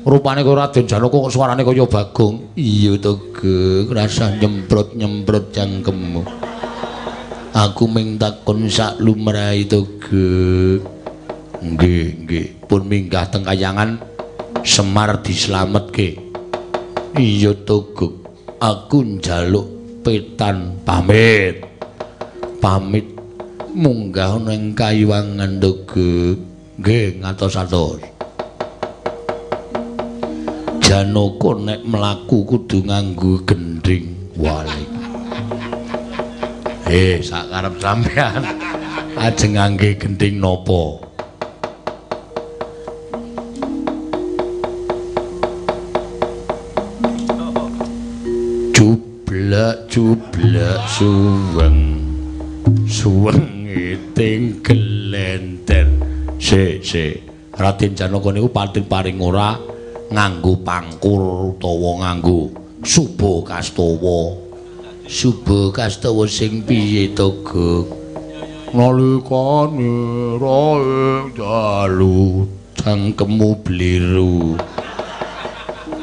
Speaker 1: Rupane kaya Raden Janaka kok suarane kaya Bagong. Iya to, Gek, rasah nyemprot-nyemprot cangkemmu. Aku ming takon sak lumrahe to, Gek. Nggih, nggih. Pun minggah teng kayangan Semar dislametke. Iya to, Gek. Aku njaluk petan pamit. Pamit munggah ning kayuwangan to, Gek. Nggih, ngatos-atos. Janaka nek mlaku kudu nganggo gendhing walik. Sak karep sampean ajeng ngangge gendhing napa? Jublek jublek suweng. Suweng iting gelenter. Sik sik. Raden Janaka niku pating paring ora nganggo pangkur utawa nganggo suba kastawa. Suba kastawa sing piye to, Gek? Nalikane rae dalu cangkemmu bliru.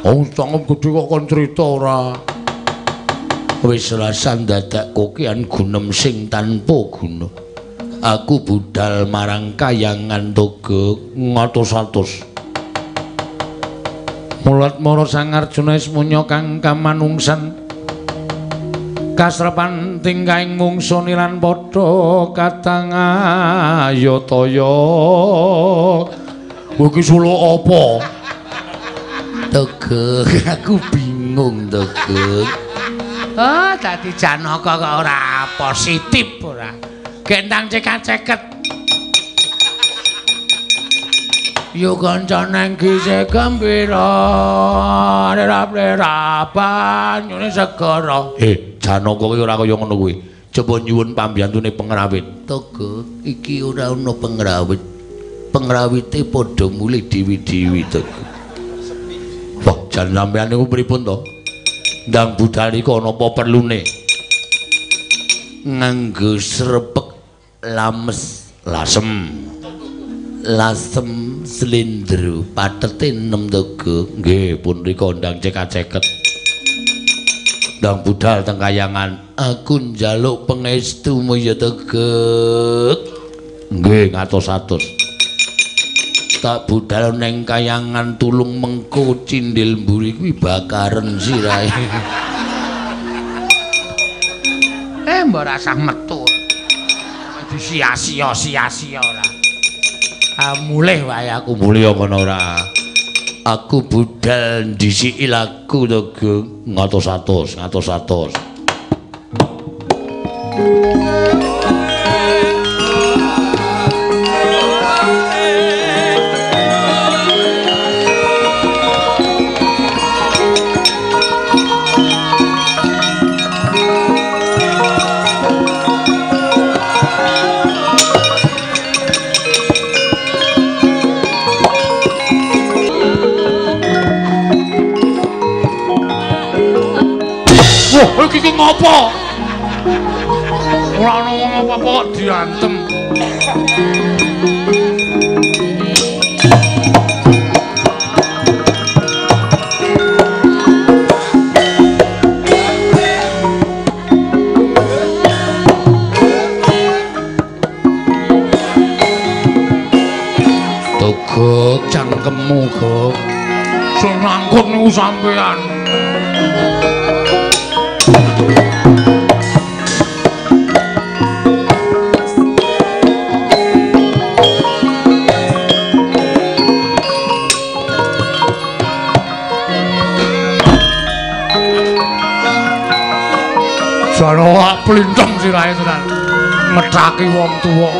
Speaker 1: Oh, cangkem gedhe kok kon crita ora? Wis rasan dadak kokean gunem sing tanpa guna. Aku budal marang kayangan to, Gek, ngatos-atos.
Speaker 2: Mulat mara Sang Arjuna ismunya kang kamanungsan kasrepan tingkahing mungsu nilan padha katang ayataya.
Speaker 1: Kowe iki suluk apa?
Speaker 2: Tegek, aku bingung Tegek. Ah, dadi Janaka kok ora positif ora. Gendang cekak-ceket. Yo kanca nang gise gembira, rap-rap banyune segara.
Speaker 1: Janaka kuwi ora kaya ngono kuwi. Coba nyuwun pambiyantune pengrawit.
Speaker 2: Tegek, iki ora ana pengrawit. Pengrawite padha mulih dewi-dewi Tegek.
Speaker 1: Wah, jan sampeyan niku pripun to? Ndang budal iku ana apa perlune?
Speaker 2: Nganggo srepek lames
Speaker 1: lasem.
Speaker 2: Lasem slindro patete 6 Tegek.
Speaker 1: Nggih, pun rika ndang cekak-ceket. Ndang budal teng kayangan.
Speaker 2: Aku njaluk pangestumu ya Tegek.
Speaker 1: Nggih, ngatos-atos.
Speaker 2: Tak budal neng kayangan tulung mengko cindil mburi kuwi bakaren sirahe. Mbok rasah metu. Disia-sia sia-sia ora. Ah, mulih wae aku.
Speaker 1: Mulih kono ora.
Speaker 2: Aku budal ndhisiki laku to, Geng.
Speaker 1: Ngatos-atos, ngatos-atos.
Speaker 2: Wah, iki ngopo? Ora ana wong apa-apa kok diantem. Nyangkut niku sampean. Jane plinteng sirahe tenan. Ngethaki wong tuwa.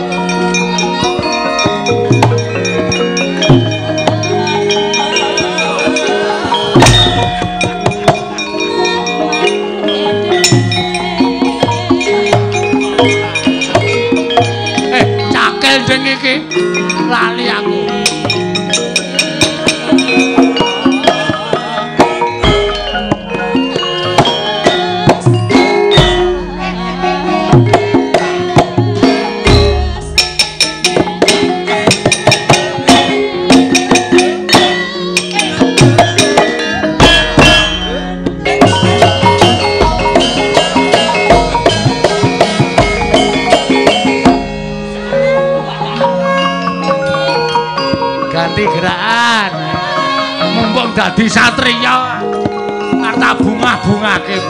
Speaker 2: Cakel ding iki lali aku. Gerakan mumpung dadi satriya arta bungah-bungahke.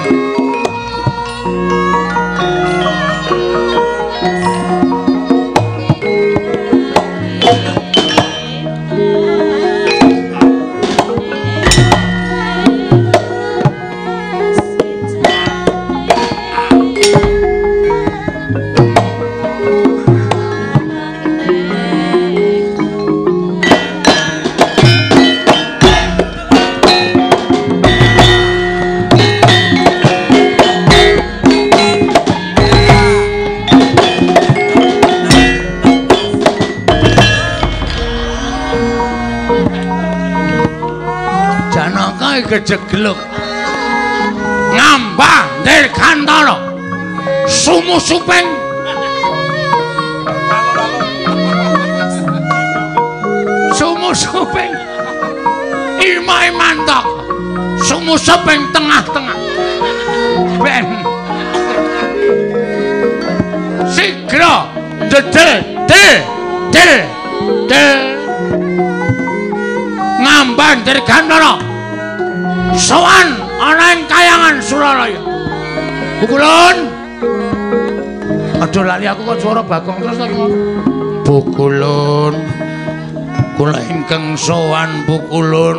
Speaker 2: Kejegluk ngambah dirgantara sumusuping sumusuping imai mantok sumusuping tengah-tengah ben sigra dedel del del del ngambah dirgantara sowan ana ing kayangan Suralaya. Pukulun. Aduh lali aku kok suara Bagong terus to iki. Pukulun. Kula ingkang sowan pukulun.